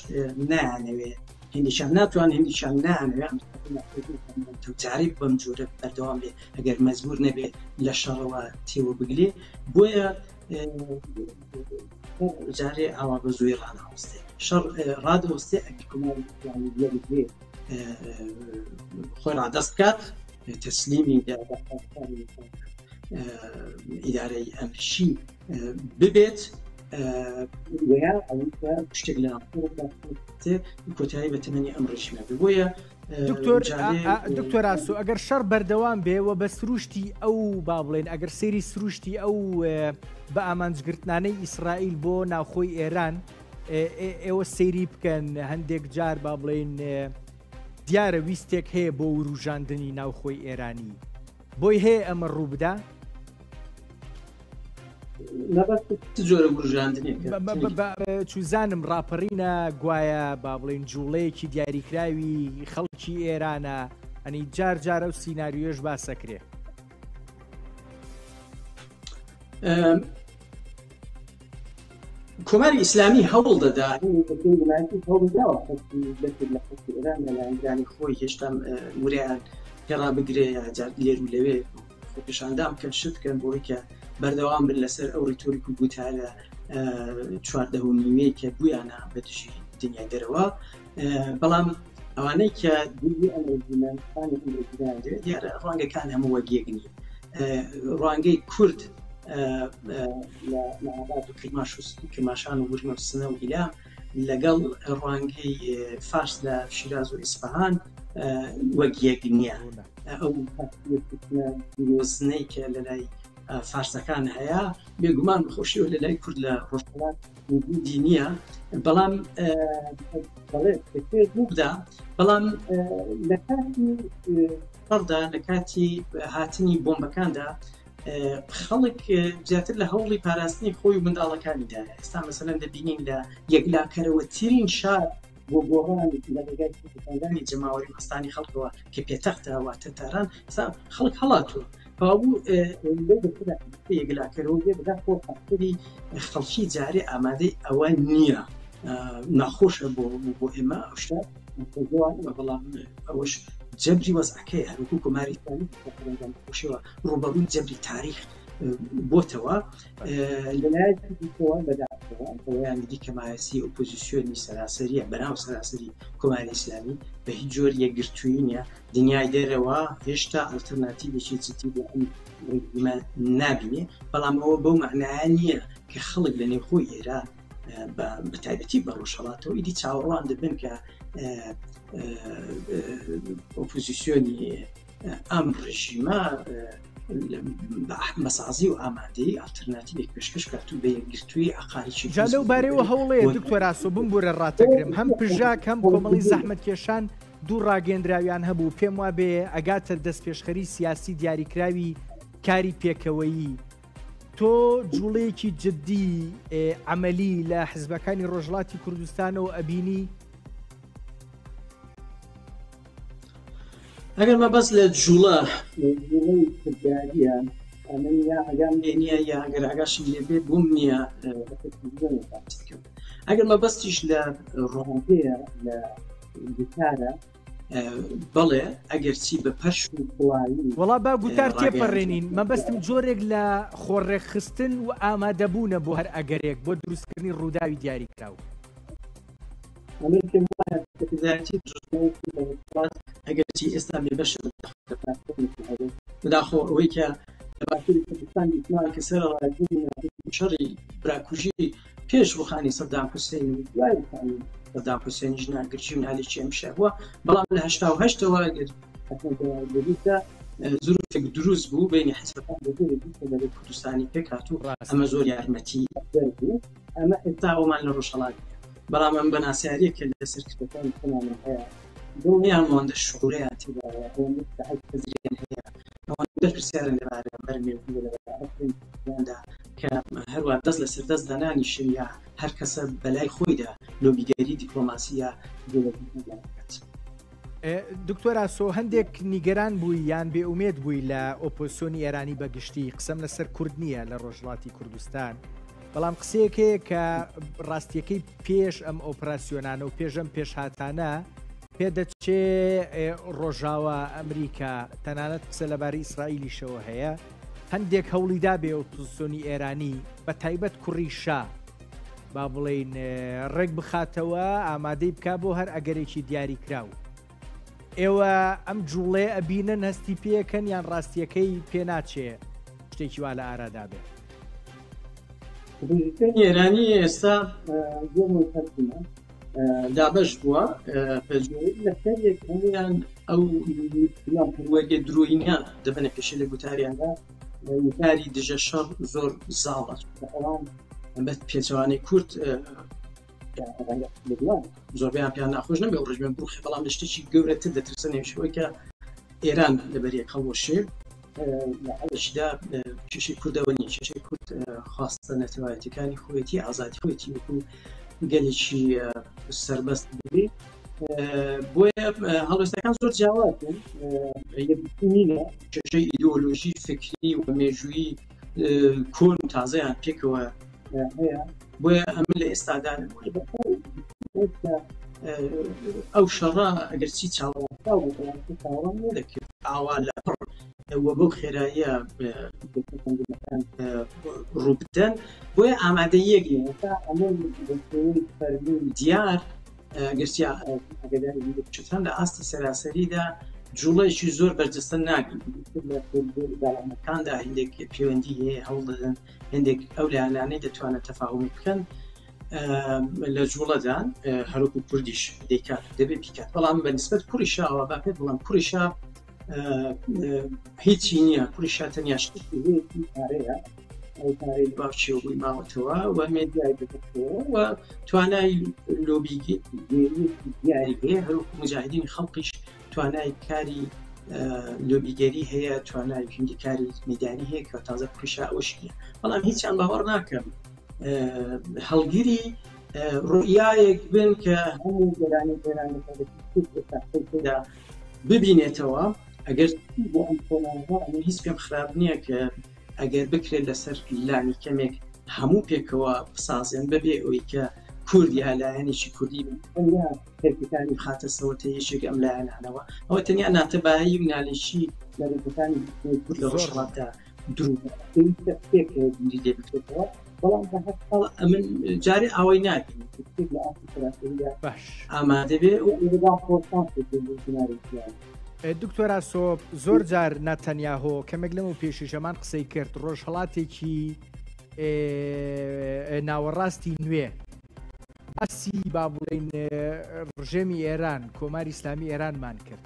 نایانەوێ هەندێکیان ناتوان هەندێکیان نایانەوێ جارێک بەم جۆرە بەردەوام بێ ئەگەر مەجبور نەبێ لە شەڕەوە تێوە بگلێ بۆیە جارێ ئاوا بە زووی ڕاناوەستێ شەڕ ڕادەوەستێ ئەگەر کۆماری ئیسلامی بیەوێ خۆی ڕادەست بکات تەسلیمی ئیدارەی ئەمریکی ببێت ویا ئەوەی کە شتێک لە کۆتایی بە تەمەنی ئەم ڕژیمە بێ بۆیە دکتۆر دکتۆر ئاسۆ ئەگەر شەڕ بەردەوام بێ و بە سروشتی ئەو با بڵێن ئەگەر سەیری سروشتی ئەو بە ئامانجگرتنانەی ئیسرائیل بۆ ناوخۆی ئێران ئێوە سەیری بکەن هەندێک جار با بڵێن دیارە ویستێک هەیە بۆ وروژاندنی ناوخۆی ئێرانی بۆی هەیە ئەمە ڕووبدا؟ جۆرە وروژاندنێک چوزانم ڕاپەڕینە گوایە با بڵین جوڵەیەکی دیاریکراوی خەڵکی ئێرانە ئەنی جار جارە و سینناریۆش باسەکرێ کۆماری ئیسلامی هەوڵ دەدا هەوڵداوە لە خەڵکی ئێران لە لایەنگرانی خۆی هێشتا وریان پێڕابگرێ یا جار لێر و لەوێ خۆپیشاندان بکەن شت بکەن بۆی کە بەردەوام بن لەسەر ئەو ڕیتۆریک و گوتارە چواردە و نیوەی کە بوویانە بە دژی دنیای دەرەوە بەڵام ئەوانەی کە دووری ئەم ڕژیمە خانی ئەم ڕژیمەیان دەوێت دیارە ڕوانگەکان هەموو وەک یەک نین ڕوانگەی کورد لە مەهاباد و کرماش و کرماشان و ورمە و سنە و ئیلام لەگەڵ ڕوانگەی فارس لە شیراز و ئیسفەهان وەک یەک نییە ئەو درۆزنەی کە لە لای فارسەکان هەیە بێگومان بەخۆشیەوە لە لای کورد لە ڕۆژهەڵات وجودی نییە بەڵام بەڵێ دەکرێت ڕووبدا بەڵام لە کاتی شەڕدا لە کاتی هاتنی بۆمبەکاندا خەڵک زیاتر لە هەوڵی پاراستنی خۆی و منداڵەکانیدایە ئێستا مەسەلەن دەبینین لە یەکلاکەرەوەترین شار بۆ گۆڕان لە ڕێگای خۆپیشاندانی جەماوەری و هەستانی خەڵکەوە کە پێتەختە واتە تاران ئێستا خەڵک هەڵاتووە کەوابوو لەو بەشەدا یەکلاکەرەوە بێ بەداخەوە فاکتەری خەڵکی جارێ ئامادەی ئەوە نییە ناخۆشە بۆ بۆ ئێمە ئەو شتە بەڵام ئەوەش جەبری وەزعەکەی هەروکو کۆماری ئیسلامی خۆشەوە ڕوبەڕووی جەبری تاریخ بۆتەوە لەلایەکی دیکەوە بەداخەوە ئەوەیان دیکە مایەسی ئۆپۆزیسیۆنی سەراسەریە بەناو سەراسەری کۆماری ئیسلامی بە هیچ جۆر یەکگرتوویی نییە دنیای دەرەوە هێشتا ئەلتەرناتیڤێکی جدی بۆ ئەم ڕژیمە نابینێ بەڵام ئەوە بەو مەعنایە نییە کە خەڵک لە نێوخۆی ئێران بە تایبەتی بە ڕۆژهەڵاتەوە ئیدی چاوەڕوان دەبن کە ئۆپۆزیسیۆنی ئەم ڕژیمە بە سازی و ئامادەی ئەلتەرناتیڤێک پێشکەش کات و بە یەکگرتووی عەقاریی جا لەو بارەیەوە هەوڵەیە دکتۆر ئاسۆ بمبورە ڕاتەگرم هەم پژاک هەم کۆمەڵی زەحمەتکێشان دوو ڕاگەندراویان هەبوو پێم وابێ ئەگاتە دەستپێشخەری سیاسی دیاریکراوی کاری پێکەوەیی تۆ جوڵەیەکی جدی عەمەلی لە حزبەکانی ڕۆژهەڵاتی کوردستانەوە ئەبینی؟ ئەگەر مەبەست لە جوڵە جوڵەی کرداریە ئەمن یا ئاگام لێ نییە یا ئەگەر ئاگاشم لێ بێ بووم نییە ئەگەر مەبەستیش لە ڕۆڵەیە لە گوتارە بەڵێ ئەگەرچی بە پەرش و بڵاوی وەڵا با گوتار تێپەڕێنین مەبەستم جۆرێک لە خۆڕێکخستن و ئامادەبوونە بۆ هەر ئەگەرێک بۆ دروستکردنی ڕووداوی دیاریکراو. ئەمن پێم وایە سەرکردایەتی بزوتنەوەی لە ڕۆژهەڵات ئەگەرچی ئێستا بێبەشە لە بەداخۆ ئەوەی کە لە باکووری کوردستان دیتمان کە سەرەڕای بوونی شەڕی براکوژی پێش ڕوخانی سەدام حوسێن و دوای ڕوخانی سەدام حوسێنیش ناگرژی و نالێکی ئەم شەڕ بووە بەڵام لە 88ەوە ئەگەر زروفێک دروست بوو بینی حزبەکان بە جۆرێک بوو کە بەرەی کوردستانی پێکهات و ئەمە زۆر یارمەتی بوو ئەمە ئێستا ئەومان لە ڕۆژهەڵات نییە بەڵام ئەم بەناسیاریە کە لە سەرکردەکانی خۆمانە هەیە دڵنیام ئەوەندە شعوریان تێدایە ئەوەندە سەعی هزریان هەیە ئەوەندە پرسیارن لەبارەی مێژوو لەبارەی کە هەروە دەست لەسەر دەست دانانیشن یا هەر کەسە بەلای خۆیدا لۆبیگەری دیپلۆماسی یا بکات. دکتۆر ئاسۆ هەندێک نیگەران بووی یان بێ ئومێد بووی لە ئۆپۆزسیۆنی ئێرانی بە گشتی قسەم لەسەر کورد نییە لە ڕۆژهەڵاتی کوردستان بەڵام قسەیەک هەیە کە ڕاستیەکەی پێش ئەم ئۆپراسسیۆنانە و پێش ئەم پێشهاتانە پێدەچێ ڕۆژاوا ئەمریکا تەنانەت قسە لەبارەی ئیسرائیلیشەوە هەیە هەندێک هەوڵی دابێ ئۆپۆزسیۆنی ئێرانی بە تایبەت کوڕی شا با بڵێین ڕێک بخاتەوە ئامادەی بک بۆ هەر ئەگەرێکی دیاریکراو ئێوە ئەم جوڵێ ئەبینن هەستی پێکەن یان ڕاستیەکەی پێ ناچێ شتێکی وا لە ئارادا بێ ئێرانی ئێستا دابەش بووە بە جۆرێک لەسەر یەک هەموویان ئەو پەروەردە درۆینە دەبنە پێشێ لە گوتاریاندا وتاری دژە شەڕ زۆر زاڵە ئەوان بە پێچەوانەی کورد زۆربیان پێیان ناخۆش نەبێ و ڕژێم بڕوخێ بەڵام لە شتێکی گەورەتر دەترسن ئەویش ئەوەی کە ئێران لەبەریەک هەڵوەشێ لە حاڵێکدا کێشەی کوردەوە نییە کێشەی کورد خواستە نەتەوایەتەکانی خۆیەتی ئازادی خۆیەتی وەکو گەلێکی سربەست بێ بۆیە هەڵوێستەکان زۆر جیاوازن یەکگرتوو کێشەی ئیدۆلۆژی فکری و مێژوویی کۆن و تازەیان پێکەوە هەیە بۆیە ئەمن لە ئێستادا ئەو شەڕە ئەگەرچی چاوەڕوانکراو بوو بەڵام چاوەڕوان نەدەکرد ئاوا لە پڕ و بەو خێراییە ڕووبدەن بۆیە ئامادەیەک نییە تا ئەمە فەرمی دیار گەرچی ئاگاداری هەندێک لە ئاستی سەراسەریدا جوڵەیەکی زۆر بەرجەستە نابین لە لایەنەکاندا هەندێک پەیوەندی هەیە هەوڵ دەدەن هەندێک ئەو لایەنانەی دەتوانن تەفاهمی بکەن لە جوڵەدان هەروکو کوردیش دەیکات دەبێت بیکات بەڵام بە نسبەت کوڕی شاوە با پێت بڵم کوڕی شا. هیچی نییە کوڕی شا تەنیا شتێکی هەیە پارەیە ئەو پارەی باوکیەوە بووی ماوەتەوە و مێدیای بەدەستەوە و توانای لۆبیگەری دیاری هەیە هەروەکو مجاهدینی خەڵقیش توانای کاری لۆبیگەری هەیە توانای هیندی کاری میدانی هەیە کە تازە کوڕی شا ئەوەشی نییە بەڵام هیچیان باوەڕ ناکەم هەڵگری ڕوئیایەک بن کە هەموو گەلانی ئێران لە ببینێتەوە ئەگەر بۆ ئەم قۆناغە ئەمە هیچ پێم خراپ نییە کە ئەگەر بکرێت لەسەر لانی کەمێک هەموو پێکەوە بسازێن بەبێ ئەوەی کە کورد یا لایەنێکی کوردی تەنیا هێرکەکانی بخاتە سەوەتە یەکێک ئەم لایەنانەوە ئەوە تەنیا ناتەبایی و نالێکی لە ڕێگەکانی کورد لە ڕۆژهەڵاتدا دروست پێویستە پێکەوە بیری لێ بکرێتەوە بەڵام بە هەر حاڵ ئەمن جارێ ئاوای نابینم کە شتێک لە ئاستی سەراسەریدا باش ئامادە بێ و ئێرەدا خۆشان بێت بۆ کنارێکیان. دکتۆر ئاسۆ زۆر جار ناتەنیاهۆ کەمێک لەمەو پێشیش هەمان قسەی کرد ڕۆژهەڵاتێکی ناوەڕاستی نوێ باسی با بڵێین ڕژێمی ئێران کۆماری ئیسلامی ئێرانمان کرد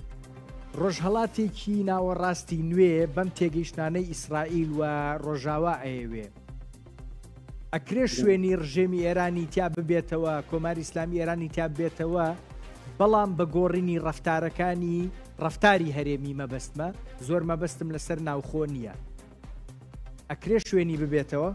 ڕۆژهەڵاتێکی ناوەڕاستی نوێ بەم تێگەیشتانەی ئیسرائیل و ڕۆژاوا ئەیەوێ ئەکرێ شوێنی ڕژێمی ئێرانی تیا ببێتەوە کۆماری ئیسلامی ئێرانی تیا بێتەوە بەڵام بە گۆڕینی ڕەفتارەکانی ڕەفتاری هەرێمی مەبەستمە زۆر مەبەستم لەسەر ناوخۆ نییە ئەکرێ شوێنی ببێتەوە؟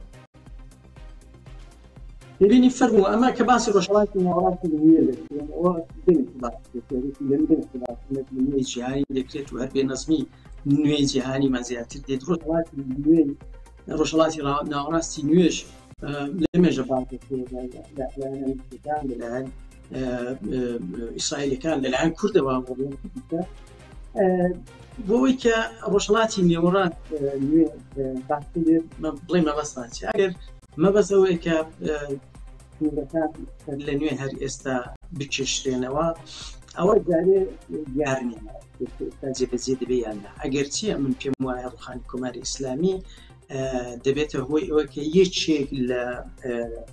دەبینی فەرموو ئەمە کە باسی ڕۆژهەڵاتی ناوەڕاستی نوێ دەکرێت ئەوە دەمێکی باس دەکرێت دەمێکی باس نوێی جیهانی دەکرێت و هەر بێنەزمی نوێی جیهانیمان زیاتر دێت ڕۆژهەڵاتی نوێ ڕۆژهەڵاتی ناوەڕاستی نوێش لە مێژە باس دەکرێت لەلایەن ئەمریکیەکان لەلایەن ئیسرائیلەکان لەلایەن کوردەوە بۆ ئەوەی کە ڕۆژهەڵاتی نێوەڕاست نوێ بڵێ مەبەستان چی ئەگەر مەبەست ئەوەیە کە سنوورەکان لە نوێ هەر ئێستا بکێشرێنەوە ئەوە جارێ دیار نییە ئێستا جێبەجێ دەبێ یان نا ئەگەر چییە من پێم وایە ڕوخانی کۆماری ئیسلامی دەبێتە هۆی ئەوە کە یەکێک لە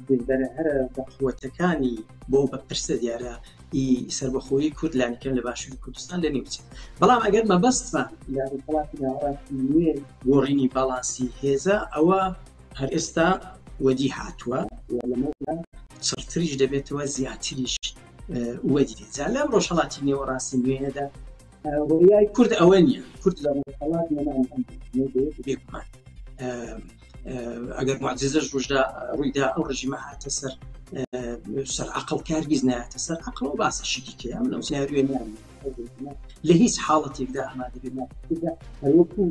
دلبەرە هەرە بەقوەتەکانی بۆ بە پرسە دیارە ئی سەربەخۆیی کورد لانیکەم لە باشووری کوردستان لە نێو بچێت بەڵام ئەگەر مەبەستمان لە ڕۆژهەڵاتی ناوەڕاستی نوێ گۆڕینی باڵانسی هێزە ئەوە هەر ئێستا وەدی هاتووە و لەمەودا چڕتریش دەبێتەوە زیاتریش وەدی دێت جا لەم ڕۆژهەڵاتی نێوەڕاستی نوێیەدا ڕۆیای کورد ئەوە نییە کورد لە ڕۆژهەڵات نەمان بێگومان ئەگەر معجزەش ڕژدا ڕوویدا ئەو ڕژیمە هاتە سەر سەر عقل کارگیز ناتە سەر عقل و باسە شتی کێ ئەم لەو سناریۆ لە هیچ حاڵەتێکدا ئامادە بێت هەروەکو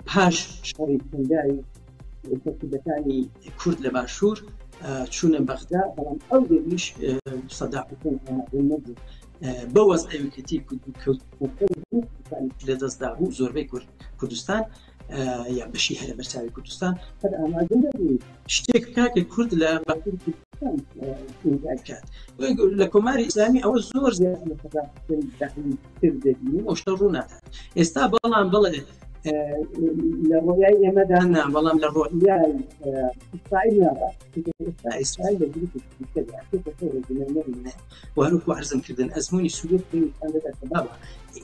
پاش شەڕی کەنداوی سەرکردەکانی کورد لە باشوور چوونە بەغدا بەڵام ئەو دەمیش سەدام حوسێن ئامادە نەبوو بە وەزعی کەتی کەوت لە دەستدا بوو زۆربەی کورد کوردستان یا بەشی هەرە بەرچاوی کوردستان هەر ئامادە نەبوو شتێک بکات کە کورد لە باکووری کوردستان بکات لە کۆماری ئیسلامی ئەوە زۆر زیاد لە سەدام حوسێن تر دەبینیم ئەو شتە ڕوو نادات ئێستا بەڵام بڵێ لە ڕۆیای ئێمەدا نا بەڵام لە ڕۆیای ئیسرائیل نابات ئیسرائیل لە گروپێکی دیکەدا و هەروەکو عەرزم کردن ئەزمموی سووریە پێویستان دەدات کە بابا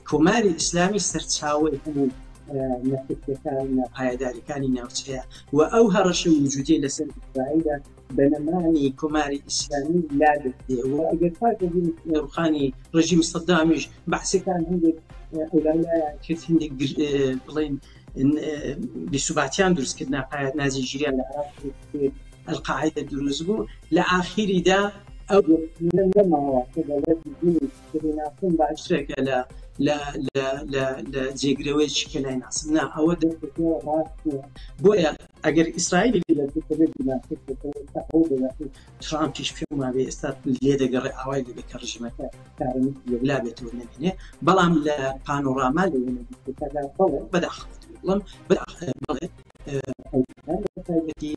کۆماری ئیسلامی سەرچاوەی هەموو نەترسیەکان ناپایەداریەکانی ناوچەیە و ئەو هەڕەشە وجودیە لەسەر ئیسرائیلە بە نەمانی کۆماری ئیسلامی لا دەکرێ و ئەگەر پاش ڕوخانی ڕژیمی سەدامیش بەعسەکان هەندێک ئەولایان کرد هەندێک بڵێن بیسوباتیان دروست کرد ناپایەت نازی ژیریان لە عێراق القاعدە دروست بوو لە ئاخیریدا ئەو نەماوە کە دەڵێت ناسم باشترێکە لە لە لە لە لە جێگرەوەیەکی کە نای ناسم نا ئەوە دەستەکەی ڕاست نییە بۆیە ئەگەر ئیسرائیلی لە ترامپیش پێم وابێ ئێستا لێ دەگەڕێ ئاوای لێ کە ڕژیمەکە کارمی یەکلا بێتەوە نەمێنێ بەڵام لە پانۆراما لە وێنەگرتەکەدا بەڵێ بەداخەوە بڵم بەڵێ تایبەتی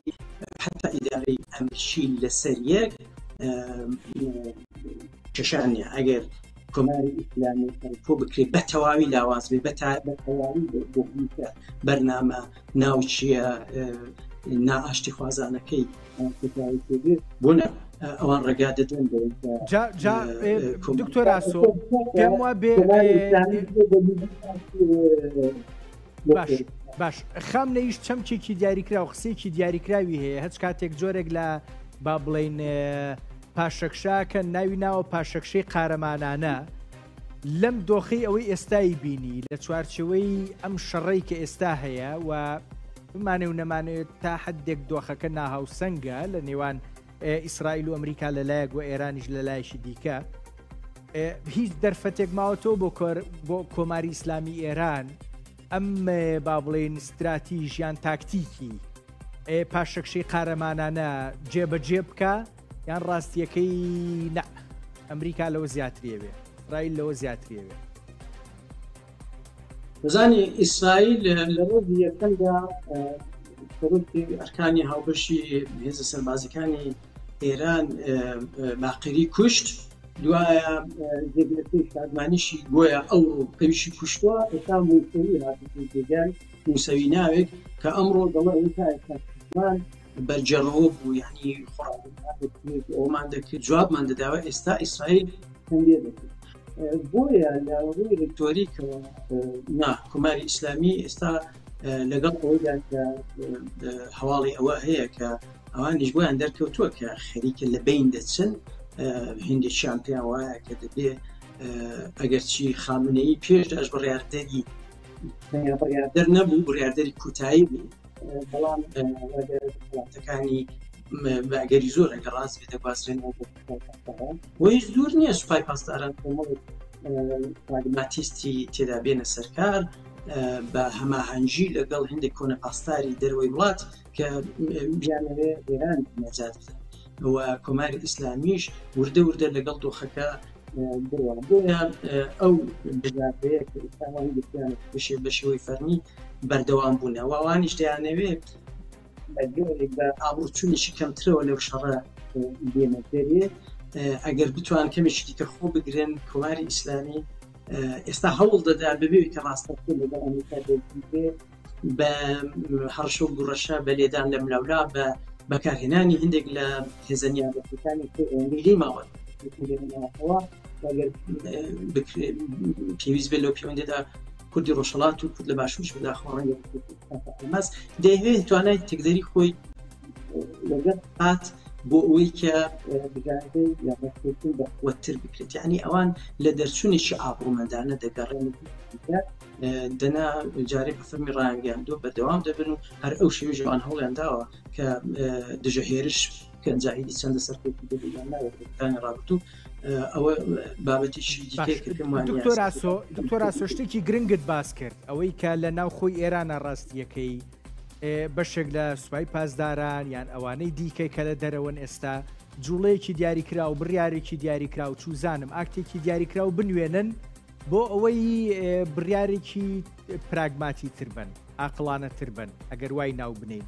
حتا ئیدارەی ئەمریکی لەسەر یەک کێشان نیە ئەگەر کۆماری ئیسلامی کۆ بکرێت بە تەواوی لاواز بێ بە تەواوی بۆ بەرنامە ناوچیە نائاشتی خوازانەکەی بۆ نە. ئەوان ڕێگا دەدەن جا جا دکتۆر ئاسۆ پێم وا بێ باش باش خامنەیش چەمکێکی دیاریکراو قسەیەکی دیاریکراوی هەیە هەچ کاتێک جۆرێک لە با بڵین پاشەکشاکە ناوی ناوە پاشەکشەی قارەمانانە لەم دۆخەی ئەوەی ئێستای بینی لە چوارچێوەی ئەم شەڕەی کە ئێستا هەیە و بمانێ و نەمانەوێت تا حدێک دۆخەکە ناهاوسەنگە لە نێوان ئیسرائیل و ئەمریکا لەلایەک و ئێرانیش لەلایەکی دیکە هیچ دەرفەتێک ماوەتەوە بۆ بۆ کۆماری ئیسلامی ئێران ئەم با بڵێن ستراتیژ یان تاکتیکی پاشەکشەی قارەمانانە جێبەجێ بکە یان ڕاستیەکەی نا ئەمریکا لەوە زیاتریەوێ ئیسرائیل لەوە زیاتریەوێ. دەزانی ئیسرائیل لە ڕۆژی یەکەمدا سەرۆکی ئەرکانی هاوبەشی هێزە سەربازەکانی ئێران باقری کوشت دوایە جێگرەکەی شادمانیشی گۆیا ئەو ئەویشی کوشتووە ئێستا موسەوی هاتووە جێگای موسەوی ناوێک کە ئەمڕۆ دەڵێ ئەوەی تا ئێستا کوشتمان بەرجەڕەوە بوو یعنی ئەومان دەکرد جوابمان دەداوە ئێستا ئیسرائیل لێ دەکرد بۆیە لە ڕووی ڕیتۆریکەوە نا کۆماری ئیسلامی ئێستا لەگەڵ ئەوەیدا کە هەواڵی ئەوە هەیە کە ئەوانیش بۆیان دەرکەوتووە کە خەریکە لە بین دەچن هندێکیان پێیان وایە کە دەبێ ئەگەرچی خامنەیی پێش داش بڕیاردەری بڕیاردەر نەبوو بڕیاردەری کوتایی بوو بەڵام وڵاتەکانی بە ئەگەری زۆر ئەگەر ڕاست بێت دەگوازرێنەوە بۆ سوپای پاسداران و هیچ دوور نییە سوپای پاسداران کۆمەڵێک پراگماتیستی تێدا بێنە سەرکار بە هەماهەنگی لەگەڵ هەندێک کۆنە پاسداری دەرەوەی وڵات کە بیانەوێ ئێران نەجات بدەن و کۆماری ئیسلامیش وردە وردە لەگەڵ دۆخەکە بڕوا بۆیە ئەو بژاردەیە کە ئێستا ئەوان گرتیانە بشێ بە شێوەی فەرمی بەردەوام بوونە و ئەوانیش دەیانەوێت بە جۆرێک بە ئابڕوچوونێکی کەمترەوە لەو شەڕە بێنە دەرێ ئەگەر بتوان کەمێکی دیکە خۆ بگرن کۆماری ئیسلامی ئێستا هەوڵ دەدا بەبێ کە ڕاستەوخۆ لەگەڵ ئەمریکا دەرگیر بە هەڕەشە و گوڕەشە بە لێدان لە ملاولا بە بەکارهێنانی هەندێک لە هێزە نیابەتیەکانی خۆی ئەوەندەی لێی ماوە ئەگەر پێویست بێت لەو پەیوەندیدا کوردی ڕۆژهەڵات و کورد لە باشوورش بەداخەوە ڕەنگە ئەلماس دەیەوێت توانای تێکدەری خۆی لەگەڵ هات بۆ ئەوەی کە بژاردەی یا ڕێککەوتن بە قوتتر بکرێت یعنی ئەوان لە دەرچوونێکی ئابڕومەندانە دەگەڕێن دەنا جارێ بە فەرمی ڕایانگەیاندووە بەردەوام دەبن و هەر ئەو شێوەی ئەوان هەوڵیان داوە کە دژە هێرش بکەن جا ئیدی چەندە سەرکەوتوو دەبێت یان نا لە ڕابردوو ئەوە بابەتێکی دیکەیە کە پێم وانییە دکتۆر ئاسۆ دکتۆر ئاسۆ شتێکی گرنگت باس کرد ئەوەی کە لە ناو خۆی ئێرانە ڕاستیەکەی بەشێک لە سوپای پاسداران یان ئەوانەی دیکەی کە لە دەرەوەن ئێستا جوڵەیەکی دیاریکراو بڕیارێکی دیاریکراو چوزانم ئاکتێکی دیاریکراو بنوێنن بۆ ئەوەی بڕیارێکی پراگماتی تر بن ئاقڵانە تر بن ئەگەر وای ناو بنین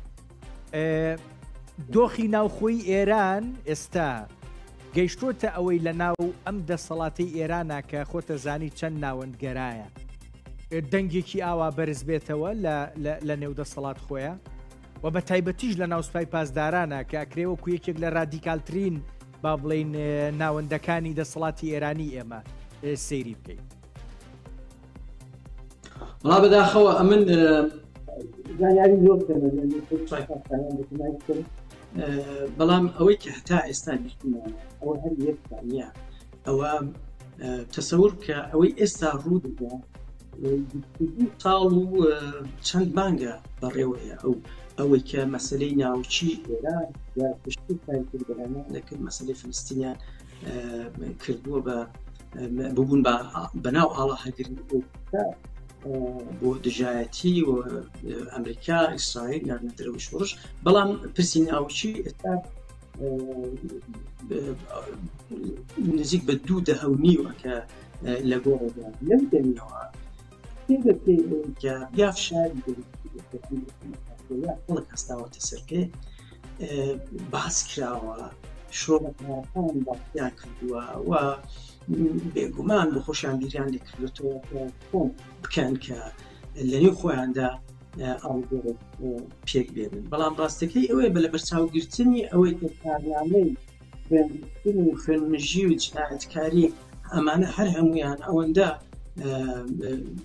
دۆخی ناوخۆی ئێران ئێستا گەیشتۆتە ئەوەی لە ناو ئەم دەسەڵاتی ئێرانە کە خۆتە زانی چەند ناوەندگەرایە دەنگێکی ئاوا بەرز بێتەوە لە نێو دەسەڵات خۆیان و بە تایبەتیش لە ناو سوپای پاسدارانە کە ئەکرێ وەکو یەکێک لە رادیکالترین با بڵێین ناوەندەکانی دەسەڵاتی ئێرانی ئێمە سەیری بکەین. وڵا بەداخەوە ئەمن زانیاری زۆر بەڵام ئەوەی کە هەتا ئێستا ئەوە هەر یەک نییە ئەوە تەسەور کە ئەوەی ئێستا ڕوو دەدا ساڵ و چەند مانگە بەڕێوەیە ئەو ئەوەی کە مەسلەی ناوچی ئێران یا پشتی دەکرد مەسلەی فلستینیان کردووە بە ببوون بە بەناو ئاڵا هەگری بۆ دژایەتی و ئەمریکا ئیسرائیل یان دەرەوەی شۆڕش بەڵام پرسی ناوچی ئێستا نزیک بە دوو دەهە و نیوە کە لە گۆڕدا لەم دەمیەوە کە یا فشاری یا خەڵک هەستاوەتە سەر پێ باس کراوە شۆڕەکان باسیان کردووە و بێگومان بە خۆشیان بیریان لێکردێتەوە خۆم بکەن کە لەنێو خۆیاندا ئاڵوگۆڕ پێک بێنن بەڵام ڕاستەکەی ئەوەیە بە لەبەرچاوگرتنی ئەوەی کە کارنامەی خوێنڕشتن و خوێنمژی و جینایەتکاری ئەمانە هەر هەمویان ئەوەندە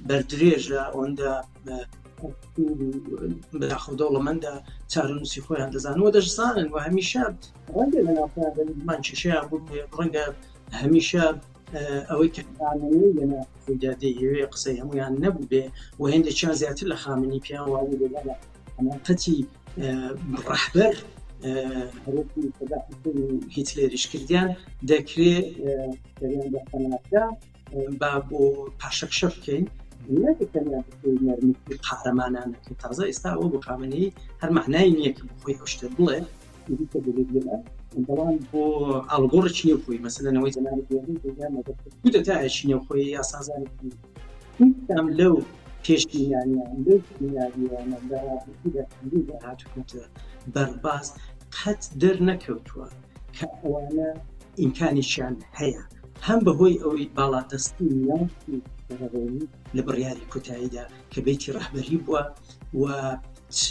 بەردرێژە ئەوەندە بەداخەوە دەوڵەمەندە چارەنووسی خۆیان دەزانن و دەشزانن و هەمیشە ڕەنگە لە ناوخۆیان بە کێشەیان بوو ڕەنگە هەمیشە ئەوەی کە خامنەیی لە ناو خۆیدا دەیهەوێ قسەی هەمویان نەبوو بێ و هێندێکیان زیاتر لە خامنی پێیان وابوو بێ بەڵام حەقیقەتی ڕەهبەر هەروەکو سەدام حوسێن و هیتلێریش کردیان دەکرێ سەریان بە قەناعەتدا با بۆ پاشەکشە بکەین نەک تەنیا بەپێی نەرمکی قارەمانانە کە تازە ئێستا ئەوە بۆ خامنەیی هەر مەعنای نییە کە بخۆی ئەو شتە بڵێ دیکە دەبێت لێرە بەڵام بۆ ئاڵوگۆڕێکی نێوخۆی مەسەلەن ئەوەی جەنابت وێنەی دەیدا مەگەر کودەتایەکی نێوخۆیی یا سازانێکی هیچ کام لەو پێشبینانیان لەو سیناریۆیانە لە ڕابردوودا چەندین جار هاتوونەتە بەرباس قەت دەرنەکەوتووە کە ئەوانە ئیمکانێکیان هەیە هەم بەهۆی ئەوەی باڵادەستی ناوکی ڕەوانی لە بڕیاری کۆتاییدا کە بەیتی ڕەهبەری بووە و چ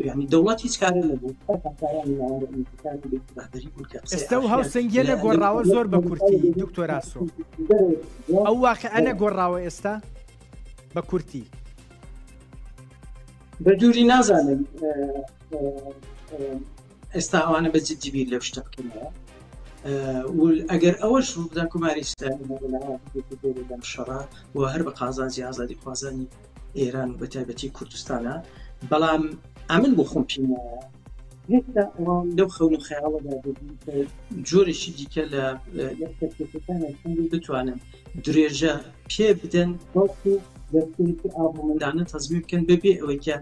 یعنی دەوڵەت هیچ کارە نەبوو پاسدارانی ناوەندە ئەمریکیەکان و بەیتی ڕەهبەری بوون کە قسەی ئێستا و ئاخریان هاوسەنگیە لە لە نەگۆڕاوە زۆر بە کورتی دکتۆر ئاسۆ ئەو واقعە نەگۆڕاوە ئێستا بە کورتی. بە دووری نازانم ئێستا ئەوانە بە جدی بیر لەو شتە بکەنەوە ئەگەر ئەوەش ڕووبدا کۆماری ئیسلامی لەم شەڕە و هەر بە قازانجی ئازادی خوازانی ئێران و بە تایبەتی کوردستانە بەڵام ئەمن بۆ خۆم پێم وایە هێشتا ئەوان لەو خەون و خەیاڵەدا دەژین کە جۆرێکی دیکە لە لە بتوانن درێژە پێ بدەن بەڵکو دەستێکی ئابڕومەندانە تەزمین بکەن بەبێ ئەوەی کە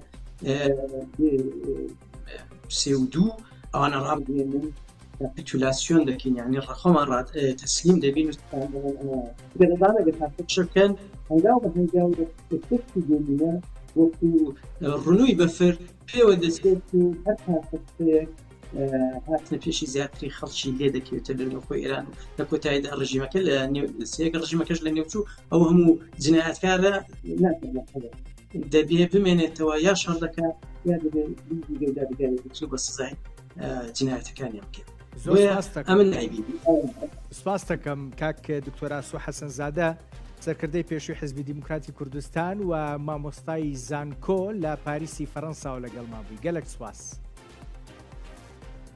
سێ و دوو ئەوانە ڕابگەێنن کاپیتولاسیۆن دەکەین یعنی ڕەخۆمان ڕات تەسلیم دەبین و گەرەدانە گە پاشەکشە بکەن هەنگاو بە هەنگاو ئەفێکتی دێنینە وەکو ڕنووی بەفر پێوە دەچێت و هەر پاشەکشەیەک هاتنە پێشی زیاتری خەڵکی لێ دەکەوێتە لە نێوخۆی ئێران و لە کۆتاییدا ڕژیمەکە لە نێو سێک ڕژیمەکەش لە نێوچوو ئەو هەموو جنایەتکارە دەبێ بمێنێتەوە یا شەڕ دەکات یا دەبێ دادگای بچوو بە سزای جنایەتەکانیان بکەن زۆر سپاس دەکەم. ئەمن نایبینم. سپاس دەکەم کاک دکتۆر ئاسۆ حەسەنزادە سەرکردەی پێشووی حزبی دیموکراتی کوردستان و مامۆستای زانکۆ لە پاریسی فەرەنساوە لەگەڵمان بووی گەلەک سپاس.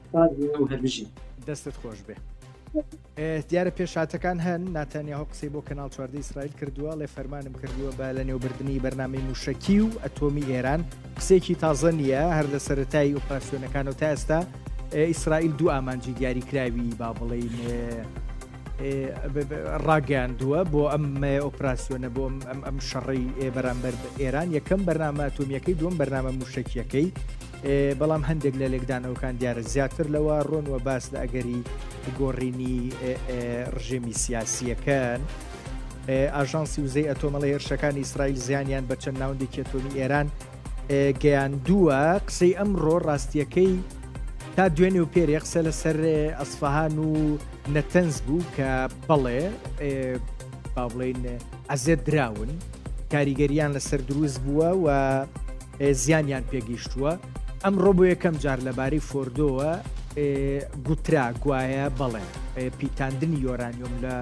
سپاس بۆ ئێوە هەر بژین. دەستت خۆش بێ. دیارە پێشهاتەکان هەن، ناتانیاهۆ قسەی بۆ کەناڵ 14 ئیسرائیل کردووە، ئەڵێ فەرمانم کردووە بە لەنێوبردنی بەرنامەی مووشەکی و ئەتۆمی ئێران، قسەیەکی تازە نییە، هەر لە سەرەتای ئۆپراسیۆنەکانەوە تا ئێستا ئیسرائیل دوو ئامانجی دیاریکراوی با بڵێین ڕاگەیاندووە بۆ ئەم ئۆپراسیۆنە بۆ ئەم ئەم شەڕەی بەرامبەر ئێران، یەکەم بەرنامە ئەتۆمیەکەی، دووەم بەرنامە مووشەکیەکەی. بەڵام هەندێک لە لێکدانەوەکان دیارە زیاتر لەوە ڕۆن و باس لە ئەگەری گۆڕینی ڕژێمی سیاسیەکەن. ئاژانسی وزەی ئەتۆمەڵی هێرشەکانی ئیسرائیل زیانیان بە چەند ناوەندێکی ئەتۆمی ئێران گەیاندووە. قسەی ئەمڕۆ ڕاستیەکەی تا دوێنێ و پێرێ قسە لەسەر ئەسفەهان و نەتەنز بوو کە بەڵێ با بڵێین ئەزێت دراون کاریگەریان لەسەر دروست بووە و زیانیان پێگەیشتووە، ئەمڕۆ بۆ یەکەم جار لەبارەی فۆردۆوە گوترا گوایە بەڵێ پیتاندنی یۆرانیۆم لە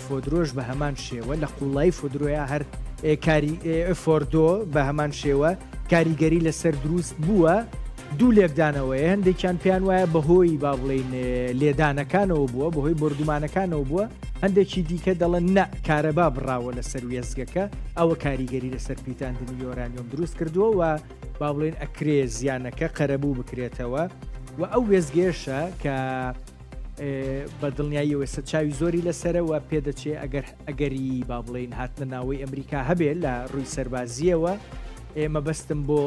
فۆدرۆش بە هەمان شێوە لە قوڵایی فۆدرۆیا هەر کاری فۆردۆ بە هەمان شێوە کاریگەری لەسەر دروست بووە دوو لێکدانەوەیە هەندێکیان پێیان وایە بەهۆی با بڵێین لێدانەکانەوە بووە بەهۆی بۆردومانەکانەوە بووە هەندێکی دیکە دەڵێن نە کارەبا بڕاوە لەسەر وێستگەکە ئەوە کاریگەری لەسەر پیتاندنی یۆرانیۆم دروست کردووە و با بڵێن ئەکرێ زیانەکە قەرەبوو بکرێتەوە و ئەو وێستگەیەشە کە بە دڵنیاییەوە ئێستا چاوی زۆری لەسەرە و پێدەچێ ئەگەر ئەگەری با بڵێین هاتنە ناوەی ئەمریکا هەبێ لە ڕووی سەربازییەوە مەبەستم بۆ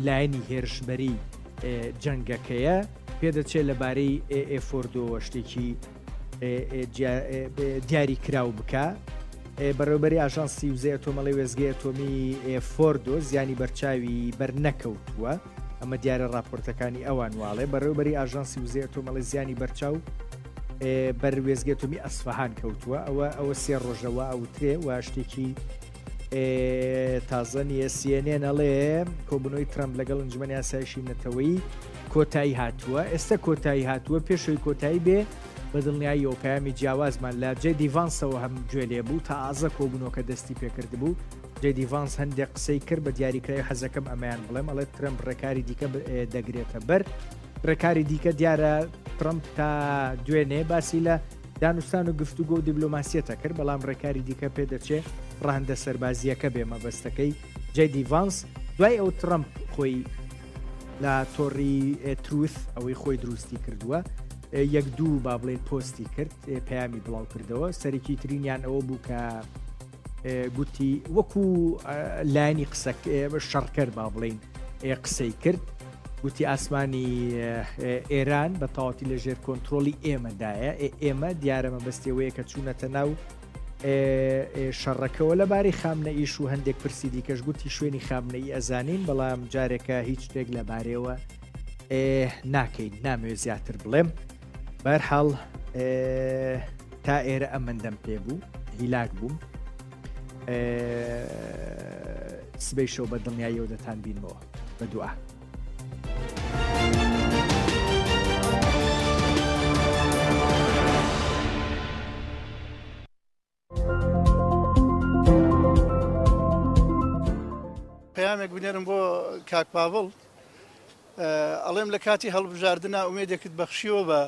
لایەنی هێرشبەری جەنگەکەیە پێدەچێت لەبارەی ئێفۆردۆوە شتێکی دیاری کراو بکە. بەڕێوبەری ئاژانسی وزەی ئەتۆمەڵی وێزگەی ئەتۆمی فۆردۆ زیانی بەرچاوی بەر نەکەوتووە ئەمە دیارە راپۆرتەکانی ئەوان واڵێ بەڕێوبەری ئاژانسی وزەی ئەتۆمەڵی زیانی بەرچاو بەر وێزگەی ئەتۆمی ئەسفەهان کەوتووە ئەوە ئەوە سێ ڕۆژەوە ئەوترێ و شتێکی. تازە نییە CNN ئەڵێ کۆبوونەوەی ترەمپ لەگەڵ ئەنجومەنی ئاسایشی نەتەوەیی کۆتایی هاتووە ئێستا کۆتایی هاتووە پێشەوەی کۆتایی بێ بە دڵنیاییەوە پەیامی جیاوازمان لە جەی دی ڤانسەوە هەم گوێ لێ بوو تازە کۆبوونەوەکە دەستی پێکردبوو جەی دی ڤانس هەندێک قسەی کرد بە دیاریکراوی حەزەکەم ئەمەیان بڵێم ئەڵێ ترەمپ ڕێکاری دیکە دەگرێتە بەر ڕێکاری دیکە دیارە ترەمپ تا دوێنێ باسی لە دانوستان و گفتوگۆ و دیبلۆماسیەتە کرد، بەڵام ڕێکاری دیکە پێدەچێ ڕەهەندە سەربازییەکە بێ مەبەستەکەی جەی دی ڤانس. دوای ئەو ترەمپ خۆی لە تۆڕی تروث ئەوەی خۆی دروستی کردووە یەک دوو با بڵێن پۆستی کرد پەیامی بڵاو کردەوە سەرەکی ترینیان ئەوە بوو کە گوتی وەکو لایەنی قسە شەڕکەر با بڵین قسەی کرد گوتی ئاسمانی ئێران بە تەواتی لە ژێر کۆنتترۆلی ئێمەدایە ئێمە دیارە مەبەستەوەیە کە چوونەتە ناو شەڕەکەەوە لەبارەی خامنە ئیش و هەندێک پرسی دیکەش گوتی شوێنی خامنەی ئەزانین بەڵام جارێکە هیچ شتێک لەبارەیەوە ناکەین نامەوێت زیاتر بڵێم بەرحاڵ تا ئێرە ئەمەندەم پێ بوو هیلاک بووم سبەی شەو بە دڵنیاییەوە دەتان بینمەوە بە دوعا. پەیامێک بنێرم بۆ کاک پاڤڵ ئەڵێم لە کاتی هەڵبژاردنا ئومێدێکت بەخشیوە بە.